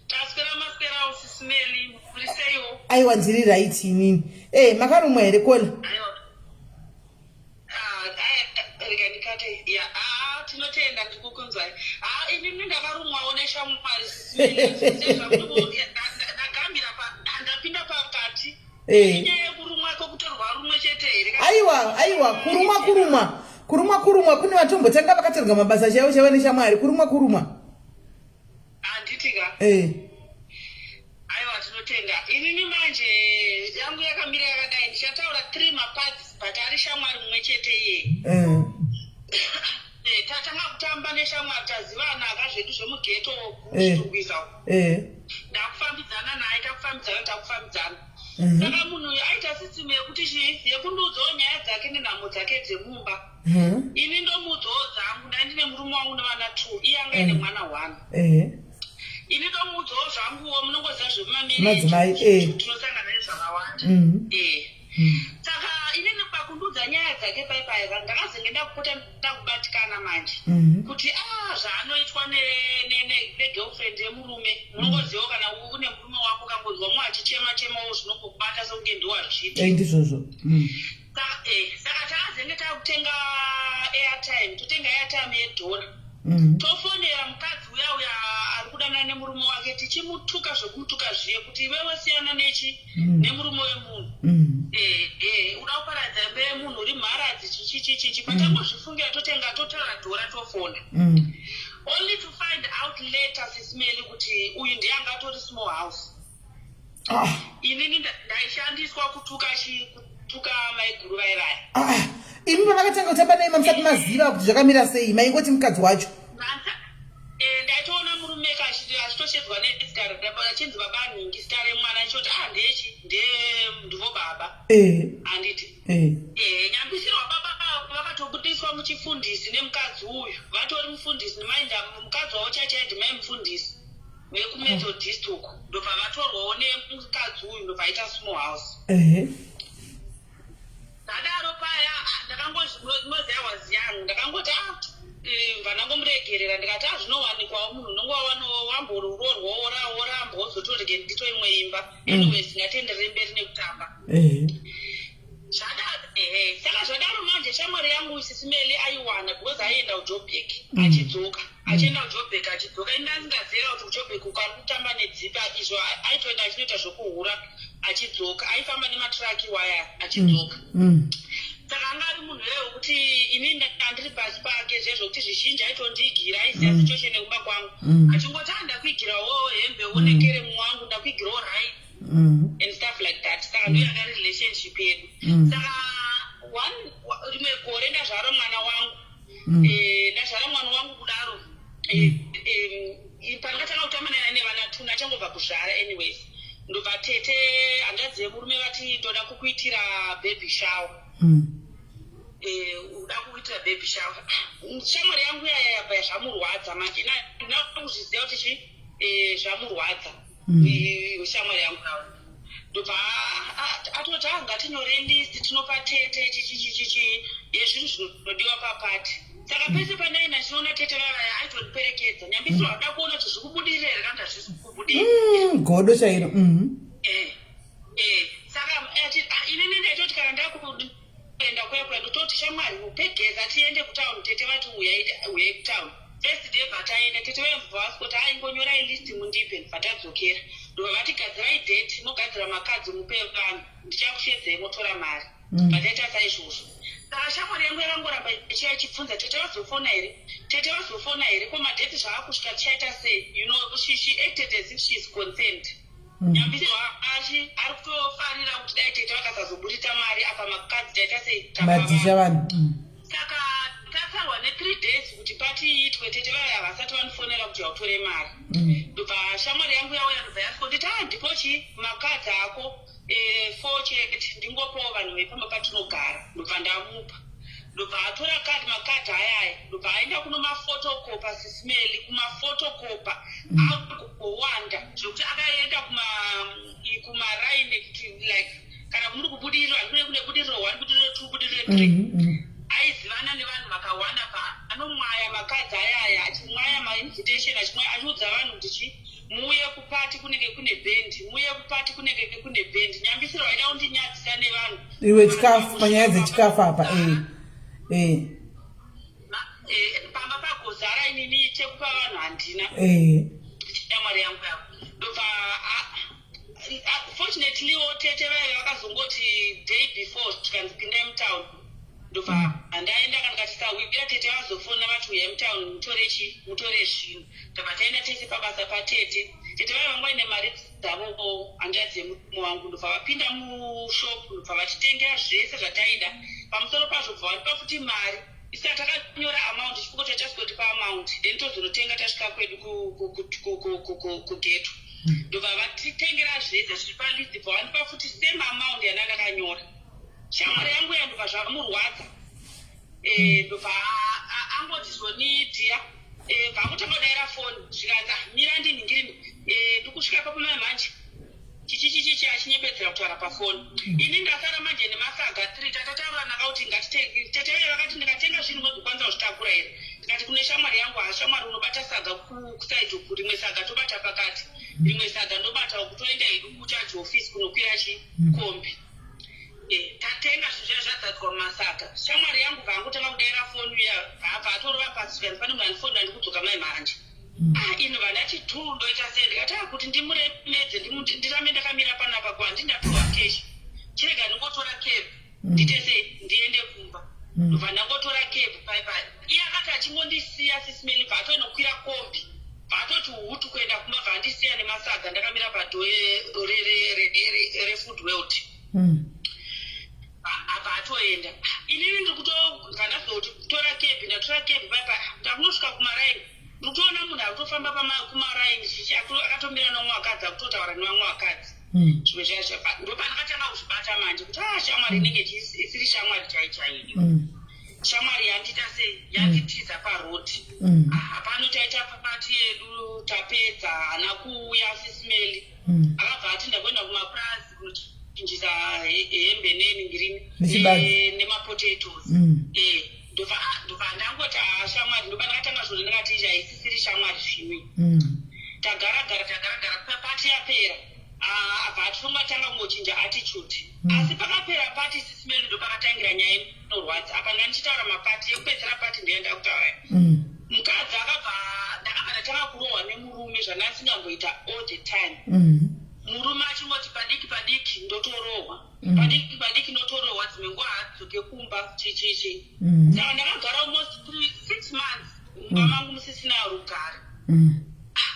Taswera maswera usisimeli, muri seiwo? Aiwa ndiri right inini. Eh, makarumwa here kona? Aiwa. Ah, eh, rega ndikate. Ya, ah, tinotenda ndikukunzwai. Ah, inini ndakarumwawo neshamwari ndagambira pa ndapinda pakati. Eh. Inyaya yekurumwa kwekutorwa rumwe chete here? Aiwa, aiwa, kurumwa kurumwa. Kurumwa kurumwa kune vatombotanga vakatorwa mabasa chaivo chaivo neshamwari. Kurumwa kurumwa. Handiti ka? Eh. Aiwa tinotenda. Inini manje yangu yakamira yakadai ndichataura three maparts but ari shamwari mumwe chete iyeye. Eh. Eh, tatanga kutamba neshamwari tazivana ka zvedu zvemugeto Eh. kuchitungwiza. Eh. Ndakufambidzana naye takufambidzana takufambidzana. Mhm. Saka munhu uyu aita system yekuti chii yekundiudzawo nyaya dzake nenhamo dzake dzemumba. Mhm. Ini ndomuudzawo dzangu ndandine murume wangu nevana two iye anga aine mwana one. Eh. Ini ndomuudzawo zvanguwo munongoziva Madzimai, eh. zvemumamereji tinosangana nezvakawanda. Mhm. Eh. Saka inini pakundiudza nyaya dzake paipaya ndakazenge ndakupota ndakubatikana manje. Mhm. Kuti ah zvaanoitwa negirlfriend yemurume munongozivawo kana une murume wako ukangonzwa mumwe achichema chemawo zvinongokubata sekunge ndiwo azviita. Eh, ndizvozvo. Saka takazenge takutenga airtime totenga airtime yedhora tofonera mukadzi uya uya ari kudanana nemurume wake tichimutuka zvekumutuka zviye kuti iwewe siyana nechi nemurume wemunhu uda kuparadza imba yemunhu uri mharadzi chichichichichi patangozvifungira totenga totora dhora tofona only to find out later sisimeli kuti uyu ndiye anga atori small house. Ah. Inini ndaishandiswa kutuka chi kutuka maiguru vaye vaya. Ah, imi pamakatanga kutamba naye mamusati maziva kuti zvakamira sei, maingoti mukadzi wacho. Eh, ndaitoona murume achitoshedzwa nezita achinzi baba nhingi zita remwana achitoti ah ndechi nde ndivo baba. Eh. Handiti. Eh. Eh, nyambisirwa baba vakatobudiswa muchifundisi nemukadzi uyu. Vatori mufundisi nemainda mukadzi wavo chaichai ndimai mufundisi. vekumethodist uku ndobva vatorwawo nemukadzi uyu ndobva aita small house. Zvadaro paya ndakangozvimozi I was young ndakangoti ah bva ndangomuregerera ndikati ah zvinowanikwawo munhu unonge wamboroorwa woramba wozotorege ndito imwe imba. Anyways ngatienderere mberi nekutamba. Zvadaro ehe saka zvadaro manje shamwari yangu Sisi Melly aiwana because aienda kuJoburg achidzoka. Achienda kuJoburg achidzoka ini ndasingaziva kuti kuJoburg uko ari kutamba nedzipa izvo aitoenda achinoita zvokuhura achidzoka aifamba nematiraki waya achidzoka. Saka anga ari munhu iye wekuti ini ndanga ndiri pasi pake zviya zvokuti zvizhinji aitondiigira aiziva situation yekumba kwangu. Achingoti ah ndakuigirawo hembe uonekere mumwe wangu ndakuigirawo rice and stuff like that. Saka ndiyo yanga iri relationship yedu. Saka one rimwe gore ndazvara mwana wangu. Ndazvara mwana wangu kudaro. Pandakatanga kutamba naye nevana two ndachangobva kuzvara anyways. Ndobva tete hanzvadzi yemurume vati ndoda kukuitira baby shower. Uda kukuitira baby shower. Shamwari yangu yaya yabva zvamurwadza manje. Ndina kuzviziva kuti chi zvamurwadza. Shamwari yangu yawo. Ndobva atoti ah ngatinyorei list tinopa tete chichichichichi yezvinhu zvinodiwa papati. Saka pese pandaenda ndichiona tete vaya aitondiperekedza. Nyambisirwa akuda kuona kuti zviri kubudirira here kana kuti hazvisi kubudirira. Godo chairo. Saka inini ndaitoti kana ndakuenda kuya kuya ndototi shamwari upegeza tiende kutown tete vati uyai uyai kutown. First day bva taenda tete vaibva vaswoti ah ingonyorai list mundipe ndibva tadzokera. Ndobva vati gadzirai date mogadzira makadzi mupe vanhu ndichakushedzei motora mari. Bva taita saizvozvo. Saka shamwari yangu yakangoramba ichiya ichibvunza tete vazofona here? Tete vazofona here? Ko madate zvaakusvika tichaita sei? You know she, she acted as if she is concerned. Nyambisirwa achi ari kutofarira kuti dai tete vakasazoburitsa mari apa makadzi taita sei? Tapa Madhisha vanhu. vanhu. Saka tasarwa ne 3 days kuti pati iitwe tete vaya havasati vandifonera kuti yautore mari. Ndobva shamwari yangu yauya ndobva yasvikonditi ah ndipo chi makadzi ako 4 chete ndingopawo vanhu vepamba patinogara ndobva ndamupa. Ndobva atora card makadhi ayaya ndobva aenda kunomafotokopa Sisi Melly kumafotokopa agowanda zvekuti akaenda kuma kumaraini kuti like kana muri kubudiriro handikune kune budiriro 1 budiriro 2 budiriro 3 aizivana nevanhu vakawanda pa anomwaya makadhi ayaya achimwaya mainvitation achimwaya achiudza vanhu kuti chi muuye kupati kunenge kune bhendi muuye kupati kunenge kune bhendi. Nyambisiro vaida kundinyadzisa nevanhu. Iwe chikafu panyaya dzechikafu apa Pamba pagozara inini chekupa vanhu handina. Shamwari yangu yavo. Ndobva fortunately wo tete vaive vakazongoti day before tikanzi pindai mutown. Ndobva handaenda kana ndikati sahwira tete vazofona vati uyai mutown mutore chi mutore zvinhu. Ndobva taenda tese pabasa patete. Tete vaive vanga vaine mari dzavo hanzvadzi yemurume wangu ndobva vapinda mushop ndobva vatitengera zvese zvataida. Pamusoro pazvo bva vandipa futi mari. Isu takanyora amount chifukwa chachasikotipa amount then tozonotenga tasvika kwedu kughetto. Ndobva vatitengera zvese zviri palist bva vandipa futi same amount yanda ndakanyora. Shamwari yangu iya ndobva zvamurwadza. Ndobva angoti zvoni dear bva angotanga kudaira foni zvikanzi ah mira ndinhingirini ndikusvika papo mai manje chichichichichi achinyepedzera kutaura pafoni. Ini ndasara manje nemasaga 3 tatataurana kuti ngatitenge tete vaye vakati ndikatenga zvinhu mozokwanisa kuzvitakura here ndikati kune shamwari yangu ha shamwari unobata saga kusaidi uku rimwe saga tobata pakati rimwe saga ndobata uku toenda hedu kucharge office kunokwira chi kombi. Tatenga zvinhu zviya zvadzadzwa mumasaga. Shamwari yangu bva angotanga kudaira foni uya bva atorova pasi zvikanzi pane munhu andifonera ndikudzoka mai manje. Ah ini bva ndati tu ndoita sei ndikati ah kuti ndimuremedze ndirambe ndakamira panapa ko handii ndapiwa cash chirega ndingotora cab ndiite sei ndiende kumba. Ndobva ndangotora cab pai pai. Iye akati achingondisiya Sisi Melly bva atonokwira kombi bva atoti hutu kuenda kumba bva andisiya nemasaga ndakamira padoor Abva atoenda. Inini ndiri kutogandazoti tora kebhi, ndatora kebhi paipa, ndakunosvika kumaraini, ndiri kutoona munhu ari kutofamba kumaraini chichi akatomira nevamwe vakadzi, akutotaura nevamwe vakadzi. Zvimwe zviya zviya ndopandakatanga kuzvibata manje kuti ah, shamwari inenge isiri shamwari chai chaiyo. Shamwari yandiita sei, yanditiza parodi. Hapano taita pati yedu tapedza, haana kuuya Sisimeli. Akabva ati ndakuenda kumapurazi kunochinjisa hembe nenhingirini nemapotatoes. Ndobva ndobva ndangoti ah, shamwari, ndobva ndakatanga zvona ndakati izvi haisisiri shamwari zvimwe. Tagara gara tagara gara pati yapera. Abva atifunga tanga kungochinja attitude. Asi pakapera pati Sisimeli ndopakatangira nyaya inorwadza. Apa ndandichitaura mapati yekupedzera pati ndiyo ndakutaura. Mukadzi akabva ndakabva ndatanga kurohwa nemurume zvandasingamboita all the time. Murume achingoti padiki padiki ndotorohwa. Padiki padiki ndotorohwa, dzimwe nguva haadzoke kumba chichichi. Saka ndakagara almost 6 months mumba mangu musisina rugare.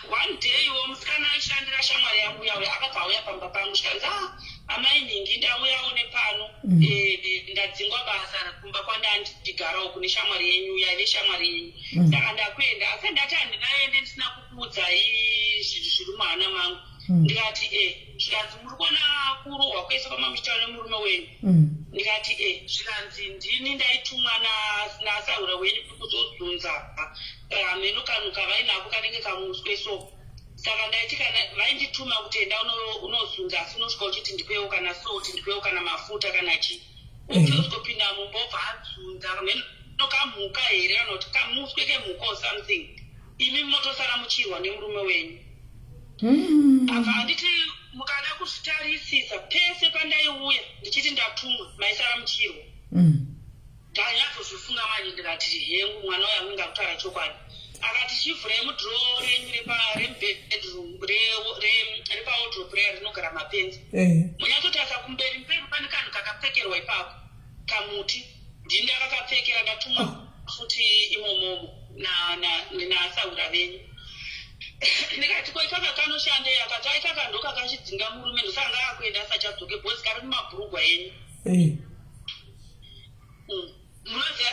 One day wo musikana aishandira shamwari yangu yauya akabva auya pamba pangu zvikanzi ah, amai nhingi ndauyawo nepano, ndadzingwa basa kumba kwandandigarawo kune shamwari yenyu yaive shamwari yenyu, saka ndakuenda, asi ndati handingaende ndisina kukuudzai zvinhu zviri muhana mangu. Ndikati e. Zvikanzi muri kuona kurohwa kwese kwamamuchitaura nemurume wenyu? Ndikati e. Zvikanzi ndini ndaitumwa nasahura wenyu kuzozunza hameno kanhu kavainako kanenge kamuswe so, saka ndaiti kana vaindituma kuti enda unozunza, asi unosvika uchiti ndipewo kana salt, ndipewo kana mafuta kana chii, uzopinda mumba obva azunza hameno kamhuka here kana kuti kamuswe kemhuka or something, imi munotosara muchirwa nemurume wenyu. Abva handiti mukada kuzvitarisisa pese pandaiuya ndichiti ndatumwa maisara muchirwa. Ndanyatsozvifunga manje ndikati hengu mwana uyu anenge akutaura chokwadi. Akati chivhurai mudhiroo renyu remubedroom repawardrobe riya rinogara mapenzi, munyatsotarisa kumberi mberi pane kanhu kakapfekerwa ipapo, kamuti, ndini ndakakapfekera, ndatumwa futi imomomo nasahura venyu. Ndikati ko ikaka kanoshandei? Akati aikaka ndokakachidzinga murume, ndosaka ngaakuenda asachadzoke bhozi kari mumabhurugwa enyu.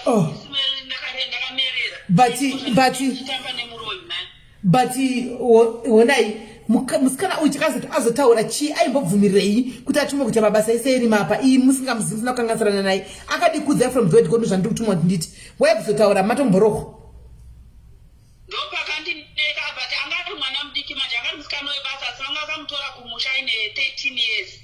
Oh. But honai musikana uyu chakazoti azotaura chii? Aimbobvumirei kuti atumwe kuita mabasa ese erima apa iyi musingamuzivi, musina kukanganisirana naye? Akadi kudzai from the word go, ndozvandiri kutumwa kuti nditi wai kuzotaura matomborohwa. Ndopakandinetsa, but anga ari mwana mudiki manje, anga ari musikana webasa, asi vanga vakamutora kumusha aine 13 years,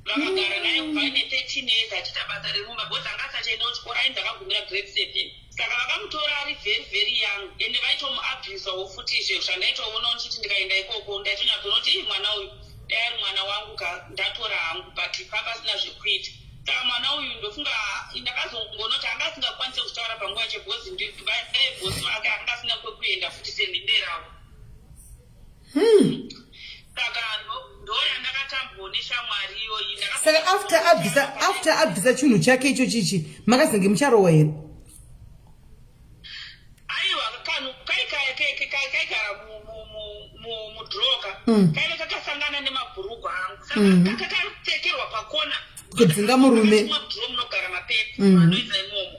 vakagara naye kubva aine 13 years achiita basa remumba because anga asachaenda kuchikoro, ainzi akagumira grade 7, saka vakamutora ari very very young ende vaitomuabusawo futi. Izvo zvandaitoona ndichiti ndikaenda ikoko ndaitonyatsonoti ii mwana uyu dai ari mwana wangu ka ndatora hangu, but papasina zvekuita. Saka mwana uyu ndofunga ndakazongonoti anga asingakwanisi kuzvitaura panguva yacho because bosi vake anga asina kwekuenda futi senhinde ravo. Saka ndo yandakatambwawo neshamwari iyoyi. Saka after abvisa chinhu chake icho chichi, makazenge mucharohwa here? Aiwa, kanhu kaigara mudhiroka kaive kakasangana nemabhurugwa angu, saka kakapfekerwa pakona. Kudzinga murume. Mudhiro munogara mapepa anoisa imomo.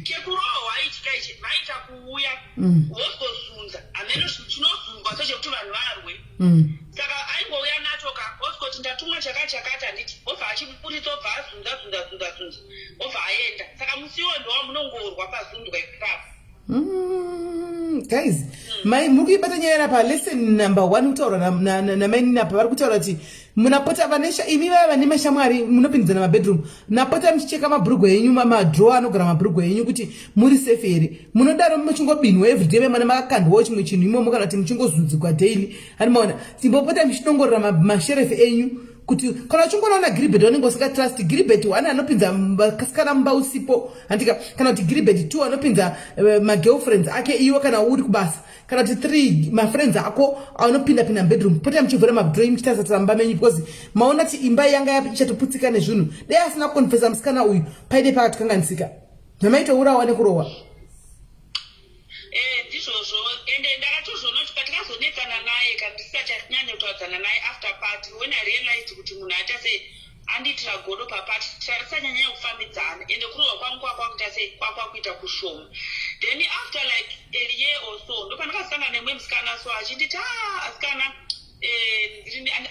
Kekurohwa ichi kaichi vaita kuuya vozozunza hameno chinozungwa sechekuti vanhu varwe. Saka aingouya nacho ka, ozoti ndatumwa chakati chakati, handiti, obva achiburitsa, obva azunza zunza zunza zunza, obva aenda. Saka musi iwo ndowa munongorwa pazunzwa ipapo. Guys, mai muri kuibata nyaya rapa. Lesson number one kutaura namainini apa, vari kutaura kuti munapota vanesha imi vaya vane mashamwari munopindidzana mabedroom, napota muchicheka mabhurugwa enyu, madrawer anogara mabhurugwa enyu kuti muri safe here. Munodaro muchingobinwa everyday vemwana makakandwawo chimwe chinhu imomo kana kuti muchingozunzigwa daily, handimaona. Timbopota muchidongorera masherefu enyu kuti kana uchingoona Giribet wanenge usingatrust. Giribet one anopinza vasikana mumba usipo, handika? Kana kuti Giribet two anopinza magirlfriends ake iwe kana uri kubasa, kana kuti three mafriends ako anopinda pinda mubedroom. Pota muchivhura madrawing muchitarisa mumba menyu because maona kuti imba yanga ichatoputsika nezvinhu. Dai asina kukonfesa musikana uyu, paide pakatikanganisika, namaitourawa nekurohwa. Ndizvozvo, ende ndakatozoona kuti patikazonetsana naye kana tisisachanyanya kutaudzana naye after party, when I realized kuti munhu aita sei. Andiitira godo papati taisanyanya kufambidzana ende kurohwa kwangu kwakwakuita sei kwakwakuita kushoma. Then after like a year or so ndopandakasangana nemumwe musikana so achinditi ah asikana eh,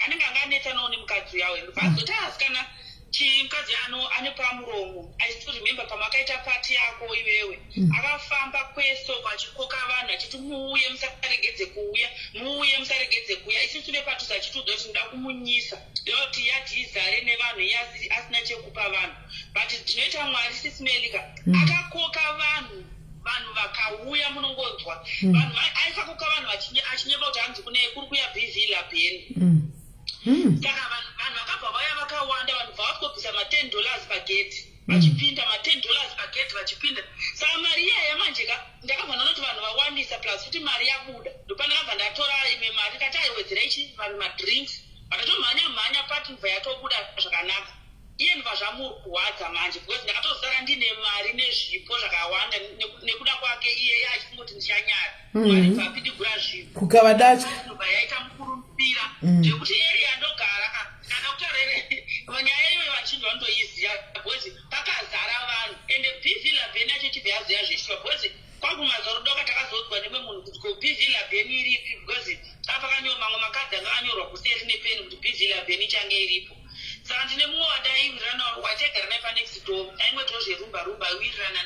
anenge anga anetsanawo nemukadzi uya uyu ndobva azoti ah asikana chii mukadzi ano ane pamuromo i still remember pamakaita pati yako iwewe mm. Akafamba kwese uko achikoka vanhu achiti muuye musaregedze kuuya, muuye musaregedze kuuya. Isusu vepadhuze achitiudza kuti ndoda kumunyisa, ndoda kuti yadhi izare nevanhu iye asina chekupa vanhu. But tinoita Mwari Sisi Melika akakoka vanhu vanhu vakauya munongonzwa vanhu aisakoka vanhu achinyeba kuti hanzi kune kuri kuya BV Labheni. Saka vanhu vanhu vakabva vauya vakawanda vanhu bva vasvikobvisa ma 10 dollars pagedhi. Vachipinda ma 10 dollars pagate vachipinda saka mari iyaya manje ka ndakabva ndaona kuti vanhu vawandisa plus futi mari yabuda ndopandakabva ndatora imwe mari ndikati aiwedzera ichi vanhu madrinks vakatomhanya mhanya party ndobva yatobuda zvakanaka iye ndobva zvamurwadza manje because ndakatosara ndine mari nezvipo zvakawanda nekuda kwake iye iye achifunga kuti ndichanyara mari bva apidigura zvinhu kukava datya ndobva yaita mukurumbira zvekuti area yandogara ka Kana kutaura here nyaya iyoyo vachinzi vanotoiziva because pakazara vanhu ende BV Labeni yacho ichibva yazoya zveshuwa because kwangu mazorudoka takazoudzwa nemwe munhu kuti ko BV Labeni iripi because papakanyorwa mamwe makadzi anga akanyorwa kuseri nepeni kuti BV Labeni ichange iripo saka ndine mumwe wandaiwirirana wataigara naye panext door aingoitawo zverumba rumba aiwirirana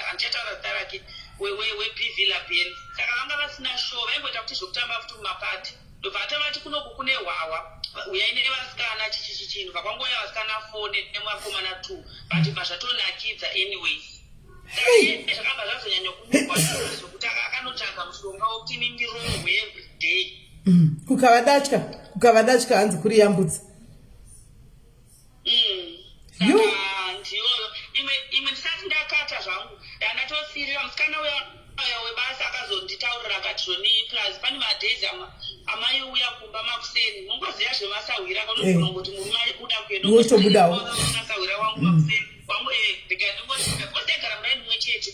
handichataura zita rake weBV Labeni saka vanga vasina show vaingoita kuti zvekutamba futi mumapati Ndobva atavati kunoku kune hwahwa huyai nevasikana chichichichi ndobva kwangouya vasikana four nevakomana two but bva zvatonakidza anyways saka zvakabva zvazonyanya kumurwadza zvekuti akanotsvaga mushonga wekuti ini ndirohwe everyday Kukava datya kukava datya hanzi kuri yambutsa Saka ndiyoyo imwe imwe ndisati ndakata zvangu ndatosirira musikana uya uya webasa akazonditaurira akati zvoni plus pane madays amwe amaiuya kumba makuseni mungoziva zvemasahwira kanogona kungoti murume abuda kuenda Wotobudawo. masahwira wangu makuseni wangu eh ndikandingosvika because taigara muraini mumwe chete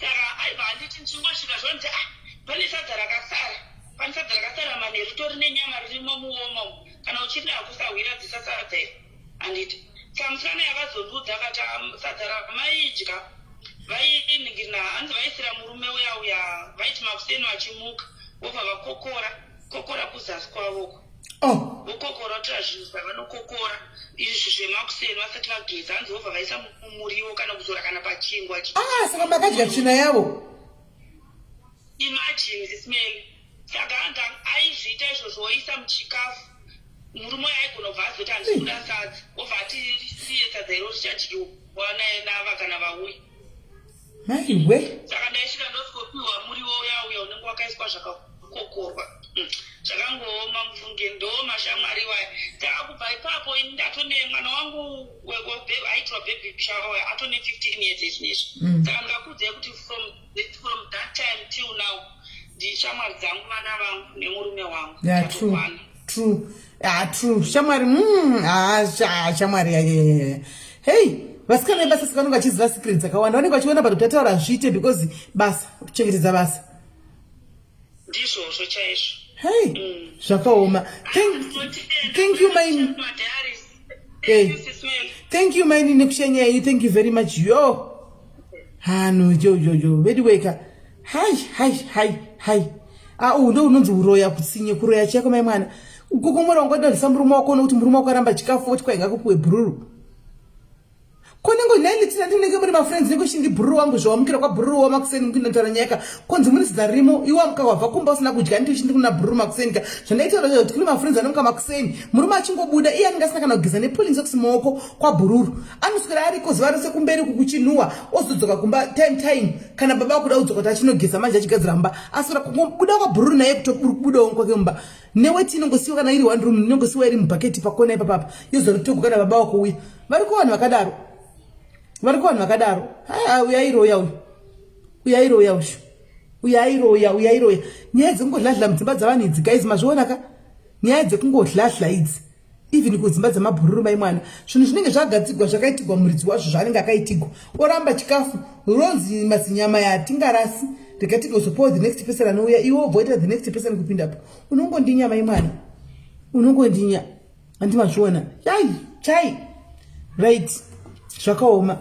saka aibva anditi ndichingosvika zvonzi ah pane sadza rakasara pane sadza rakasara manheru ritori nenyama ririmo muomo Kana uchida hakusahwira dzisa sadza iri handiti. Saka musikana yakazondiudza akati ah, sadza ramaidya vainingirina hanzi vaisira murume uya uya vaiti makuseni vachimuka vobva vakokora kokora kuzasi kwavoko Oh. Vokokora votora zvinhu zvavanokokora izvi zvemakuseni vasati vageza hanzi vobva vaisa mumuriwo kana kuzora kana pachingwa. Ah, saka makadya tsvina yavo. Imagine this man saka hanzi aizviita izvozvo oisa muchikafu murume uyo aigona kubva azoti handisi kuda sadza obva ati siye sadza iro richadyiwa nava kana vauya maiwe saka ndaisvika ndosikopiwa muriwo uya uya unenge wakaiswa zvakakokorwa Zvakangooma mufunge ndo mashamwari iwaya saka kubva ipapo ini ndatone mwana wangu aiitwa baby shower atone 15 years izvinezvi saka ndikakuudzai kuti from, from that time till now ndishamwari dzangu vana vangu nemurume wangu yeah, true, true. Ah, true shamwari ah, shamwari yeah, yeah, yeah. Hey vasikana vebasa saka vanenge vachiziva secret dzakawanda vanenge vachiona but kutataura hazviite because basa kuchengetedza basa ndizvozvo chaizvo hei zvakaoma thank you maini hey. Thank you maini nekushanya yenyu thank you very much yo hano yo yo yo veduweka hai hai hai hai ah uhu ndo unonzi uroya kutsinye kuroya chako mai mwana kukomora wangadonhesa murume wako nokuti murume wako aramba chikafu oti kwainga kupuwe bhururu Konengo nhai Litina ndinenge muri mafriends nenge uchindi bhururu wangu zvawamukira kwabhururu wamakuseni mukunotaura nyaya ka konzi mune sadza ririmo iwe wamuka wabva kumba usina kudya nditi uchindi kuna bhururu makuseni ka zvandaitaura zvacho kuti kune mafriends anomuka makuseni murume achingobuda iye anenge asina kana kugeza nepulling socks mumaoko kwabhururu anoswera ariko zuva rose kumberi uku kuchinhuwa ozodzoka kumba time time kana baba vakuda kudzoka kuti achinogeza manje achigadzira mumba aswera kungobuda kwabhururu naye kutobudawo kwake mumba neweti inongosiwa kana iri one room inongosiwa iri mubhaketi pakona ipapapa yozoritogo kana baba wako uya variko vanhu vakadaro variko vanhu vakadaro haya uya airoya uyu uya airoya uyu uya airoya uya airoya nyaya dzekungodladla mudzimba dzavanhu idzi guys mazviona ka nyaya dzekungodladla idzi even kudzimba dzemabhururu mai mwana zvinhu zvinenge zvagadzigwa zvakaitigwa muridzi wazvo zvaanenge akaitigwa oramba chikafu ronzi mazinyama yatingarasi rega tigozopawo the next person anouya iwe wobva waita the next person kupindapo unongondinya mai mwana unongondinya. Handi mazviona. Chai, chai. Right. Zvakaoma.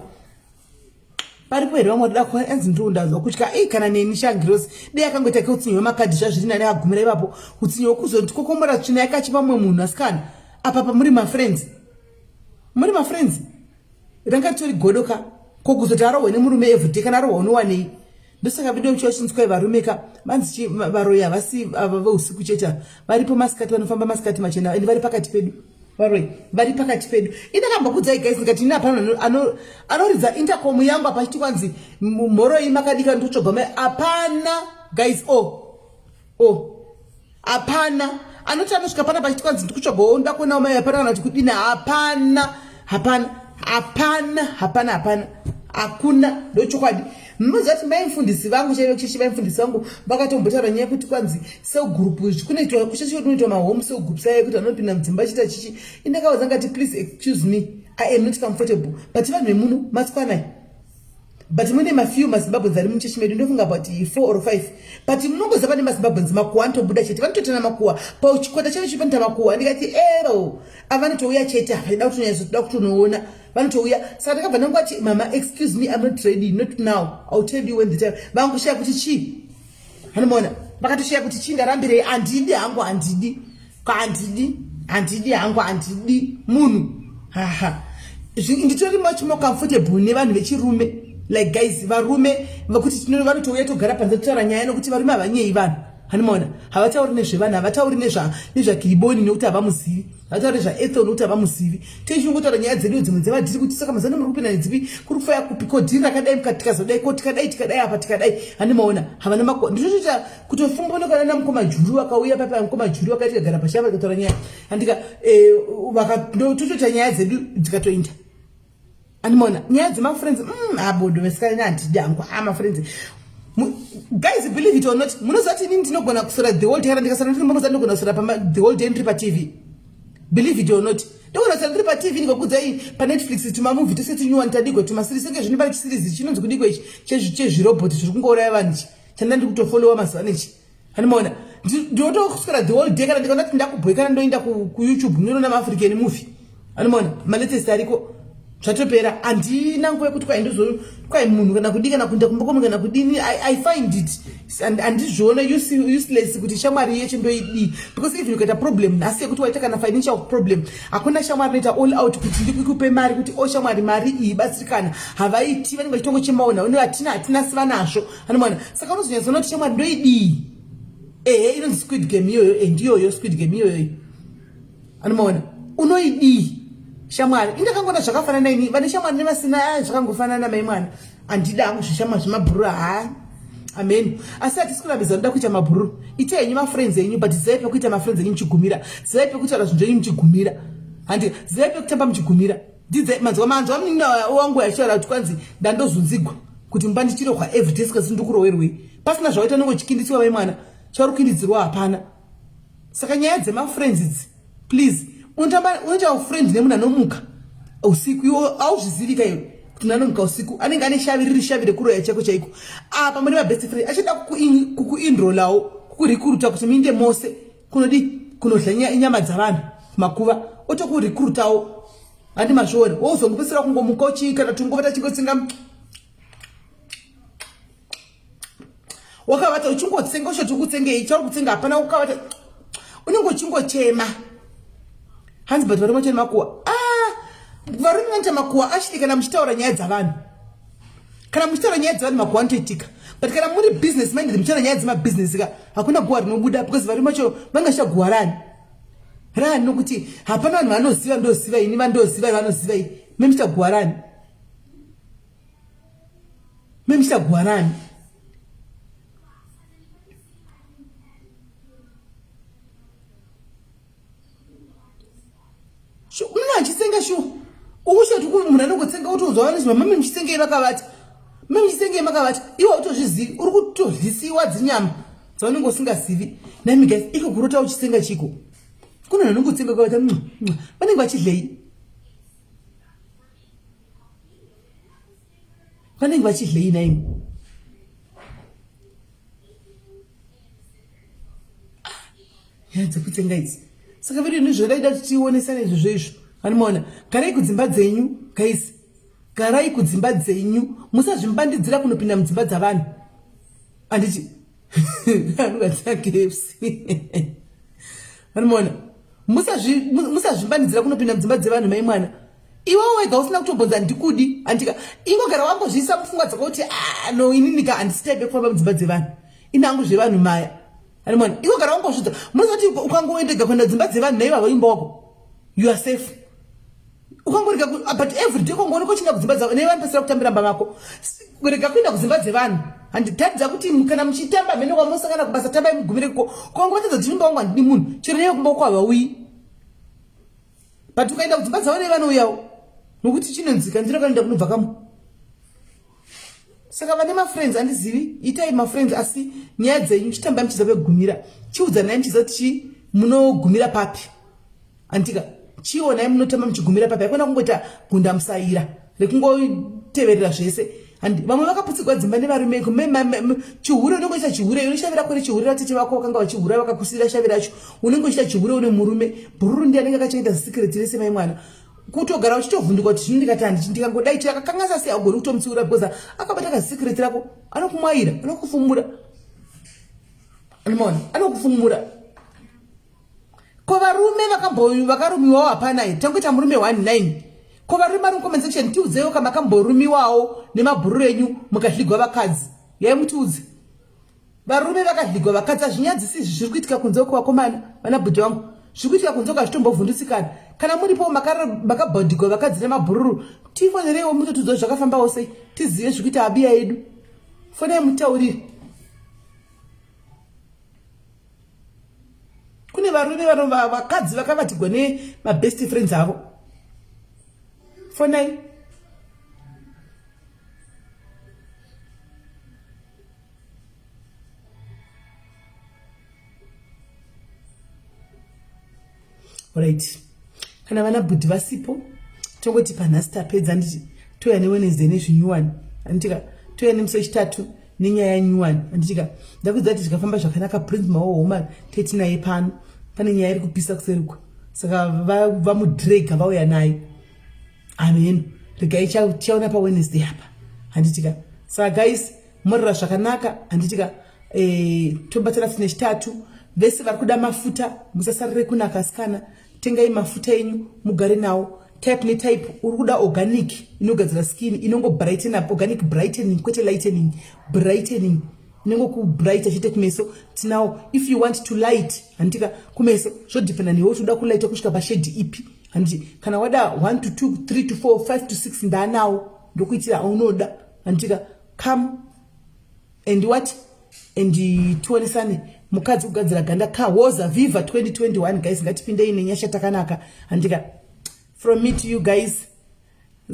Paripo here vamwe vatoda kuona anzi ndiro ndazwa kutya. Ei kana neni shangirosi. Dei akangoita ke utsinye hwemakadhi zvazviri nani agumira ipapo. Utsinye hwekuzoti kokombora tsvina yake achipa mumwe munhu asikana. Apa pamuri mafriends. Muri mafriends. Ranga ritori godo ka. Ko kuzoti arohwe nemurume everyday kana arohwa unowanei? Ndosaka video chiva chinzwai varume ka vanzi chi varoyi havasi ava veusiku chete ava varipo masikati vanofamba masikati machena and vari pakati pedu varoyi vari pakati pedu indakambokudzai guys ndikati ini hapana anoridza intercom yangu apa achiti kwanzi mhoroi makadika ndikutsvagwa mai hapana guys o oh. o oh. Hapana anoti anosvika pana pachiti kwanzi ndikutsvagawo ndoda kuonawo mai hapana kana kuti kudini hapana hapana hapana hapana hapana hakuna ndochokwadi munoziva kuti mai mufundisi vangu chaivo chechi mai mufundisi vangu vakatombotaura nyaya yekuti kwanzi cell group izvi kunoitwa kuchechi kunoitwa mahome cell groups aya ekuti vanopinda mudzimba achiita chichi indakaudza ngati please excuse me i am not comfortable but vanhu vemuno matswanai but mune mafew mazimbabweans ari muchechi medu ndofunga about four or five but munongoziva pane mazimbabweans makuwa anotobuda chete vanototana makuwa pachikwata chavo chipanoita makuwa ndikati ero avanotouya chete havaida kutonyatsotoda kutonoona vanotouya saka ndakabva ndangoti mama excuse me im not ready not now ill tell you when the time vangushaya kuti chii anomaona vakatoshiya kuti chii ndarambirei handidi hangu handidi handidi handidi hangu handidi munhu haha nditori much more comfortable nevanhu vechirume like guys varume vekuti vanotouya togara panze totaura nyaya nokuti varume havanyeyi vanhu hanimaona havatauri nezvevanhu havatauri nezvakiriboni nekuti havamuzivi havatauri nezvaethel nekuti havamuzivi Tichingotaura nyaya dzedu dzimwe dzevadhiri kuti saka mazano muri kupinda nedzipi kuri kufaya kupi ko dhiri rakadai mukati tikazodai ko tikadai tikadai apa tikadai handi maona havana mako ndinotoita kutofumbonokana namukoma juru vakauya papa mukoma juru vakaita tikagara pashava tikataura nyaya andika eh, totoita nyaya dzedu dzikatoinda andimaona nyaya dzemafriends mm, abodo vesikana handidi hangu ha mafriends guys believe it or not munoziva kuti inini ndinogona kusora the whole day kana ndikasara ndiri munoziva ndinogona kusora pama the whole day ndiri patv believe it or not ndogona kusara ndiri patv ndikakudzai panetflix tumamovie tose tunyuwani tadikwe tumasiri senge zvino pane chisirizi chinonzi kudikwe ichi chezvirobhoti zviri kungouraya vanhu ichi chanda ndiri kutofolowa mazuva ano ichi Anomaona ndinotoswera the whole day kana ndikaona kuti ndakubhoikana ndoenda kuyoutube ndinoona maafrican movie anomaona malatest ariko zvatopera handina nguva yekuti kwai ndozo kwai munhu kana kudii kana kuenda kumba kwamunhu kana kudini i find it handizviona useless kuti shamwari yeche ndoidii because even ukaita problem nhasi yekuti waita kana financial problem hakuna shamwari inoita all out kuti ndikupe mari kuti o oh, shamwari mari iyi batsirikana havaiti vanenge vachitongochemaona uno hatina hatina siva nazvo anomwana saka unozonyatsoona kuti shamwari ndoidii ehe inonzi squid game iyoyo e ndiyoyo squid game iyoyo anomaona unoidii shamwari indakangoona zvakafanana ini vane shamwari nevasina aya zvakangofanana mai mwana handida hangu zveshamwari zvemabhururu haa amen asi hatisi kurambidza noda kuita mabhururu itai henyu mafriends enyu but zivai pekuita mafriends enyu muchigumira zivai pekutaura zvinhu zvenyu muchigumira handi zivai pekutamba muchigumira Dzidze manzwa manzwa munin'ina wangu achitaura kuti kwanzi ndandozunzigwa kuti mumba ndichirohwa everyday sikazi ndikurowerwei pasina zvawaita unenge uchikindisiwa mai mwana chauri kukindidzirwa hapana saka nyaya dzemafriends idzi please unotamba unoita friend nemunhu anomuka usiku iwo auzvizivika iwe kuti munhu anomuka usiku anenge ane shavi riri shavi rekuroya chaiko chaiko apa mune mabest friend achida kukuinrolawo kukurikuruta kuti muinde mose kunodi kunodla nyama dzavanhu kumakuva otokurekrutawo handi mazviona wozongopesera kungomuka uchii kana tungovata chingotsenga wakavata uchingotsenga ushoti ukutsengei chauri kutsenga hapana ukavata unenge uchingochema hanzi but varume vachene makuwa ah, varume vanoita makuwa ashli kana muchitaura nyaya dzavanhu kana muchitaura nyaya dzevanhu makuwa anotoitika but kana muri business minded muchitaura nyaya dzemabusiness ka hakuna guwa rinobuda because varume vacho vanga vachiita guwa rani rani nokuti hapana vanhu vanoziva ndoziva ini vandoziva vanoziva ini memuchita guwa rani memuchita guwa rani Munhu achitsenga shuwa ukushati munhu anongotsenga utoudzwa vanhu kuti mami muchitsengei vakavata mami muchitsengei makavata iwe autozvizivi uri kutodlisiwa dzinyama dzaunenge usingazivi nami guys iko kurota uchitsenga chiko kune vanhu anongotsenga kavata vanenge vachidlei vanenge vachidlei naimi nyaya dzekutsenga idzi. Saka vedu ndizvo ndaida kuti tionesane izvozvo izvo. Vanomaona, garai kudzimba dzenyu guys, garai kudzimba dzenyu, musazvimbandidzira kunopinda mudzimba dzavanhu. Anditi anobatira KFC. Vanomaona, musazvimbandidzira kunopinda mudzimba dzevanhu mai mwana. Iwe wega usina kutombonzi handikudi, andika ingogara wangozviisa mupfungwa dzako kuti ah no inini ka handisi type yekufamba mudzimba dzevanhu. Ini hangu zvevanhu maya. Anomwana iwe gara wangozvidza munoziva kuti ukangoendega kuenda dzimba dzevanhu naivo havaimba wako you are safe ukangorega ah, but every day ukangooneka uchienda kudzimba dzavo nei vanopesera kutambira mba vako rega kuenda kudzimba dzevanhu handitadza kuti kana muchitamba mhene kwamunosangana kubasa tambai mugumire ko ukangovatadza kuti imba wangu handidi munhu chero neiwe kumba kwako havauyi but ukaenda kudzimba dzavo nei vanouyawo nokuti chinonzika ndiro kanoenda kunobva kamwe saka vane mafriends andizivi itai mafriends asi nyaya dzenyu chitambai muchiziva pekugumira chiudzanai muchiziva kuti chii munogumira papi anditika chionai munotamba muchigumira papi haikona kungoita gunda musaira rekungoteverera zvese and vamwe vakaputsigwa dzimba nevarume chihure unenge uchiita chihure une shavi rako rechihure ratete vako vakanga vachihura vakakusira shavi racho unenge uchiita chihure une murume bhururu ndiye anenge akachengeta secret rese mai mwana kutogara uchitovhunduka kuti zvino ndikati handichi ndikangodai chero akakanganisa sei haugoni kutomutsiura because akabata kasecret rako anokumwaira anokufumura anomaona anokufumura ko varume vakarumiwawo hapana here tangoita murume 19 ko varume vari mucomment section tiudzeiwo ka makamborumiwawo nemabhururu enyu mukadligwa vakadzi yai mutiudze Varume vakadligwa vakadzi hazvinyadzisi izvi zviri kuitika kunze uko vakomana vana bhudhi vangu zviri kuitika kunze uko hazvitombovhundutsikana kana muripo makabhodhigwa vakadzi nemabhururu tifonereiwo mutotiudza zvakafambawo sei tizive zviri kuita abiya edu fonai mutaurire kune varume vakadzi vakavatigwa nemabest friends avo fonai Right. Kana vana bhudhi vasipo tongoti panhasi tapedza nditi touya newednesday nezvinyuwani anditika touya nemusi wechitatu nenyaya nyuwani anditika ndakudza kuti zvikafamba zvakanaka prince mawohoma tetinaye pano pane nyaya iri kupisa kuserukwa saka vamudrega vauya naye amen regai tichaona pawednesday apa handitika saka guys morara zvakanaka handitika e, tobatana futi nechitatu vese vari kuda mafuta musasarire kunaka asikana tengai mafuta enyu mugare nawo type netype uri kuda organic inogadzira skin inongo brighten up organic brightening kwete lightening brightening inongokubrighta chete kumeso tinawo if you want to light handitika kumeso zvodependa newe kuti uda kulaita kusvika pashedhi ipi handiti kana wada 1 to 2 3 to 4 5 to 6 ndaanawo ndokuitira aunoda handitika come and what and tionesane mukadzi kugadzira ganda ka woza viva 2021 guys ngatipindei nenyasha takanaka handika from me to you guys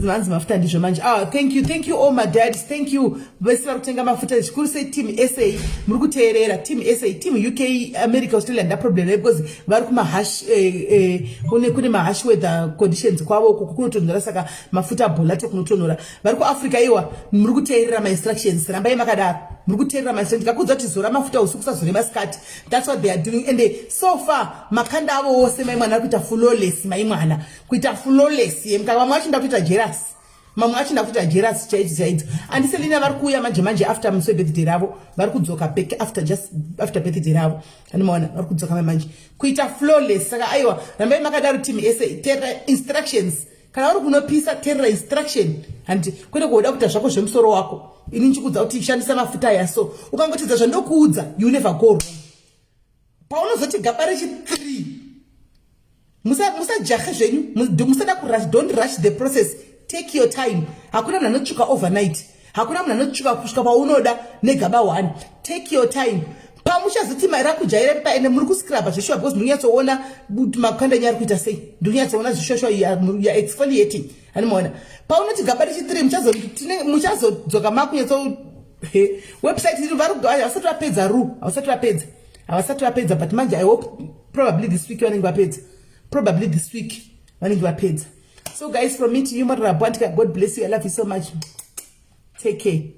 hanzi mafuta ndizvo manje ah, thank you thank you all my dads thank you vese vari kutenga mafuta zvikuru sei team sa muri kuteerera team sa team uk america australia ndaproblem nayo because vari kumahash eh, eh, kune kune mahash weather conditions kwavo uko kunotonhora saka mafuta abolato kunotonhora vari kuafrica iwa muri kuteerera mainstructions rambai makadaro muri kuteerera mainstructions ndikakuudza kuti zora mafuta usiku usazore masikati that's what they are doing and so far makanda avo wose mai mwana ari kuita flawless mai mwana kuita flawless yemka vamwe vacho ndakuita jealous mamwe acho ndakuita jealous chaidzo chaidzo andiselina vari kuuya manje manje after musi webirthday ravo vari kudzoka back after just after birthday ravo andimaona vari kudzoka manje kuita flawless saka aiwa rambai makadaro team ese terera instructions kana uri kunopisa terera instruction handi kwete kuoda kuita zvako zvemusoro wako ini ndichikuudza kuti shandisa mafuta aya so ukangotidza zvandokuudza you never go wrong paunozoti gaba rechi 3 musajahe zvenyu musada kurush don't rush the process take your time hakuna munhu anotsvuka overnight hakuna munhu anotsvuka kusvika paunoda negaba one take your time pamuchazoti mari rakujaira pa ende muri kuscrubha zveshuwa because munyatsoona kuti makanda enyu ari kuita sei ndikunyatsoona zveshuwa ya exfoliating animaona paunoti gaba rechi 3 muchazodzoka makunyatso website iri vari havasati vapedza ru havasati vapedza havasati vapedza but manje i hope probably this week vanenge vapedza probably this week vanenge vapedza so guys from me to you mararabwantika god bless you i love you so much take care.